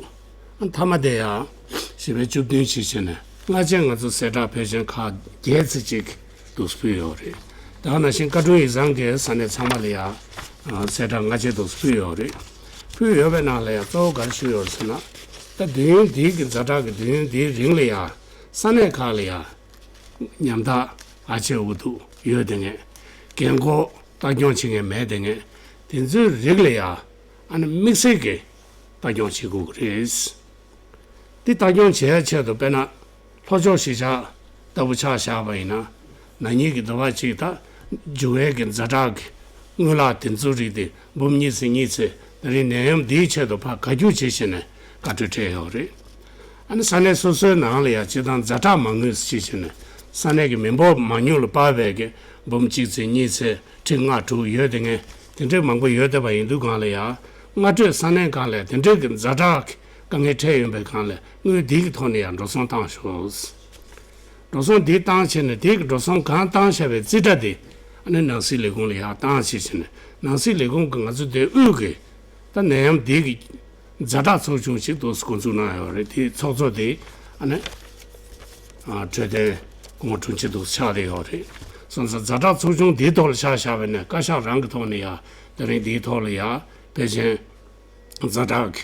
མཐའ་མ་དེ་ཡང་བཞི་པའི་བཅུ་བདུན་ཞིག་བྱས་ནས་སྔ་རྗེས་ང་ཚོ་གསལ་བསྒྲགས་ཕལ་ཆེར་ཁག་བརྒྱད་ཙམ་ཅིག་འདུག་ཕུལ་ཡོད་རེད། ད་ག་ནང་བཞིན་བཀའ་དྲུང་ཡིག་ཚང་གིས་ས་གནས་ཚང་མ་ལ་ཡང་གསལ་བསྒྲགས་སྔ་རྗེས་འདུག་ཕུལ་ཡོད་རེད། ཕུལ་ཡོད་པའི་ནང་ལ་ཡང་གཙོ་བོ་ག་རེ་ཞུས་ཡོད་ཟེར་ན། ད་དུས་ཡུན་འདིའི་གི་ཛ་དྲག་གི་དུས་ཡུན་འདིའི་རིང་ལ་ཡང་ས་གནས་ཁག་ལ་ཡང་ཉམ་ཐག་ཨ་ཆེ་འུ་ཐུག་ཡོད་དེ་ངས་རྒན་འཁོགས་ལྟ་སྐྱོང་བྱེད་མཁན་མེད་དེ་ངས་དེ་ཚོའི་རིགས་ལ་ཡང་ཨ་ནི་དམིགས་བསལ་གྱི་ལྟ་སྐྱོང་བྱེད་དགོས་ཀྱི་རེད། འདི་ལྟ་སྐྱོང་བྱེད་ཡ་ཆེད་དུ་དཔེར་ན་ལྷོ་ཕྱོགས་གཞིས་ཆགས་ལྟ་བུ་ཆ་བཞག་པ་ཡིན་ན། ན་ནིང་གི་ཟླ་བ་གཅིག་ད་འབྱུང་བའི་གི་ཛ་དྲག་གི་དངུལ་ལག་དེ་ཚོ་རིགས་དེ་འབུམ་གཉིས་ཚེ་གཉིས་ཚེ་ད་རིང་ནད་ཡམས་འདིའི་ཆེད་དུ་ཕར་བཀའ་བཀྱོན་བྱེད་བཞིན་ནས་བཀའ་འཁྲོལ་སྤྲད་ཡོད་རེད། ཨ་ནི་ས་གནས་སོ་སོའི་ནང་ལ་ཡང་སྤྱིར་བཏང་ཛ་དྲག་མ་དངུལ་བྱེད་བཞིན་ནས་ས་གནས་ཀྱི་མི་འབོར་མང་ཉུང་ལ་དཔག་པའི་གི་འབུམ་གཅིག་ཚེ་གཉིས་ཚེ་ཁྲི་ལྔ་དྲུག་ཡོད་དེ་ངས་དེ་འདྲའི་མང་པོ་ཡོད་བསྡད་པ་ཡིན་དུས་སྒང་ལ་ཡང་སྔ་དྲོས་ས་གནས་སྒང་ལ་དེ་འདྲའི་གི་ཛ་དྲག་གི་དཀའ་ངལ་འཕྲད་ཡོད་པའི་སྒང་ལ་དངུལ་འདི་གི་ཐོག་ནས་ཡང་འགྲོ་སོང་བཏང་ཤོག་འགྲོ་སོང་འདི་བཏང་བྱས་ནས་དེ་གི་འགྲོ་སོང་གང་བཏང་བཞག་པའི་རྩིས་ཁྲ་དེ་ཨ་ནི་ནང་སྲིད་ལས་ཁུངས་ལ་ཡར་བཏང་བྱས་བྱས་ནས་ནང་སྲིད་ལས་ཁུངས་ཀྱི་ང་ཚོ་དེ་དབུས་ཀྱི་ད་ནད་ཡམས་འདི་གི་ཛ་དྲག་ཚོགས་ཆུང་ཞིག་ཏུ་འགོ་འཛུགས་གནང་ཡོད་རེད། དེ་ཚོགས་གཙོ་དེ་ཨ་ནི་འཕྲོད་བསྟེན་སྐུ་ངོ་དྲུང་ཆེ་དུ་ཆགས་བསྡད་ཡོད་རེད། སོང་ཙང་ཛ་དྲག་ཚོགས་ཆུང་འདིའི་ཐོག་ལ་ཆ་བཞག་པ་ཡིན་ན་བཀའ་ཤག་རང་གི་ཐོག་ནས་ཡ་དེ་རིང་འདིའི་ཐོག་ལ་ཡ་ཕལ་ཆེར་ཛ་དྲག་གི་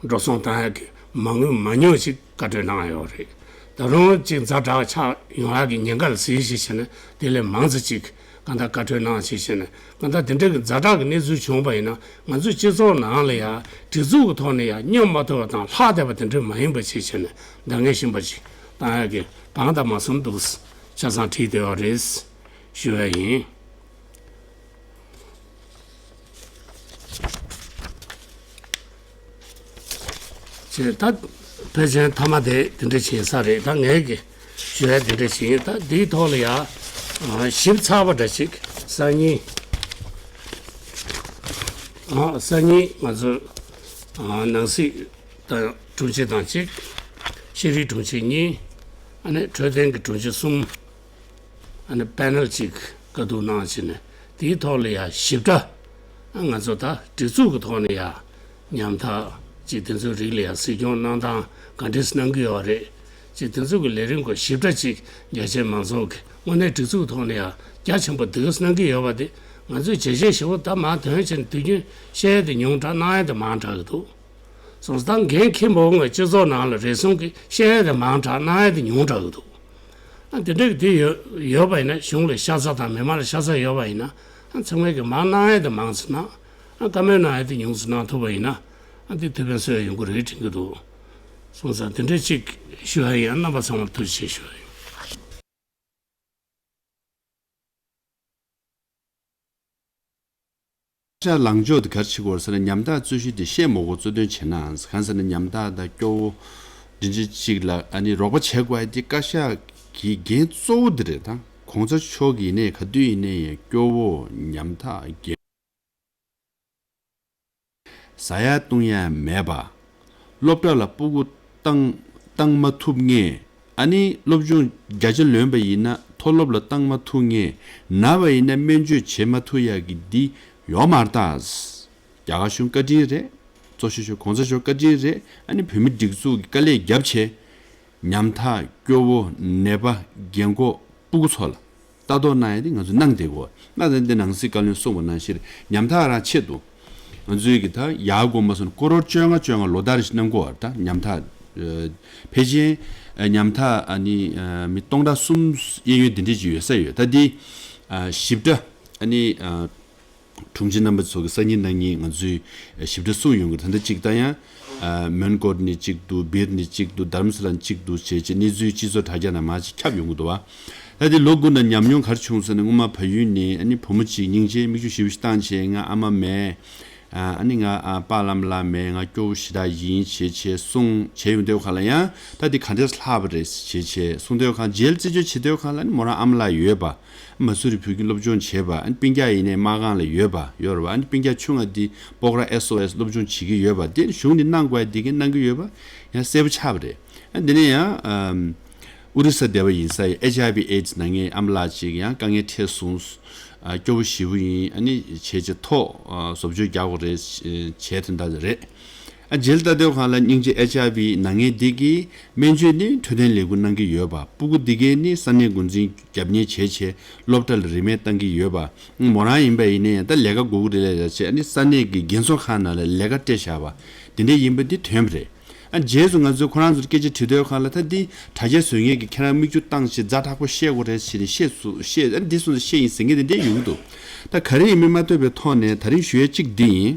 འགྲོ་སོང་བཏང་ཡག་གི་མ་དངུལ་མང་ཉུང་ཞིག་བཀའ་འཁྲོལ་གནང་ཡོད་རེད། ད་རུང་ཅིག་ཛ་དྲག་ཆགས་ཡོང་ཡག་གི་ཉེན་ཁ་ལ་གཟིགས་ཞིག་བྱས་ན་དེ་ལས་མང་ཙམ་ཅིག་གང་ལྟར་བཀའ་འཁྲོལ་གནང་ཞིག་བྱས་ན་གང་ལྟར་དེ་འདྲ་གི་ཛ་དྲག་གི་གནས་ཚུལ་བྱུང་བ་ཡིན་ན་ང་ཚོའི་སྤྱི་ཚོགས་ནང་ལ་ཡང་སྒྲིག་འཛུགས་ཀྱི་ཐོག་ནས་ཡང་སྙོབ་མ་ཐུབ་པ་དང་ལྷག་བསྡད་པ་དེ་འདྲ་མ་ཡིན་པ་ཞིག་བྱས་ན་འདང་ངེས་ཤིང་པ་ཞིག་བཏང་ཡག་གི་དབང་དང་མ་སོམ་འདུག་ཆ་ཚང་བྲིས་བསྡད་པ་རེད་ཞུ་བ་ཡིན། ཅེས་ད་ཕལ་ཆེར་མཐའ་མ་དེ་དེ་འདྲ་བྱེད་ས་རེད། ད་ངས་ཀྱི་ཞུ་ཡ་དེ་འདྲ་བྱེད་ཡིན། ད་འདིའི་ཐོག་ལ་ཡ་ཞིབ་ཚགས་པ་འདྲ་ཞིག་ས་ སང་ཉིན། ཨ། སང་ཉིན་ང་ཚོ། ཨ། ནང་སྲིད་དང་དྲུང་ཆེ་དང་གཅིག་ཤེས་རིག་དྲུང་ཆེ་གཉིས། ཨ་ནི་འཕྲོད་བསྟེན་གྱི་དྲུང་ཆེ་གསུམ། ཨ་ནི་པེ་ནལ་གཅིག་བཀའ་བསྡུར་གནང་བྱས་ནས་དེའི་ཐོག་ལ་ཡ་ཞིབ་ཕྲ། ཨ། ང་ཚོ་ད་སྒྲིག་འཛུགས་ཀྱི་ཐོག་ནས་ཡ། ཉམ་ཐག་ཅིག་དེ་ཚོའི་རིགས་ལ་ཡང་གཟིགས་སྐྱོང་གནང་སྟངས་ག་འདྲས་གནང་གི་ཡོད་རེད། ཅིག་དེ་ཚོ་གི་ལས་རིམ་སྐོར་ཞིབ་ཕྲ་ཅིག་རྒྱ་ཆེའི་མང་ཚོགས་ཀྱི་དངོས་གནས་སྒྲིག་འཛུགས་ཐོག་ནས་ཡང་རྒྱ་ཆེན་པོ་འདུག་གནང་གི་ཡོད་པ་དེ། ང་ཚོས་བྱས་རྗེས་ཞེ་པོ་ད་མར་ཐོན་བྱས་ནས་དུས་རྒྱུན་བཤད་ཡས་དེ་ཉུང་དྲགས་གནང་ཡས་དེ་མང་དྲགས་ཀྱི་འདུག་སོང་ཙང་ད་འགན་འཁྱེར་འབོར་ངོས་སྤྱི་ཚོགས་ནང་ལ་རེ་ཟུང་གིས་བཤད་ཡས་དེ་མང་དྲགས་གནང་ཡས་དེ་ཉུང་དྲགས་ཀྱི་འདུག་ཨ། དེ་འདྲ་གི་དེ་ཡོད་ཡོད་པ་ཡིན་ན་གཞུང་ལ་ཤ་ཚ་དང་མི་མང་ལ་ཤ་ཚ་ཡོད་པ་ཡིན་ན། ཨ། ཚང་མས་ཀྱི་མར་གནང་ཡས་དེ་མང་ཙམ་གནང་། ཨ། བཀའ་མོལ་གནང་ཡས་དེ་ཉུང་ཙམ་གནང་ཐུབ་པ་ཡིན་ན། ཨ། དེ་ཐུགས་ཕན་གསོས་ཡོང་གི་རེད་དྲན་གྱི་འདུག་སོང་ཙང་དེ་འདྲ་ཅིག་ཞུ་ཡ་ཡིན། རྣམ་པ་ཚང་མར་ཐུགས་རྗེ་ཆེ་ཞུ་ཡ་ཡིན། ཤ་ལངས་ཕྱོགས་དེ་ག་རེ་བྱེད་དགོས་རེད་ཟེར་ན། ཉམ་ཐག་རྩོད་གཞི་དེ་བཤད་མ་དགོས་གཙོ་འདོན་བྱེད་ན། གང་ཟེར་ན་ཉམ་ཐག་དང་སྐྱོ་བོ་འདི་འདྲ་ཅིག་ལ་ཨ་ནི་རོགས་པ་བྱེད་དགོས་ཡ་དེ་བཀའ་ཤག་གི་འགན་གཙོ་བོ་དེ་རེད། ད་གོང་ས་མཆོག་གི་ཡིན་ནའི་ག་དུས་ཡིན་ནའི་ཡང་སྐྱོ་བོ་ཉམ་ཐག་རྒན་ཟ་ཡ་བཏུང་ཡ་མེད་པ། སློབ་གྲྭ་ལ་སྤུ་གུ་བཏང་བཏང་མ་ཐུབ་མཁན། ཨ་ནི་སློབ་སྦྱོང་བརྒྱ་ཆ་ལོན་པ་ཡིན་ན་མཐོ་སློབ་ལ་བཏང་མ་ཐུབ་མཁན། ན་བ་ཡིན་ན་སྨན་བཅོས་བྱེད་མ་ཐུབ་ཡ་གི་འདི་ཡོག་མ་རེད་ད། རྒྱ་གར་གཞུང་བཀའ་དྲིན་རེད། གཙོ་ཤོས་ཤོས་གོང་ས་མཆོག་བཀའ་དྲིན་རེད། ཨ་ནི་བོད་མི་སྒྲིག་འཛུགས་ཀྱི་དཀའ་ལས་བརྒྱབ་བྱས། ཉམ་ཐག་སྐྱོ་བོ་ནད་པ་རྒན་འཁོགས་སྤུ་གུ་ཚོ་ལ་ལྟ་རྟོག་གནང་ཡ་དེ་ང་ཚོ་གནང་བསྡད་དགོས། གནང་བསྡད་འདི་ནང་སྲིད་བཀའ་བློན་གསུངས་པ་ནང་བཞིན་ཉམ་ཐག་རང་ཆེད་དུ་ང་ཚོའི་གི་ད་ཡར་དགོངས་པ་སོང་ཀོ་རོར་བཅོ་ལྔ་བཅོ་ལྔ་ལོ་ལྟར་ཞིག་གནང་དགོས་པ་རེད། ད་ཉམ་ཐག་ཨ་ཕལ་ཆེར་ཨ་ཉམ་ཐག་ཨ་ནི་ཨ་མི་སྟོང་ཕྲག་གསུམ་གཡས་གཡོན་དེ་འདྲས་ཅིག་ཡོད་ས་ཡོད། ད་འདི་ཨ་ཞིབ་ཕྲ་ཨ་ནི་ཨ་དྲུང་ཆེ་རྣམ་པ་ཚོ་གི་སང་ཉིན་གནངས་ཉིན་ང་ཚོས་ཞིབ་ཕྲ་གསུངས་ཡོང་གི། ད་ལྟ་གཅིག་ད་ཡང་ཨ་མོན་གྷོ་ནས་གཅིག་འདུག་སྦིར་ནས་གཅིག་འདུག་དྷ་རམ་ས་ལ་ནས་གཅིག་འདུག་བྱས་བྱས་གནས་ཚུལ་སྤྱི་ཚོགས་དྲ་རྒྱ་ནང་མར་ཅིག་ཁྱབ་ཡོང་གི་འདུག་བ། ད་དེ་ལོ་དགུ་ནང་ཉམས་མྱོང་ག་རེ་བྱུང་ཟེར་ན། སྔོན་མ་བལ་ཡུལ་ནས་ཨ་ནི་བུ་མོ་གཅིག་སྙིང་རྗེ་མིག་ཆུ་ཞེ་པོ་ཞིག་བཏང་བྱས། ང་ཨ་མ་མེད། ཨ་ནི་ང་ཨ་པཱ་ལགས་མ་ལགས་མེད། ང་སྐྱོ་བོ་ཞེ་དྲག་ཡིན་བྱས་བྱས་གསུངས་བྱས་ཡོང་དུས་སྒང་ལ་ཡང་ད་འདི་ག་འདྲས་ལྷག་པ་རེད་བྱས་བྱས་གསུངས་དུས་སྒང་རྗེས་ལ་རྩད་གཅོད་བྱེད་དུས་སྒང་ལ་ཨ་ནི་མོ་རང་ཨ་མ་ལགས་ཡོད་པ། མ་སུ་རི་བོད་ཁྱིམ་སློབ་སྦྱོང་བྱས་པ། ཨ་ནི་སྤུན་ཀྱག་ཡིན་ནའི་དམག་ཁང་ལ་ཡོད་པ་ཡོད་རེད་བ། ཨ་ནི་སྤུན་ཀྱག་ཆུང་བ་འདི་སྤོག་ར་ཨེས་ཨོ་ཨེས་སློབ་སྦྱོང་བྱེད་ཀྱི་ཡོད་པ། དེ་གཞུང་ནས་གནང་དགོས་ཡ་འདི་གས་གནང་གི་ཡོད་པ་ཡང་གསལ་པོ་ཆགས་པ་རེད། ཨ་འདི་ནས་ཡང་ཨམ་ཨོ་རི་ས་སྡེ་བ་ཡིན་ས་ཡི་ཨེཆ་ཨའི་ཝི་ཨེ་ཌི་སི་ན་མཁན་ཨ་མ་ལགས་ཅིག་ཡང་དཀའ་ངལ་འཕྲད་སོང་། ཨ་སྐྱོ་བོ་ཞེ་པོ་ཡིན། ཨ་ནི་བྱས་བྱས་ཐོག་ཨ་བཟོ་བཅོས་རྒྱག་དགོས་རེད་བྱས་དོན་དག་རེད། ཨ་རྗེས་ལ་ལྟ་དུས་སྒང་ལ་སྙིང་རྗེ་ཨེཆ་ཨའི་ཝི་ན་མཁན་འདི་གིས་སྨན་བཅོས་ནི་འཕྲོད་བསྟེན་ལས་ཁུངས་གནང་གི་ཡོད་པ། སྤུ་གུ་འདི་གས་ནི་ས་གནས་འགོ་འཛིན་རྒྱབ་གཉེར་བྱས་བྱས་སློབ་གྲྭ་ལ་རིན་མེད་བཏང་གི་ཡོད་པ། མོ་རང་ཡིན་པ་ཡིན་ནའི་ད་ལས་ཀ་དགོས་ཀྱི་རེད་ལབ་བྱས་ཨ་ནི་ས་གནས་ཀྱི་རྒན་གསོ་ཁང་ནང་ལ་ལས་ཀ་སྤྲད་བཞག་པ་འདི་འདྲས་ཡིན་པ་འདི་ཐོན་པ་རེད། ཨ་རྗེས་སུ་ང་ཚོས་ཁོ་རང་ཚོར་སྐད་ཆ་དྲིས་དུས་སྒང་ལ་ད་འདི་དྲ་རྒྱ་བཟོ་མཁན་གྱིས་ཁྱེད་རང་མིག་ཆུ་བཏང་བྱས་ཛ་དྲག་པོ་བཤད་དགོས་རེད་ཟེར་ནས་བཤད་སུ་བཤད། ཨ་འདི་སོང་ཙང་བཤད་ཡིན་ཟེར་མཁན་དེ་འདྲས་ཡོང་གི་འདུག་ད་ག་རེ་ཡིན་མིན་མ་ལྟོས་པའི་ཐོག་ནས་ད་རིང་ཞུ་ཡས་གཅིག་འདི་ཡིན།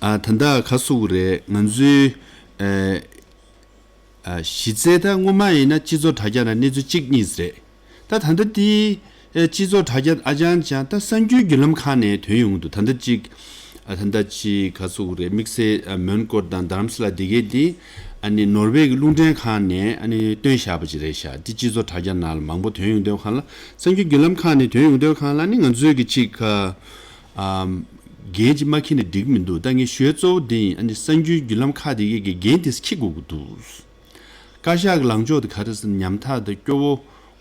ཨ་ད་ལྟ་ག་ཟེར་དགོས་རེད། ང་ཚོའི་ཨ་ཨ་གཞི་རྩའི་ད་སྔོན་མ་ཡིན་ན་སྤྱི་ཚོགས་དྲ་རྒྱ་ནང་གནས་ཚུལ་གཅིག་གཉིས་རེད། ད་ད་ལྟ་དེ་ཨ་སྤྱི་ཚོགས་དྲ་རྒྱ་ཨ་ཅང་ཅང་ད་གསར་འགྱུར་བརྒྱུད་ལམ་ཁག་ནས་ཐོན་ཡོང་གི་འདུག་ད་ལྟ་གཅིག་ཨ་ད་ལྟ་གཅིག་ག་ཟེར་དགོས་རེད། དམིགས་བསལ་ཨ་མོན་གྷོ་དང་རྡ་རམ་ས་ལ་འདི་གས་དེ་ཨ་ནི་ནོར་ཝེ་གི་རླུང་འཕྲིན་ཁང་ནས་ཨ་ནི་བཏོན་བཞག་པ་ཅིག་རེད་ཤག་དེ་སྤྱི་ཚོགས་དྲ་རྒྱ་ནང་ལ་མང་པོ་ཐོན་ཡོང་དུས་སྒང་ལ། གསར་འགྱུར་བརྒྱུད་ལམ་ཁག་ནས་ཐོན་ཡོང་དུས་སྒང་ལ་ནི་ང་ཚོའི་གི་གཅིག་ཨ་ཨམ་འགན་ཅིག་མ་འཁྱེར་ནས་འགྲིག་མི་འདུག་ད་ངས་ཞུ་ཡ་གཙོ་བོ་འདི་ཡིན། ཨ་ནི་གསར་འགྱུར་བརྒྱུད་ལམ་ཁག་དེ་གའི་གི་འགན་དེ་འཁྱེར་དགོས་ཀྱི་འདུག་བཀའ་ཤག་གི་ལངས་ཕྱོགས་དེ་ག་རེ་ཟེར་ན། ཉམ་ཐག་དང་སྐྱོ་བོ་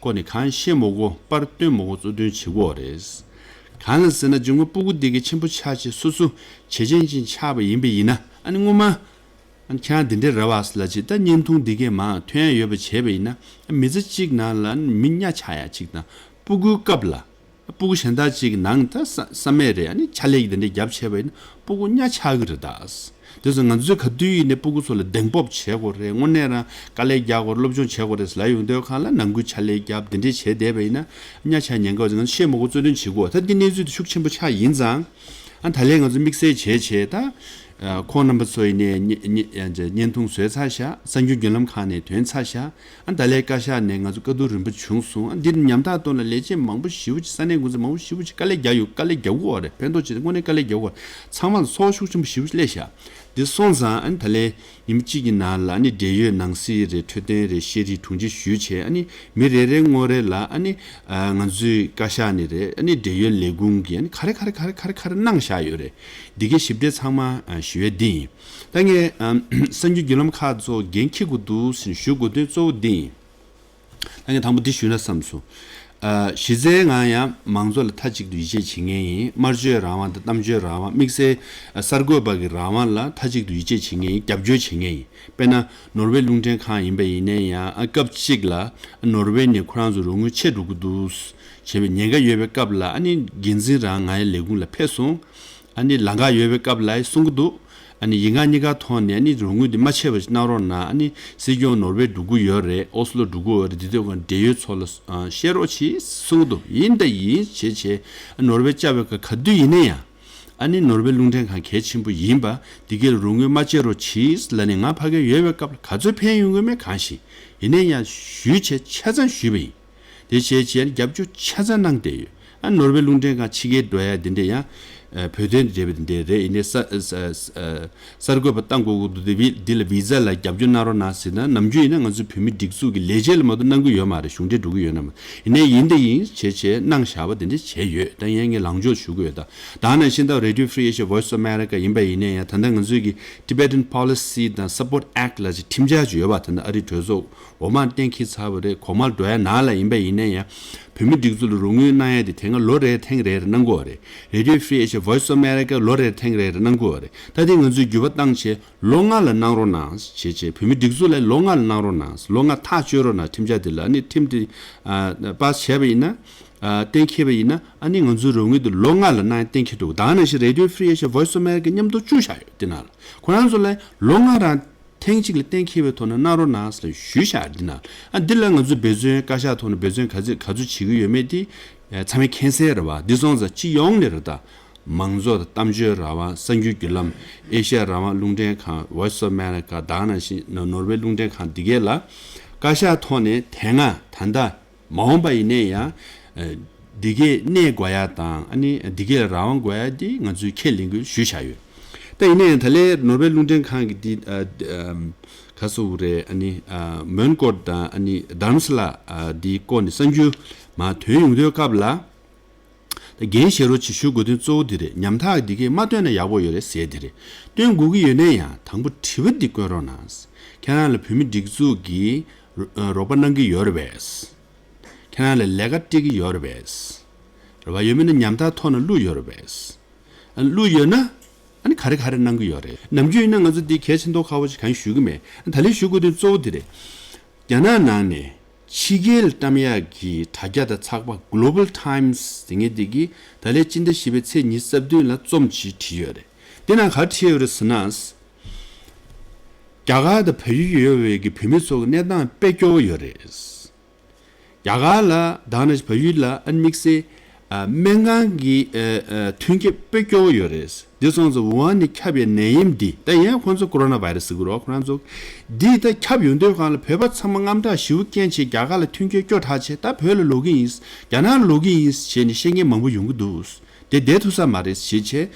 སྐོར་ནས་གང་བཤད་མ་དགོས། པར་སྟོན་མ་དགོས། གཙོ་འདོན་བྱེད་དགོས་རེད། གང་ལ་ཟེར་ན་སྦྱོང་གི་སྤུ་གུ་དེ་གའི་ཆེན་པོ་ཆགས་བྱས་སོ་སོ་བྱེད་ཅན་ཅིག་ཆགས་པ་ཡིན་པ་ཡིན་ན། ཨ་ནི་སྔོན་མ་ཨ་ནི་ཁྱེད་རང་དེ་འདྲས་རེད་བ་ཟེར་ལབ་བྱས་ད་བརྙན་ཐུང་འདི་གས་མར་ཐོན་ཡ་ཡོད་པ་བྱས་པ་ཡིན་ན། མི་ཚེ་གཅིག་ནང་ལ་མི་གཉའ་ཆག་ཡ་གཅིག་དང་། སྤུ་གུའི་སྐབས་ལ་སྤུ་གུ་གཞན་དག་ཅིག་གི་ནང་ད་བསམ་བསམ་མེད་རེད། ཨ་ནི་ཕྱག་ལས་ཀྱི་དེ་འདྲས་རྒྱབ་བྱས་པ་ཡིན་ན་སྤུ་གུ་གཉའ་ཆག་གི་རེད་ད། དེ་ཚོ་ང་ཚོས་ག་དུས་ཡིན་ནའི་སྤུ་གུ་ཚོ་ལ་གདེང་སྤོབས་བྱེད་དགོས་རེད། དངོས་གནས་རང་དཀའ་ལས་རྒྱག་དགོས་རེད། སློབ་སྦྱོང་བྱེད་དགོས་རེད་ཟེར་ལབ་ཡོང་དུས་སྒང་ལ་ནང་ཁུལ་ཕྱག་ལས་རྒྱབ་དེ་འདྲས་བྱས་བསྡད་པ་ཡིན་ན་གཉའ་ཆག་ཉེན་ཁ་ཡོད་ཟེར། ང་ཚོ་བཤད་མ་དགོས། གཙོ་འདོན་བྱེད་དགོས། ད་འདི་གནས་ཚུལ་དེ་ཤུགས་ཆེན་པོ་ཆགས་ཡིན་ཙང་། ཨ་ད་ལས་ང་ཚོ་དམིགས་བསལ་བྱས་བྱས་ད། ཨ་ཁོང་རྣམ་པ་ཚོ་ཡིན་ནའི་བརྙན་བརྙན་བརྙན་ཐུང་བཟོས་ཚར་ཤག་གསར་འགྱུར་བརྒྱུད་ལམ་ཁག་ནས་ཐོན་ཚར་ཤག་ཨ་ད་ལས་བཀའ་ཤག་ནས་ང་ཚོ་བཀའ་བསྡུར་རིམ་པ་བྱུང་སོང་། ཨ་འདིར་ཉམ་ཐག་དོན་ལ་ལས་བྱེད་མང་པོ་ཞེ་པོ་ཅིག་ས་གནས་འགོ་འཛིན་མང་པོ་ཞེ་པོ་ཅིག་དཀའ་ལས་རྒྱག་ཡོད། དཀའ་ལས་རྒྱག་གི་ཡོད་རེད། ཕན་ཐོགས་ཆེ། དངོས་གནས་དཀའ་ལས་རྒྱག་གི་ཡོད་རེད། ཚང་མ་ལ་ཚོར་ཤུགས་ཆེན་པོ་ཞེ་པོ་ཅིག་སླེབས་ཤག་དེ་སོང་ཙང་ཨ་ནི་ད་ལན་ཉིན་གཅིག་གི་ནང་ལ་ཨ་ནི་འབྲེལ་ཡོད་ནང་སྲིད་རེད། འཕྲོད་བསྟེན་རེད། ཤེས་རིག་དྲུང་ཆེ་ཞུས་བྱས། ཨ་ནི་མི་རེ་རེ་ངོ་རེ་ལ་ཨ་ནི་ང་ཚོའི་བཀའ་ཤག་ནས་རེད། ཨ་ནི་འབྲེལ་ཡོད་ལས་ཁུངས་ཀྱིས་ཨ་ནི་ག་རེ་ག་རེ་ག་རེ་ག་རེ་ག་རེ་གནང་བཞག་ཡོད་རེད། འདི་གའི་ཞིབ་ཕྲ་ཚང་མ་ཞུ་ཡས་འདི་ཡིན། ད་ངས་གསར་འགྱུར་བརྒྱུད་ལམ་ཁག་ཚོ་འགན་འཁྱེར་དགོས་འདུག་ཟེར་ཞུ་དགོས་དོན་གཙོ་བོ་འདི་ཡིན། ད་ངས་དང་པོ་འདི་ཞུས་ན་བསམ་སོང་། ཨ། གཞི་རྩའི་ངང་ཡང་མང་གཙོ་ལ་མཐའ་གཅིག་ཏུ་ཡིད་ཆེས་བྱེད་མཁན་ཡིན། སྨྲ་བརྗོད་རང་དབང་དང་གཏམ་བརྗོད་རང་དབང་། དམིགས་བསལ་གསར་འགོད་པ་གི་རང་དབང་ལ་མཐའ་གཅིག་ཏུ་ཡིད་ཆེས་བྱེད་མཁན་ཡིན། རྒྱབ་སྐྱོར་བྱེད་མཁན་ཡིན། དཔེར་ན་ནོར་ཝེ་རླུང་འཕྲིན་ཁང་ཡིན་པ་ཡིན་ནའི་ཡང་། ཨ། སྐབས་གཅིག་ལ་ནོར་ཝེ་ནས་ཁོ་རང་ཚོ་རོགས་དངུལ་ཆད་འགྲོ་གི་འདུག་བྱས་པའི་ཉེན་ཁ་ཡོད་པའི་སྐབས་ལ། ཨ་ནི་འགན་འཛིན་རང་ང་ཡི་ལས་ཁུངས་ལ་ཕེབས་སོང་། ཨ་ནི་ལམ་ཁ་ཡོད་པའི་སྐབས་ལ་གསུང་གི་འདུག་ཨ་ནི་ཡིག་ངག་གཉིས་ཀ་ཐོག་ནས་ཨ་ནི་རོགས་དངུལ་འདི་མ་ཆད་པ་ཞིག་གནང་རོགས་གནང་། ཨ་ནི་སྲིད་སྐྱོང་ནོར་ཝེ་འགྲོ་གི་ཡོད་རེད། ཨོ་སི་ལོ་འགྲོ་གི་ཡོད་རེད། འདི་དུས་ཀྱང་འབྲེལ་ཡོད་ཚོ་ལ་ཨ་བཤད་རོགས་གྱིས་གསུང་གི་འདུག་ཡིན་ད་ཡིན་བྱས་བྱས་ནོར་ཝེ་བཅར་བའི་སྐབས་ག་དུས་ཡིན་ན་ཡང་། ཨ་ནི་ནོར་ཝེ་རླུང་འཕྲིན་ཁང་གལ་ཆེན་པོ་ཡིན་པ། འདི་གའི་རོགས་དངུལ་མ་བཅད་རོགས་གྱིས་ལབ་ནས་ང་ཕ་གིར་ཡོད་པའི་སྐབས་ལ་ག་ཚོད་ཕན་ཡོང་གི་མེད་གང་ཤེས། ཡིན་ན་ཡང་ཞུས་བྱས་ཆ་ཚང་ཞུས་པ་ཡིན། དེ་བྱས་བྱས་རྒྱབ་སྐྱོར་ཆ་ཚང་གནང་བསྡད་ཡོད། ཨ། ནོར་ཝེ་རླུང་འཕྲིན་ཁང་ཕྱི་རྒྱལ་འགྲོ་ཡ་དེ་འདྲ་ཡང་། ཨ། བོད་དོན་འབྲེལ་བ་དེ་འདྲ་རེད། ཡིན་ནའི་ས་ས་ས་གསར་འགོད་པ་བཏང་དགོས་ཀྱི་འདུག་དེ་བི་འདི་ལ་བི་ཛ་ལ་རྒྱབ་སྐྱོར་གནང་རོགས་གནང་ཟེར་ན། ནམ་རྒྱུན་ཡིན་ན་ང་ཚོའི་བོད་མིའི་སྒྲིག་འཛུགས་ཀྱི་ལས་བྱེད་ལ་མ་གཏོགས་གནང་གི་ཡོད་མ་རེད། གཞུང་འབྲེལ་འགྲོ་གི་ཡོད་ན་མ། ཡིན་ནའི་ཡིན་དེ་ཡིན་བྱས་བྱས་གནང་བཞག་པ་དེ་འདྲ་བྱས་ཡོད། ད་ཡིན་ངས་ལངས་ཕྱོགས་ཞུ་གི་ཡོད། ད་ད་ནང་བཞིན་ད་Radio Free Asia Voice of America ཡིན་པ་ཡིན་ནའི་ཡང་། ད་ལྟ་ང་ཚོའི་གི་Tibetan Policy དང་Support Act ལ་ཅིག་ཁྲིམས་འཆར་ཅིག་ཡོད་པ། ད་ནི་ཨ་རིའི་གྲོས་ཚོགས་འོག་མར་གཏན་འཁེལ་ཚར་བ་རེད། གོང་མར་འགྲོ་ཡ་ནང་ལ་ཡིན་པ་ཡིན་ན་ཡང་། བོད་མི་སྒྲིག་འཛུགས་ལ་རོགས་དངུལ་གནང་ཡ་དེ་དེ་སྔ་ལོ་རེར་ཐེངས་རེ་རེ་གནང་དགོས་པ་རེད། Radio Free Asia Voice of America ལོ་རེར་ཐེངས་རེ་རེ་གནང་དགོས་པ་རེད། ད་དེ་ང་ཚོས་འགྱུར་བ་བཏང་བྱས་ལོ་ལྔ་ལ་གནང་རོགས་གནང་བྱས་བྱས། བོད་མི་སྒྲིག་འཛུགས་ལ་ལོ་ལྔ་ལ་གནང་རོགས་གནང་། ལོ་ལྔ་ཐག་གཅོད་རོགས་གནང་། ཁྲིམས་འཆར་དེ་ལ་ཨ་ནི་ཁྲིམས་དེ་ཨ་པཱ་སི་བྱས་པ་ཡིན་ན། ཨ། གཏན་འཁེལ་བ་ཡིན་ན། ཨ་ནི་ང་ཚོའི་རོགས་དངུལ་དེ་ལོ་ལྔ་ལ་གནང་ཡ་གཏན་འཁེལ་འདུག་ད་ནང་བཞིན་Radio Free Asia Voice of America མཉམ་དུ་བཅུག་བཞག་ཡོད། དེ་ནང་ལ་ཁོ་རང་ཚོ་ལ་ལོ་ལྔ་རང་ཐེངས་གཅིག་ལ་གཏན་འཁེལ་བའི་ཐོག་ནས་གནང་རོགས་གནང་ཟེར་ཞུས་བཞག་འདི་ན། ཨ། འདི་ལ་ང་ཚོས་འབད་བརྩོན། བཀའ་ཤག་ཐོག་ནས་འབད་བརྩོན་ག་ཚོད་ག་ཚོད་བྱེད་ཀྱི་ཡོད་མེད་དེ་ཚང་མས་མཁྱེན་གསལ་རེད་བ། འདི་སོང་ཙང་སྤྱི་ཡོངས་ནས་རེད། ད་མང་གཙོ་དང་གཏམ་བརྗོད་རང་དབང་། གསར་འགྱུར་བརྒྱུད་ལམ། ཨེ་ཤ་ཡ་རང་དབང་རླུང་འཕྲིན་ཁང་། Voice of America དང་ནང་བཞིན་ནོར་ཝེ་རླུང་འཕྲིན་ཁང་འདི་གས་ལ་བཀའ་ཤག་ཐོག་ནས་དེ་སྔ་ད་ལྟ་མ་འོངས་པ་ཡིན་ནའི་ཡང་། ཨ། འདི་གས་གནས་དགོས་ཡ་དང་། ཨ་ནི་འདི་གས་ལ་རང་དབང་དགོས་ཡ་འདི་ང་ཚོས་ཁས་ལེན་དགོས་ཞུས་བཞག་ཡོད། ད་ཡིན་ནའི་ཡང་ད་ལན་ནོར་ཝེ་རླུང་འཕྲིན་ཁང་གི་འདི། ཨ། ཨམ། ག་སོ་རེད། ཨ་ནི། ཨ། མོན་གྷོ་དང་ཨ་ནི་དྷ་རམ་ས་ལ། ཨ། འདི་སྐོར་ནས་གསར་འགྱུར་མར་ཐོན་ཡོང་དུས་སྐབས་ལ། ད་འགན་བཞེས་རོགས་བྱེད་ཞུ་དགོས་དོན་གཙོ་བོ་འདི་རེད། ཉམ་ཐག་འདི་གས་མ་བཏོན་ན་ཡག་པོ་ཡོད་རེད་ཟེར་འདི་རེད། བཏོན་དགོས་ཀྱི་ཡོད་ནའི་ཡང་དང་པོ་དྲི་བ་འདི་བཀོད་རོགས་གནང་། ཁྱེད་རང་ལ་བོད་མི་སྒྲིག་འཛུགས་ཀྱིས་རོགས་པ་གནང་གི་ཡོད་རེད་པས། ཁྱེད་རང་ལ་ལས་ཀ་སྤྲད་ཀྱི་ཡོད་རེད་པས། རེད་བ། ཡོད་མེད་ན་ཉམ་ཐག་ཐོག་ནས་བླུགས་ཡོད་རེད་པས། ཨ། བླུགས་ཡོད་ན་ཨ་ནི་ག་རེ་ག་རེ་གནང་གི་ཡོད་རེད། ནམ་རྒྱུན་ཡིན་ན་ང་ཚོ་འདི་གལ་ཆེ་མདོག་ཁ་པོ་ཞིག་གང་ཞུ་གི་མེད། ད་ལན་ཞུ་དགོས་དོན་གཙོ་བོ་འདི་རེད། རྒྱ་ནག་ནང་ནས་ཕྱི་རྒྱལ་བཀྲམ་ཡག་གི་དྲ་རྒྱ་དང་ཚགས་པར་Global Times ཟེར་མཁན་འདི་གིས་ད་ལན་སྤྱི་ཟླ་བཞི་པའི་ཚེས་ཉི་ཤུ་རྩ་བདུན་ལ་རྩོམ་ཅིག་བྲིས་ཡོད་རེད། འདི་ནང་ག་རེ་བྲིས་ཡོད་རེད་ཟེར་ན། རྒྱ་གར་དང་བལ་ཡུལ་ཡོད་པའི་གི་བོད་མི་ཚོ་གི་གནས་སྟངས་དཔེ་སྐྱོ་བོ་ཡོད་རེད། རྒྱ་གར་ལ་དང་ནི་བལ་ཡུལ་ལ་ཨ་ནི་དམིགས་བསལ་ཨ་སྨན་ཁང་གི་ཨ་ཨ་མཐུན་རྐྱེན་དཔེ་སྐྱོ་བོ་ཡོད་རེད། འདི་སོང་ཙང་ཝུ་ཧན་ནས་ཁྱབ་པའི་ནད་ཡམས་འདི། ད་ཡང་ཁོང་ཚོ་ཀོ་རོ་ན་བྷའི་རེ་སི་ཟེར་གི་རེད་བ། ཁོ་རང་ཚོ་འདི་ད་ཁྱབ་ཡོང་དུས་སྒང་ལ་བོད་པ་ཚང་མ་དངངས་སྐྲག་ཞེ་པོ་སྐྱེས་བྱས་རྒྱ་གར་ལ་མཐུན་རྐྱེན་སྐྱོ་དྲགས་བྱས། ད་བོད་ལ་ལོག་གི་ཡིན། རྒྱ་ནག་ལ་ལོག་གི་ཡིན་བྱས་ནས་བཤད་མཁན་མང་པོ་ཡོང་གི་འདུག་དེ་བསྡད་ཐུབ་ས་མ་རེད་བྱས་བྱས།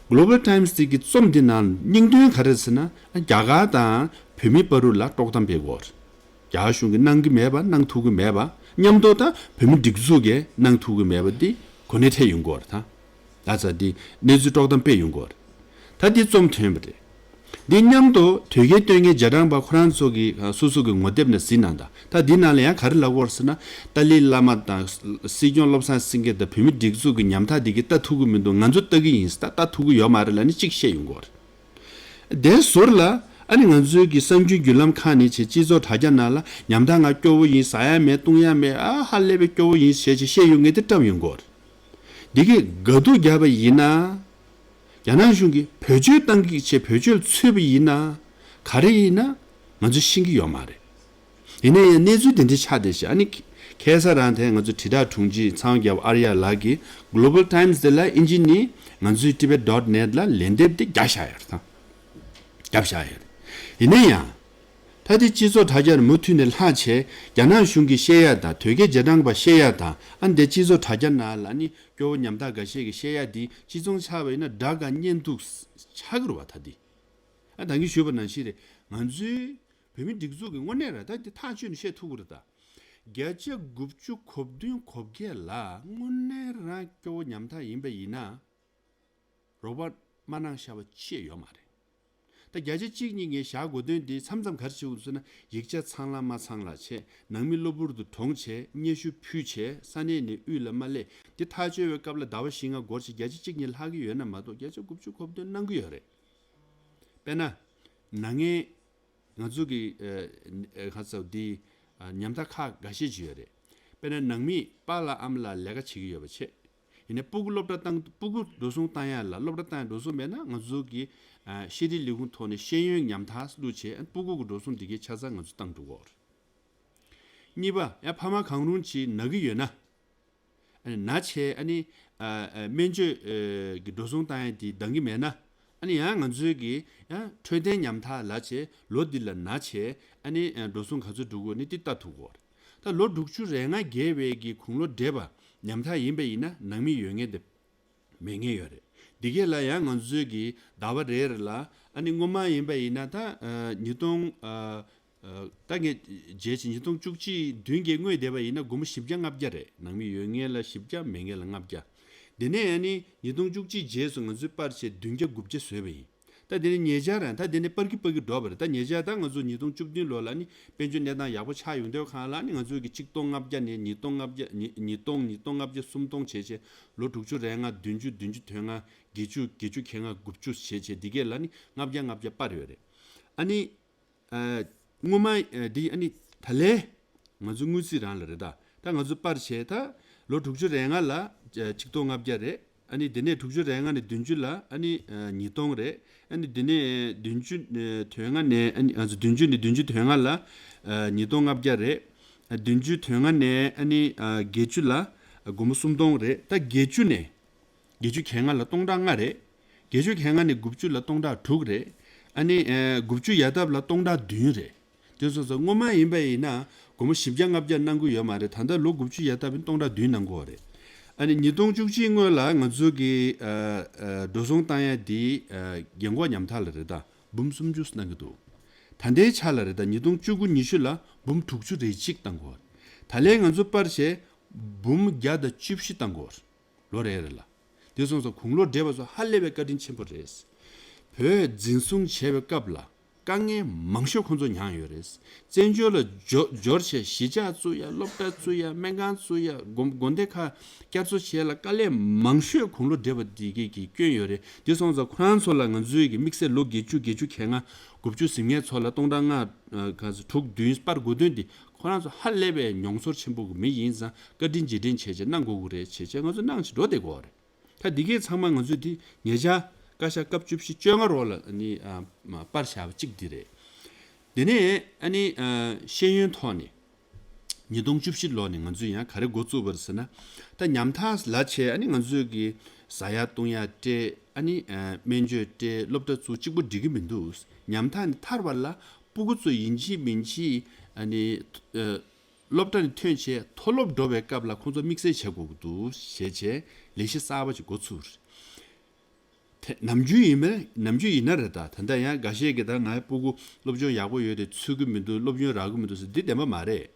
Global Times དེ་གི་རྩོམ་འདི་ནང་སྙིང་དོན་ག་རེ་ཟེར་ན། རྒྱ་གར་དང་བོད་མི་བར་དུ་ལ་དཀྲོག་གཏམ་སྤེལ་དགོས། རྒྱ་གཞུང་གིས་གནང་གི་མེད་པ། གནང་ཐུབ་ཀྱི་མེད་པ། མཉམ་དུ་དང་བོད་མི་སྒྲིག་འཛུགས་ཀྱིས་གནང་ཐུབ་ཀྱི་མེད་པ་འདི་གོ་གནས་འཕྲད་ཡོང་གི་ཡོད་རེད། ད་ད་ཚ་འདི་གནས་ཚུལ་དཀྲོག་གཏམ་སྤེལ་ཡོང་གི་ཡོད་རེད། ད་འདི་རྩོམ་ཐོན་པ་རེད། འདི་མཉམ་དུ་དོལ་རྒྱལ་སྟོན་མཁན་རྗེས་འབྲང་པ་ཁོ་རང་ཚོ་གི་སོ་སོ་གི་ངོ་དེབ་ནང་གཟིགས་གནང་དང་། ད་འདི་ནང་ལ་ཡང་ག་རེ་ལབ་ཡོད་རེད་ཟེར་ན། ཏཱ་ལའི་བླ་མ་དང་སྲིད་སྐྱོང་བློ་བཟང་སེང་གེ་དང་བོད་མི་སྒྲིག་འཛུགས་ཀྱི་ཉམ་ཐག་འདི་གིས་ལྟ་ཐུབ་ཀྱི་མི་འདུག་ང་ཚོ་ལྟ་གི་ཡིན། ད་ལྟ་ཐུབ་ཀྱི་ཡོད་མ་རེད་ལབ་ནས་གཅིག་བཤད་ཡོང་གི་ཡོད་རེད། དེའི་ཟུར་ལ་ཨ་ནི་ང་ཚོའི་གི་གསར་འགྱུར་བརྒྱུད་ལམ་ཁག་ནས་བྱས་སྤྱི་ཚོགས་དྲ་རྒྱ་ནང་ལ་ཉམ་ཐག་ང་སྐྱོ་བོ་ཡིན། ཟ་ཡ་མེད་བཏུང་ཡ་མེད། ཨ་ཧ་ལས་པའི་སྐྱོ་བོ་ཡིན་ཞེས་བྱས་བཤད་ཡོང་མཁན་དེ་བཀྲམ་ཡོང་གི་ཡོད་རེད། འདི་གི་དགའ་སྡུག་བརྒྱབ་པ་ཡིན་ན། རྒྱ་ནག་གཞུང་གིས་བེད་སྤྱོད་བཏང་གི་བྱས་བེད་སྤྱོད་ཚུད་པ་ཡིན་ན། ག་རེ་ཡིན་ན་ང་ཚོས་ཤེས་ཀྱི་ཡོད་མ་རེད། ཡིན་ན་ཡང་གནས་ཚུལ་དེ་འདྲ་ཆགས་བསྡད་ཤག་ཨ་ནི་ཁ་སང་རང་དེ་ང་ཚོ་དྲིལ་བསྒྲགས་དྲུང་ཆེ་ཚངས་དབྱངས་རྒྱལ་པོ་ཨར་ཡ་ལགས་ཀྱིས་Global Times དེ་ལ་ཨིན་ཇི་ནས་ང་ཚོའི་Tibet dot net ལ་ལན་འདེབས་དེ་བརྒྱབ་བཞག་ཡོད་རེད་ད། བརྒྱབ་བཞག་ཡོད་རེད། ཡིན་ན་ཡང་། ད་དེ་སྤྱི་ཚོགས་དྲ་རྒྱར་མུ་མཐུད་ནས་ལྷག་བྱས། རྒྱ་ནག་གཞུང་གིས་བཤད་ཡ་དང་དོལ་རྒྱལ་རྗེས་འབྲང་པ་བཤད་ཡ་དང་། ཨ་ནི་དེ་སྤྱི་ཚོགས་དྲ་རྒྱ་ནང་ལ་ནི་སྐྱོ་བོ་ཉམ་ཐག་འགའ་ཤས་ཀྱིས་བཤད་ཡ་འདི་གཅིག་མཚུངས་ཆགས་པ་ཡིན་ན་དགྲ་དགའ་གཉེན་སྡུག་ཆགས་ཀྱི་རེད་བ། ད་འདི། ཨ་ད་གིན་ཞུས་པ་ནང་བཞིན་རེད། ང་ཚོའི་བོད་མི་སྒྲིག་འཛུགས་ཀྱི་དངོས་གནས་རང་ད་འདི་ཐག་གཅོད་ནས་བཤད་ཐུབ་ཀྱི་རེད་ད། བརྒྱ་ཆ་དགུ་བཅུ་གོ་བདུན་གོ་བརྒྱད་ལ་དངོས་གནས་རང་སྐྱོ་བོ་ཉམ་ཐག་ཡིན་པ་ཡིན་ན། རོགས་པ་མ་གནང་བཞག་པ་ཅི་ཡང་ཡོད་མ་རེད། ད་བརྒྱ་ཆ་གཅིག་གཉིས་ངས་བཞག་དགོས་དོན་འདི་མཚམས་མཚམས་ག་རེ་བྱེད་དགོས་འདུག་ཟེར་ན། ཡིག་ཆ་ཚང་ལ་མ་ཚང་ལ་བྱས། ནང་མི་གློ་བུར་དུ་གྲོངས་བྱས། སྙན་ཞུ་ཕུལ་བྱས། ས་གནས་ནས་དབུས་ལ་མ་སླེབས། འདི་ཐག་གཅོད་པའི་སྐབས་ལ་ཟླ་བ་བཞི་ལྔ་འགོར་བྱས། བརྒྱ་ཆ་གཅིག་གཉིས་ལྷག་གི་ཡོད་ན་མ་གཏོགས། བརྒྱ་ཆ་དགུ་བཅུ་གོ་བདུན་གནང་གི་ཡོད་རེད། དཔེར་ན། ན་ངའི་ང་ཚོ་གི་ཨ་ཨ་ག་ཚོད་འདི་ཨ་ཉམ་ཐག་ཁག་འགའ་ཤས་ཅིག་ཡོད་རེད། དཔེར་ན་ནང་མི་པཱ་ལགས་ཨ་མ་ལགས་ལས་ཀ་བྱེད་ཀྱི་ཡོད་པ་བྱས། ཡིན་ནའི་སྤུ་གུ་སློབ་གྲྭ་བཏང་། སྤུ་གུ་འགྲོ་སོང་བཏང་ཡ་ལ། སློབ་གྲྭ་བཏང་ཡ་འགྲོ་སོང་མེད་ན། ང་ཚོ་གི་ཨ་ཤེས་རིག་ལས་ཁུངས་ཐོག་ནས་ཤེས་ཡོན་ཉམ་ཐག་བླུགས་བྱས། སྤུ་གུ་གི་འགྲོ་སོང་འདི་གའི་ཆ་ཚང་ང་ཚོ་བཏང་འགྲོ་གི་ཡོད་རེད། གཉིས་པ། ཡང་ཕ་མ་གང་རུང་ཅིག་ན་གི་ཡོད་ན། ཨ་ནི་ན་བྱས། ཨ་ནི་ཨ་ཨ་སྨན་བཅོས་ཨ་གི་འགྲོ་སོང་བཏང་ཡ་དེ་འདང་གི་མེད་ན། ཨ་ནི་ཡང་ང་ཚོའི་གི་ཡང་འཕྲོད་བསྟེན་ཉམ་ཐག་ལ་བྱས། ལོ་འདི་ལ་ན་བྱས། ཨ་ནི་ཨ་འགྲོ་སོང་ག་ཚོད་འགྲོ་གི་ཡོད་ནི་དེ་ལྟ་ཐུབ་ཀྱི་ཡོད་རེད། ད་ལོ་དྲུག་ཅུ་རེ་ལྔ་བརྒལ་བའི་གི་དགུང་ལོ་བགྲེས་པ་ཉམ་ཐག་ཡིན་པ་ཡིན་ན། ནང་མི་ཡོད་ངེས་དེ་མེད་ངེས་ཡོད་རེད། འདི་གས་ལ་ཡང་ང་ཚོའི་གི་ཟླ་བ་རེ་རེ་ལ། ཨ་ནི་སྔོན་མ་ཡིན་པ་ཡིན་ན་ད་ཨ་ཉིས་སྟོང་ཨ་ཨ་ད་ངས་བརྗེད་ཅིང་། ཉིས་སྟོང་བཅུ་གཅིག་བདུན་གྱི་སྔོན་བསྡད་པ་ཡིན་ན། སྒོར་མོ་བཞི་བརྒྱ་ལྔ་བརྒྱ་རེད། ནང་མི་ཡོད་ངེས་ལ་བཞི་བརྒྱ། མེད་ངེས་ལ་ལྔ་བརྒྱ། དེ་ནས་ཨ་ནི་ཉིས་སྟོང་བཅུ་གཅིག་རྗེས་སུ་ང་ཚོས་པར་བྱས་བདུན་བརྒྱ་དགུ་བརྒྱ་བཟོས་པ་ཡིན། ད་དེ་ནི་ཉེ་ཆར་རང་ད་དེ་ནི་སྤར་གི་སྤར་གི་འགྲོ་བ་རེད། ད་ཉེ་ཆར་ད་ང་ཚོ་ཉིས་སྟོང་བཅུ་བདུན་ལོ་ལ་ནི་དཔལ་འབྱོར་གནས་སྟངས་ཡག་པོ་ཆགས་ཡོང་དུས་སྒང་ལ་ནི། ང་ཚོའི་གི་གཅིག་སྟོང་ལྔ་བརྒྱ་ནས་ཉིས་སྟོང་ལྔ་བརྒྱ། ཉིས་ཉིས་སྟོང་། ཉིས་སྟོང་ལྔ་བརྒྱ། སུམ་སྟོང་བྱས་བྱས། ལོ་དྲུག་ཅུ་རེ་ལྔ། བདུན་ཅུ། བདུན་ཅུ་དོན་ལྔ། བརྒྱད་ཅུ། བརྒྱད་ཅུ་གྱ་ལྔ། དགུ་བཅུ་བྱས་བྱས། འདི་གས་ལ་ནི་ལྔ་བརྒྱ་ལྔ་བརྒྱ་སྤར་ཡོད་རེད། ཨ་ནི་ཨ་སྔོན་མ་ཨ་འདི་ཨ་ནི་ད་ལན་ང་ཚོ་དངུལ་རྩིས་རང་ལ་རེད་ད། ད་ང་ཚོ་པར་བྱས། ད་ལོ་དྲུག་ཅུ་རེ་ལྔ་ལ་ཨ་གཅིག་སྟོང་ལྔ་བརྒྱ་རེད། ཨ་ནི་དེ་ནས་དྲུག་ཅུ་རེ་ལྔ་ནས་བདུན་ཅུ་ལ་ཨ་ནི་ཨ་ཉིས་སྟོང་རེད། ཨ་ནི་དེ་ནས་བདུན་ཅུ་ཨ་དོན་ལྔ་ནས། ཨ་ནི་ང་ཚོ་བདུན་ཅུ་ནས་བདུན་ཅུ་དོན་ལྔ་ལ་ཨ་ཉིས་སྟོང་ལྔ་བརྒྱ་རེད། ཨ་བདུན་ཅུ་དོན་ལྔ་ནས་ཨ་ནི་ཨ་བརྒྱད་ཅུ་ལ་ཨ་སྒོར་མོ་སུམ་སྟོང་རེད། ད་བརྒྱད་ཅུ་ནས། བརྒྱད་ཅུ་གྱ་ལྔ་ལ་སྟོང་ཕྲག་ལྔ་རེད། བརྒྱད་ཅུ་གྱ་ལྔ་ནས་དགུ་བཅུ་ལ་སྟོང་ཕྲག་དྲུག་རེད། ཨ་ནི་ཨ་དགུ་བཅུ་ཡར་ལྟབ་ལ་སྟོང་ཕྲག་བདུན་རེད། དེ་སོང་ཙང་སྔོན་མ་ཡིན་པ་ཡིན་ན་སྒོར་མོ་བཞི་བརྒྱ་ལྔ་བརྒྱ་གནང་གི་ཡོད་མ་རེད། ད་ལྟ་ལོ་དགུ་བཅུ་ཡར་ལྟབ་ཡིན་སྟོང་ཕྲག་བདུན་གནང་གི་ཡོད་རེད། ཨ་ནི་ཉིས་སྟོང་བཅུ་གཅིག་སྔོན་ལ་ང་ཚོ་གི་ཨ་ཨ་འགྲོ་སོང་བཏང་ཡ་དེ་ཨ་རྒན་འཁོགས་ཉམ་ཐག་ལ་རེད། ད་འབུམ་སུམ་ཅུ་གནང་གི་འདུག་ད་ལྟའི་ཆ་ལ་རེད། ད་ཉིས་སྟོང་བཅུ་དགུ་ཉི་ཤུ་ལ་འབུམ་དྲུག་ཅུ་རེ་གཅིག་བཏང་གི་ཡོད་རེད། ད་ལན་ང་ཚོ་པར་བྱས་འབུམ་བརྒྱ་དང་བཅུ་བཞི་བཏང་གི་ཡོད་རེད། ལོ་རེ་རེ་ལ། དེ་སོང་ཙང་དགུང་ལོ་བགྲེས་པ་ཚོ་ཧ་ལས་པའི་བཀའ་དྲིན་ཆེན་པོ་རེད། བོད་འཛིན་བཟུང་བྱས་པའི་སྐབས་ལ་དཀའ་ངལ་མང་ཤོས་ཁོང་ཚོ་མྱངས་ཡོད་རེད། བཙན་བྱོལ་ལ་འབྱོར་འབྱོར་བྱས་གཞིས་ཆགས་བཙུགས་ཡ། སློབ་གྲྭ་བཙུགས་ཡ། སྨན་ཁང་བཙུགས་ཡ། དགོན་དགོན་སྡེ་ཁག་བསྐྱར་གསོ་བྱས་ལ་དཀའ་ལས་མང་ཤོས་དགུང་ལོ་བགྲེས་པ་འདི་གས་ཀྱིས་བསྐྱོན་ཡོད་རེད། དེ་སོང་ཙང་ཁོ་རང་ཚོ་ལ་ང་ཚོའི་གི་དམིགས་བསལ་ལོ་བརྒྱད་ཅུ་བརྒྱད་ཅུ་གྱ་ལྔ་དགུ་བཅུ་ཟིན་མཁན་ཚོ་ལ་སྟོང་ཕྲག་ལྔ་ཨ་ག་ཚོད་དྲུག་བདུན་སྤར་དགོས་དོན་འདི། ཁོ་རང་ཚོ་ཧ་ལས་པའི་མྱོང་ཚོར་ཆེན་པོ་གི་མི་ཡིན་ཙང་། བཀའ་དྲིན་རྗེས་དྲན་བྱས་བྱས་གནང་དགོས་ཀྱི་རེད། བྱས་བྱས་ང་ཚོ་གནང་བྱས་འགྲོ་བསྡད་ཀྱི་ཡོད་རེད། ད་འདི་གས་ཚང་མ་ང་ཚོས་འདི་ཉེ་ཆར་བཀའ་ཤག་སྐབས་བཅུ་བཞི་བཅོ་ལྔ་རོགས་ལ་ཨ་ནི་ཨ་མ་པར་བཞག་པ་གཅིག་འདི་རེད། དེ་ནས་ཨ་ནི་ཨ་ཤེས་ཡོན་ཐོག་ནས་ཉིས་སྟོང་བཅུ་བཞི་ལོ་ནས་ང་ཚོས་ཡང་ག་རེ་འགོ་བཙུགས་པ་རེད་ཟེར་ན། ད་ཉམ་ཐག་ལ་བྱས་ཨ་ནི་ང་ཚོས་གི་ཟ་ཡ་བཏུང་ཡ་སྤྲད། ཨ་ནི་ཨ་སྨན་བཅོས་སྤྲད། སློབ་གྲྭ་བཙུགས། གཅིག་པོ་འགྲིག་གི་མི་འདུག་ཉམ་ཐག་ནས་ཐར་བ་ལ་སྤུ་གུ་ཚོ་ཡིན་གཅིག་མིན་གཅིག་ཨ་ནི་ཨ་སློབ་གྲྭ་ནས་ཐོན་བྱས་མཐོ་སློབ་འགྲོ་བའི་སྐབས་ལ་ཁོང་ཚོ་དམིགས་བསལ་བྱེད་དགོས་ཀྱི་འདུག་ཞེས་བྱས་ལས་གཞི་གསར་པ་ཅིག་འགོ་ཚུགས། དེ་ནམ་རྒྱུན་ཡིན་མིན། ནམ་རྒྱུན་ཡིན་ན་རེད། ད་ད་ལྟ་ཡང་འགའ་ཤས་ཀྱིས་ད་ངའི་སྤུ་གུ་སློབ་སྦྱོང་ཡག་པོ་ཡོད་དེ་ཚུད་ཀྱི་མི་འདུག་སློབ་ཡོན་རག་གི་མི་འདུག་ཟེར། འདི་བདེན་པ་མ་རེད།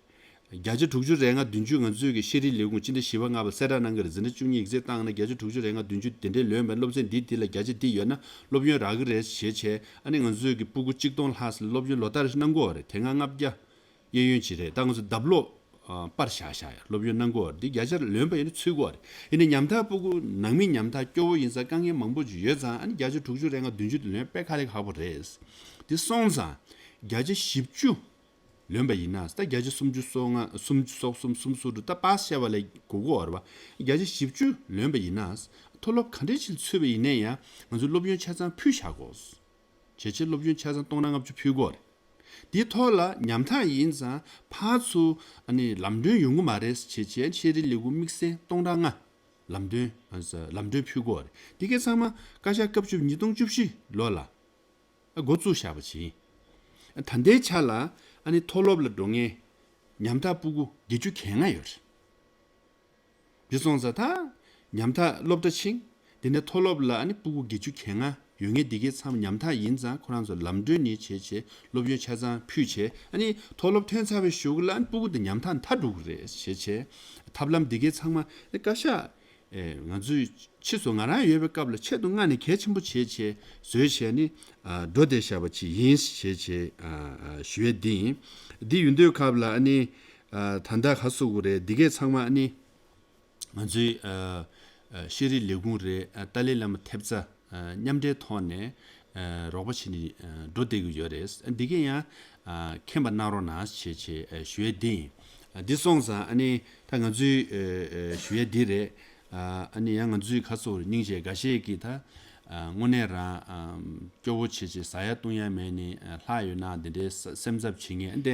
བརྒྱ་ཆ་དྲུག་ཅུ་རེ་ལྔ་བདུན་ཅུ་ང་ཚོས་ཀྱི་ཤེས་རིག་ལས་ཁུངས་སྤྱི་ཟླ་བཞི་པ་ལྔ་པ་གསལ་བསྒྲགས་གནང་གི་རེད། འཛིན་གྲྭ་བཅུ་གཉིས་ཡིག་ཚད་བཏང་ན་བརྒྱ་ཆ་དྲུག་ཅུ་རེ་ལྔ་བདུན་ཅུ་དེ་འདྲའི་ལོན་པའི་སློབ་ཚན་འདི་འདི་ལ་བརྒྱ་ཆ་འདི་ཡོད་ན་སློབ་ཡོན་རག་གི་རེད་ཞེས་བྱས། ཨ་ནི་ང་ཚོས་ཀྱི་སྤུ་གུ་གཅིག་སྟོང་ལྷག་ཙམ་སློབ་ཡོན་ལོ་ལྟར་གནང་གི་ཡོད་རེད། དེ་སྔ་ལྔ་བརྒྱ། གཡས་གཡོན་གྱི་རེད། ད་ང་ཚོ་ལྡབ་ལོག་ཨ་པར་བཞག་བཞག་ཡ། སློབ་ཡོན་གནང་གི་ཡོད་རེད། འདི་བརྒྱ་ཆ་ལོན་པ་ཡིན་ན་ཚུད་ཀྱི་ཡོད་རེད། ཡིན་ནའི་ཉམ་ཐག་སྤུ་གུ་ནང་མི་ཉམ་ཐག་སྐྱོ་བོ་ཡིན་ཙང་དཀའ་ངལ་མང་པོ་ཅིག་ཡོད་ཙང་། ཨ་ནི་བརྒྱ་ཆ་དྲུག་ཅུ་རེ་ལྔ་བདུན་ཅུ་དེ་ལོན་དཔེ་དཀའ་ལས་ཁག་པོ་རེད། དེ་སོང་ཙང་བརྒྱ་ཆ་བཞི་བཅུ་ལོན་པ་ཡིན་ན། ད་བརྒྱ་ཆ་སུམ་ཅུ་སོ་ལྔ། སུམ་ཅུ་སོ་གསུམ། སུམ་ཅུ་སོ་དྲུག། ད་པར་བཤད་པ་ལས་གོ་གི་ཡོད་རེད་པ། བརྒྱ་ཆ་བཞི་བཅུ་ལོན་པ་ཡིན་ན། མཐོ་སློབ་ག་འདྲ་ཅིག་ཚུད་པ་ཡིན་ནའི་ཡང་ང་ཚོས་སློབ་ཡོན་ཆ་ཚང་ཕུལ་བཞག་དགོས། བྱས་བྱས་སློབ་ཡོན་ཆ་ཚང་སྟོང་ཕྲག་ལྔ་བཅུ་ཕུལ་དགོས་རེད། དེའི་ཐོག་ལ་ཉམ་ཐག་ཡིན་ཙང་ཕར་ཚུར་ཨ་ནི་ལམ་གྲོན་ཡོང་གི་མ་རེད་བྱས་བྱས། ཤེས་རིག་ལས་ཁུངས་དམིགས་བསལ་སྟོང་ཕྲག་ལྔ་ལམ་གྲོན་ཨ་ལམ་གྲོན་ཕུལ་དགོས་རེད། དེ་གས་ཚང་མ་བཀའ་ཤག་སྐབས་བཅུ་ཉིས་སྟོང་བཅུ་བཞི་ལོ་ལ་ཨ་འགོ་བཙུགས་བཞག་པ་ཅིག་ཡིན། ད་ལྟའི་ཆ་ལ་ཨ་ནི་མཐོ་སློབ་ལ་འགྲོ་མཁན་ཉམ་ཐག་སྤུ་གུ་བརྒྱད་ཅུ་གྱ་ལྔ་ཡོད་རེད། དེ་སོང་ཙང་ད་ཉམ་ཐག་སློབ་གྲྭ་ཕྱིན། དེ་ནས་མཐོ་སློབ་ལ་ཨ་ནི་སྤུ་གུ་བརྒྱད་ཅུ་གྱ་ལྔ་ ཡོད་མཁན་འདི་གའི་ཚང་མ་ཉམ་ཐག་ཡིན་ཙང་ཁོ་རང་ཚོ་ལམ་གྲོན་ནི་བྱས་བྱས་སློབ་ཡོན་ཆ་ཚང་ཕུལ་བྱས། ཨ་ནི་མཐོ་སློབ་ཐོན་ཚར་བའི་གཞུག་ལ་ཨ་ནི་སྤུ་གུ་འདི་ཉམ་ཐག་མཐའ་འགྲོ་གི་རེད་བྱས་བྱས། ཐབས་ལམ་འདི་གའི་ཚང་མ་བཀའ་ཤག་ཨེ། ང་ཚོས་ཕྱིས་སུ་ང་རང་ཡོད་པའི་སྐབས་ལ་ཆེད་དུ་མངགས་ནས་གལ་ཆེན་པོ་བྱས་བྱས་བཟོས་བྱས་ནི་ཨ། འགྲོ་བསྡད་བཞག་པ་ཅིག་ཡིན་ཞེས་བྱས་ཨ། ཨ། ཞུ་ཡས་འདི་ཡིན། འདི་ཡིན་དུས་སྐབས་ལ་ཨ་ནི་ཨ། ད་ལྟ་ག་སོ་གོ་རེད། འདི་གས་ཚང་མ་ཨ་ནི་ང་ཚོའི་ཨ། ཨ། ཤེས་རིག་ལས་ཁུངས་རེད། ཨ། ཏཱ་ལའི་བླ་མ་ཐེབས་རྩ་ཨ། མཉམ་འབྲེལ་ཐོག་ནས་ཨ། རོགས་པ་བྱས་ནས་ཨ། འགྲོ་བསྡད་ཀྱི་ཡོད་རེད། འདི་གས་ཡང་ཨ། མཁྱེན་པ་གནང་རོགས་གནང་ཞེས་བྱས་ཨ། ཞུ་ཡས་འདི་ཡིན། ཨ། འདི་སོང་ཙང་ཨ་ནི་ད་ང་ཚོའི་ཨ། ཨ། ཞུ་ཡས་འདི་རེད། ཨ། ཨ་ནི་ཡང་ང་ཚོའི་ཁ་སོ་རེ་སྙིང་རྗེ་འགའ་ཤས་ཀྱིས་ད་ཨ། དངོས་གནས་རང་ཨ། སྐྱོ་བོ་བྱེད་བྱེད་ཟ་ཡ་བཏུང་ཡ་མེད་ནི་ཨ། ལྷག་ཡོད་ན་འདི་འདྲའི་ས་སེམས་འཚབ་བྱེད་མཁན་འདི་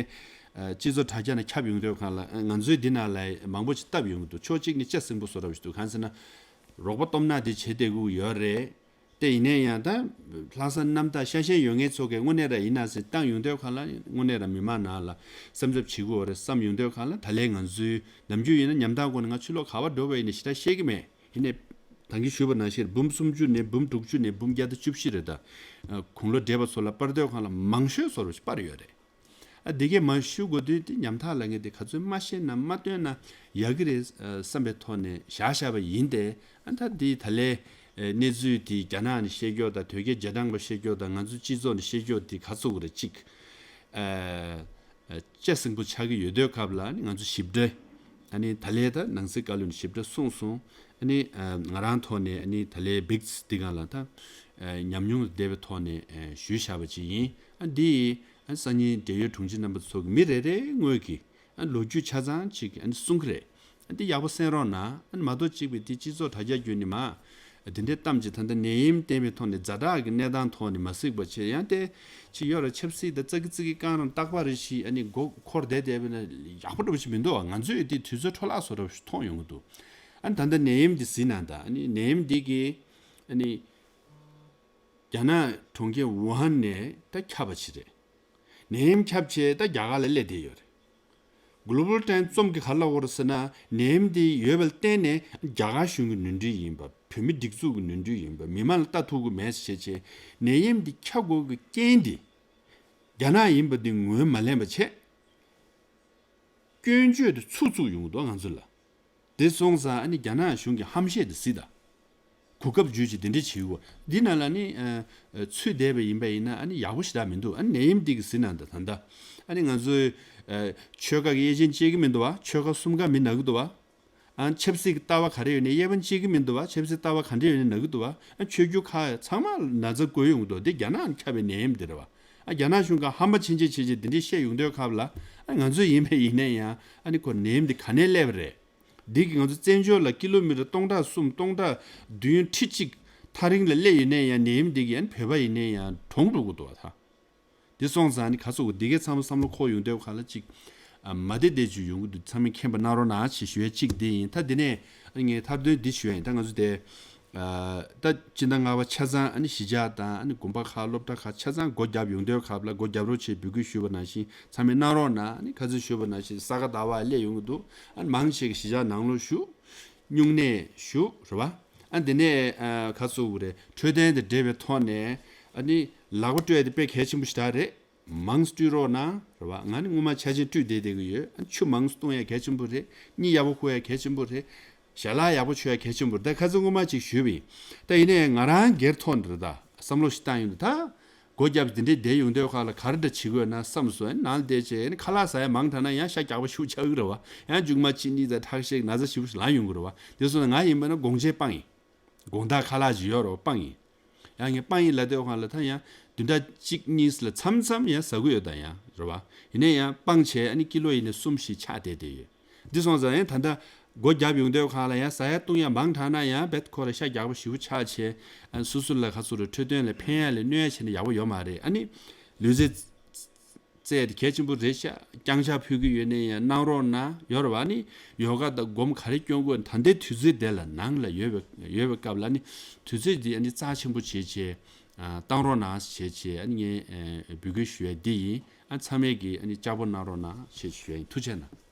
ཨ། སྤྱི་ཚོགས་དྲ་རྒྱ་ནས་ཁྱབ་ཡོང་དུས་སྒང་ལ་ཨ། ང་ཚོའི་འདི་ནང་ལ་མང་པོ་ཞིག་བཏབ་ཡོང་གི་འདུག་ཕྱོགས་གཅིག་ནས་ལྕགས་སྲིན་པོ་བཟོ་འདྲ་བ་ཞིག་འདུག་གང་ཟེར་ན། རོགས་པ་སྟོབས་ན་འདི་བྱེད་བསྡད་ཀྱི་ཡོད་རེད། དེ་ཡིན་ནའི་ཡང་ད་ལྷག་བསམ་རྣམ་དག་ཤ་ཞེན་ཡོད་མཁན་ཚོ་གིས་དངོས་གནས་རང་ཡིན་ན་ཟེར་བཏང་ཡོང་དུས་སྒང་ལ་དངོས་གནས་རང་མི་མང་ནང་ལ་སེམས་འཚབ་བྱེད་ཀྱི་ཡོད་རེད་བསམ་ཡོང་དུས་སྒང་ལ། ད་ལན་ང་ཚོའི་ནམ་རྒྱུན་ཡིན་ན་ཉམ་ཐག་སྒོ་ནས་ང་ཕྱི་ལོགས་ག་པར་འགྲོ་བ་ཡིན་ན་ཞེ་དྲག་ཤེས་ཀྱི་མེད། ཡིན་ནའི་ད་གིན་ཞུས་པ་ནང་བཞིན་འབུམ་སུམ་ཅུ་ནས་འབུམ་དྲུག་ཅུ་ནས་འབུམ་བརྒྱ་དང་བཅུ་བཞི་རེད། ད་དགུང་ལོ་བགྲེས་པ་ཚོ་ལ་སྤར་དུས་སྒང་ལ་མང་ཤོས་བཟོ་འདྲ་ཞིག་སྤར་ཡོད་རེད། ཨ། འདི་གས་མར་ཞུ་དགོས་དོན་དེ་ཉམ་ཐག་ལབ་མཁན་དེ་ག་ཚོད་མ་ཤེས་ན་མ་སྟོན་ན་ཡག་གི་རེད་བསམ་པའི་ཐོག་ནས་བཞག་བཞག་པ་ཡིན་ཏེ། ཨ། ད་འདི་ད་ལས་གནས་ཚུལ་དེ་རྒྱ་ནག་ནས་བཤད་རྒྱུ་དང་། དོལ་རྒྱལ་རྗེས་འབྲང་པ་བཤད་རྒྱུ་དང་། ང་ཚོ་སྤྱི་ཚོགས་ནས་བཤད་རྒྱུ་དེ་ག་ཚོད་རེད་ཅིག་ཨ། ལྕགས་སྲིན་པོ་ཆགས་ཀྱི་ཡོད་དུས་སྐབས་ལ་ནི་ང་ཚོ་ཞིབ་ཕྲ་ཨ་ནི་ད་ལས་ད་ནང་སྲིད་བཀའ་བློན་ནས་ཞིབ་ཕྲ་གསུངས་སོང་། ཨ་ནི་ཨ། ང་རང་ཐོག་ནས་ཨ་ནི་ད་ལས་བིག་སི་འདི་སྒང་ལ་ད་ཨ། ཉམས་མྱོང་ལྡན་པའི་ཐོག་ནས་ཨ། ཞུས་བཞག་པ་ཅིག་ཡིན། ཨ། འདི་ཨ། སང་ཉིན་འབྲེལ་ཡོད་དྲུང་ཆེ་རྣམ་པ་ཚོ་གི་མི་རེ་རེའི་ངོས་ཀྱིས་ཨ། ལོ་རྒྱུས་ཆ་ཚང་ཅིག་ཨ་ནི་གསུང་གི་རེད། ཨ། འདི་ཡག་པོ་གསན་རོགས་གནང་། ཨ་ནི་མ་གཏོགས་གཅིག་པའི་འདི་སྤྱི་ཚོགས་དྲ་རྒྱ་བརྒྱུད་ནས་མ་འདི་འདྲའི་གཏམ་ཅིག་ད་ལྟ་ནད་ཡམས་བསྟན་པའི་ཐོག་ནས་ཛ་དྲག་གི་གནས་སྟངས་ཐོག་ནས་མ་གཟིགས་པ་བྱས། ཡང་དེ་ཅིག་ཡོད་ར་ཆབ་སྲིད་དང་ཙག་གི་ཙིག་གི་རྐང་རང་རྟག་པར་རེ་ཞིག་ཨ་ནི་མགོ་འཁོར་བསྡད་བསྡད་པ་ན་ཡག་པོ་འདྲ་པོ་ཞིག་མི་འདུག་བ། ང་ཚོས་དེ་དུས་ཚོད་འཕྲོ་བརླག་བཟོ་འདྲ་པོ་ཞིག་མཐོང་ཡོང་གི་འདུག་ཨ་ནི་ད་ལྟ་ནད་ཡམས་འདི་གཟིགས་ན། ད་ཨ་ནི་ནད་ཡམས་འདི་གི་ཨ་ནི་རྒྱ་ནག་གྲོང་ཁྱེར་ཝུ་ཧན་ནས་ད་ཁྱབ་པ་ཅིག་རེད། ནད་ཡམས་ཁྱབ་བྱས་ད་རྒྱ་གར་ལ་སླེབས་བསྡད་ཡོད་རེད། Global Times རྩོམ་གྱི་ག་རེ་ལབ་ཡོད་རེད་ཟེར་ན། ནད་ཡམས་འདི་ཡོད་པ་ལ་བརྟེན་ནས་རྒྱ་གར་གཞུང་གི་ནོར་འཁྲུལ་ཡིན་པ། བོད་མི་སྒྲིག་འཛུགས་ཀྱི་ནོར་འཁྲུལ་ཡིན་པ། མི་མང་ལ་ལྟ་ཐུབ་ཀྱི་མེད་ཟེར་བྱས་བྱས། ནད་ཡམས་འདི་ཁྱབ་དགོས་ཀྱི་རྐྱེན་འདི་རྒྱ་ནག་ཡིན་པ་འདི་ངོས་མ་ལེན་པ་བྱས། སྐྱོན་བརྗོད་དེ་ཚུར་བཙུགས་ཡོང་གི་འདུག་ང་ཚོ་ལ། དེ་སོང་ཙང་ཨ་ནི་རྒྱ་ནག་གཞུང་གི་ཧམ་བཤད་དེ་གཟིགས་དང་། གོ་སྐབས་བརྗོད་ཅིག་དེ་འདྲ་བྱེད་དགོས། འདི་ནང་ལ་ནི་ཨ། ཨ། ཚུད་བསྡད་པ་ཡིན་པ་ཡིན་ན་ཨ་ནི་ཡག་པོ་ཞེ་དྲག་མི་འདུག་ཨ་ནི་ནད་ཡམས་འདི་གི་གཟིགས་ན་ད་ད་ལྟ་ཨ་ནི་ང་ཚོའི་ཨ། ཆོལ་ཁ་གི་དབྱེ་འབྱེད་བྱེད་ཀྱི་མི་འདུག་བ། ཆོལ་ཁ་གསུམ་ཀ་མི་ན་གི་འདུག་བ། ཨ། ཆབ་སྲིད་ཀྱི་ལྟ་བ་ག་རེ་ཡོད་ནའི་དབྱེ་བ་འབྱེད་ཀྱི་མི་འདུག་བ། ཆབ་སྲིད་ལྟ་བ་ག་འདྲ་ཡོད་ནའི་ན་གི་འདུག་བ། ཨ། ཆོས་བརྒྱུད་ཁག་ཚང་མ་ན་ཚ་འགོས་ཡོང་གི་འདུག་འདི་རྒྱ་ནག་ཁྱབ་པའི་ནད་ཡམས་འདི་རེད་བ། ཨ། རྒྱ་ནག་གཞུང་ག་ཧམ་པ་ཆེན་ཆེན་བྱེད་བྱེད་འདི་འདྲའི་བཤད་ཡོང་དུས་སྐབས་ལ། ཨ། ང་ཚོ་ཡིན་པ་ཡིན་ན་ཡང་ཨ་ནི་ཁོ་ནད་ཡམས་འདི་ག་ནས་སླེབས་པ་རེད། འདི་གིས་ང་ཚོ་བཙན་བྱོལ་ལ་ཀི་ལོ་མི་ཊར་སྟོང་ཕྲག་གསུམ་སྟོང་ཕྲག་བདུན་ཁྲི་གཅིག་ཐག་རིང་ལ་སླེབས་ཡོད་ནའི་ཡང་ནད་ཡམས་འདི་གིས་ཨ་ནི་བོད་པ་ཡིན་ནའི་ཡང་གྲོངས་འགྲོ་གི་འདུག་བ་ད། འདི་སོང་ཙང་ནི་ག་ཚོད་འདི་གའི་ཚང་མ་བསམ་བློ་འཁོར་ཡོང་དུས་སྒང་ལ་ཅིག་ཨ། མ་བདེ་བདེ་ཅིག་ཡོང་གི་འདུག་ཚང་མས་མཁྱེན་པ་གནང་རོགས་གནང་ཞེས་ཞུ་ཡ་གཅིག་འདི་ཡིན། ད་འདི་ནས་ཨ་ནི་ངས་མཐར་དོན་འདི་ཞུ་ཡ་ཡིན། ད་ང་ཚོ་དེ་ཨ། ད་སྤྱི་ཟླ་ལྔ་པ་ཆ་ཚང་ཨ་ནི་གཞིས་ཆགས་དང་ཨ་ནི་དགོན་པ་ཁག་སློབ་གྲྭ་ཁག་ཆ་ཚང་སྒོ་བརྒྱབ་ཡོང་དུས་སྐབས་ལ་སྒོ་བརྒྱབ་རོགས་བྱེད་འབོད་སྐུལ་ཞུས་པ་ནང་བཞིན་ཚང་མས་གནང་རོགས་གནང་། ཨ་ནི་ཁ་སང་ཞུས་པ་ནང་བཞིན་ས་ག་ཟླ་བ་སླེབས་ཡོང་གི་འདུག་ཨ་ནི་མང་ཆེ་གི་གཞིས་ཆགས་ནང་ལོགས་བཞུགས། སྨྱུང་གནས་བཞུགས་རེད་བ། ཨ་འདི་ནས་ཨ་ག་ཚོད་རེད། འཕྲོད་བསྟེན་དང་འབྲེལ་བའི་ཐོག་ནས་ཨ་ནི་ལག་པ་སྤྲོད་ཡ་དེ་དཔེ་གལ་ཆེན་པོ་ཞིག་རེད། མང་སྤྲོད་རོགས་གནང་རེད་བ། ང་ནི་སྔོན་མ་ཆ་ཆེན་སྤྲོད་བསྡད་བསྡད་ཀྱི་ཡོད། ཨ་ཆུ་མང་བཏུང་ཡ་གལ་ཆེན་པོ་རེད། གཉིད་ཡག་པོ་ཁུག་ཡ་གལ་ཆེན་པོ་རེད། ཞལ་ལག་ཡག་པོ་མཆོད་ཡ་གལ་ཆེན་པོ་རེད། ད་ཁ་སང་སྔོན་མ་ཅིག་ཞུས་པ་ཡིན། ད་ཡིན་ནའི་ང་རང་སྒེར་ཐོག་ནས་རེད། ད་བསམ་བློ་ཞིག་བཏང་ཡོང་དུས་ད། སྒོ་བརྒྱབ་དེ་འདྲའི་བསྡད་ཡོང་དུས་ཁ་ལ་ག་རེ་འདྲ་བྱེད་དགོས་ན་བསམ་སོང་། ནང་ལ་བསྡད་བྱས་ནི་ཁ་ལག་ཟ་ཡ་མང་དྲགས་ན་ཡང་ཤ་རྒྱགས་པ་ཤུགས་ཆགས་ཀྱི་རེད་བ། ཡང་མཇུག་མ་གཅིན་སྙི་ཚ་ཁྲག་ཤེད་ན་ཚ་ཞེ་པོ་ཞིག་ལངས་ཡོང་གི་རེད་བ། དེ་སོང་ན་ང་ཡིན་པ་ན་དགོང་ཆའི་སྤང་ཡིན། དགོང་དག་ཁ་ལག་ཅིག་ཡོད་རེད་བ། སྤང་ཡིན། ཡང་ངས་སྤང་ཡིན་ལབ་དུས་ཁ་ལ་ད་ཡང་བདུན་ཕྲག་གཅིག་གཉིས་ལ་མཚམས་མཚམས་ཡང་ཟ་གི་ཡོད་ད་ཡང་རེད་བ། ཡིན་ནའི་ཡང་སྤང་བྱས་ཨ་ནི་ཀི་ལོ་ཡིན་ནའི་གསུམ་བཞི་ཆག་བསྡད་བསྡད་ཡོད། འདི་སོང་ཙང་ཡང་ད་ལྟ་སྒོ་བརྒྱབ་ཡོང་དུས་ཁ་ལ་ཡང་ཟ་ཡ་བཏུང་ཡ་མང་དྲགས་ན་ཡང་རྦད་ཁོ་ར་ཤ་རྒྱགས་པ་ཞེ་པོ་ཆགས་བྱས། ཨ་སོ་སོ་ལ་ག་ཚོད་རེ་འཕྲོད་བསྟེན་ལ་ཕན་ཡ་ལས་གནོད་ཡ་བྱས་ན་ཡག་པོ་ཡོད་མ་རེད། ཨ་ནི་ལུས་རྩལ་རྩེད་དེ་གལ་ཆེན་པོ་རེད་ཤག་རྐྱང་ཕྱག་ཕུལ་གི་ཡོད་ནའི་ཡང་གནང་རོགས་གནང་། ཡོད་རེད་བ། ཨ་ནི་ཡོ་ག་དང་སྒོམ་ག་རེ་སྐྱོན་དགོས་ད་ལྟའི་དུས་ཚོད་དེ་ལ་ནང་ལ་ཡོད་པའི་ཡོད་པའི་སྐབས་ལ་ཨ་ནི་དུས་ཚོད་འདི་ཨ་ནི་རྩ་ཆེན་པོ་བྱས་བྱས་ཨ་བཏང་རོགས་གནང་བྱས་བྱས་ཨ་ནི་ངས་ཨ་འབོད་སྐུལ་ཞུ་ཡ་འདི་ཡིན། ཨ་ཚང་མས་ཀྱིས་ཨ་ནི་ལྕགས་པོ་གནང་རོགས་གནང་ཞེས་ཞུ་ཡ་ཡིན། ཐུགས་རྗེ་གནང་།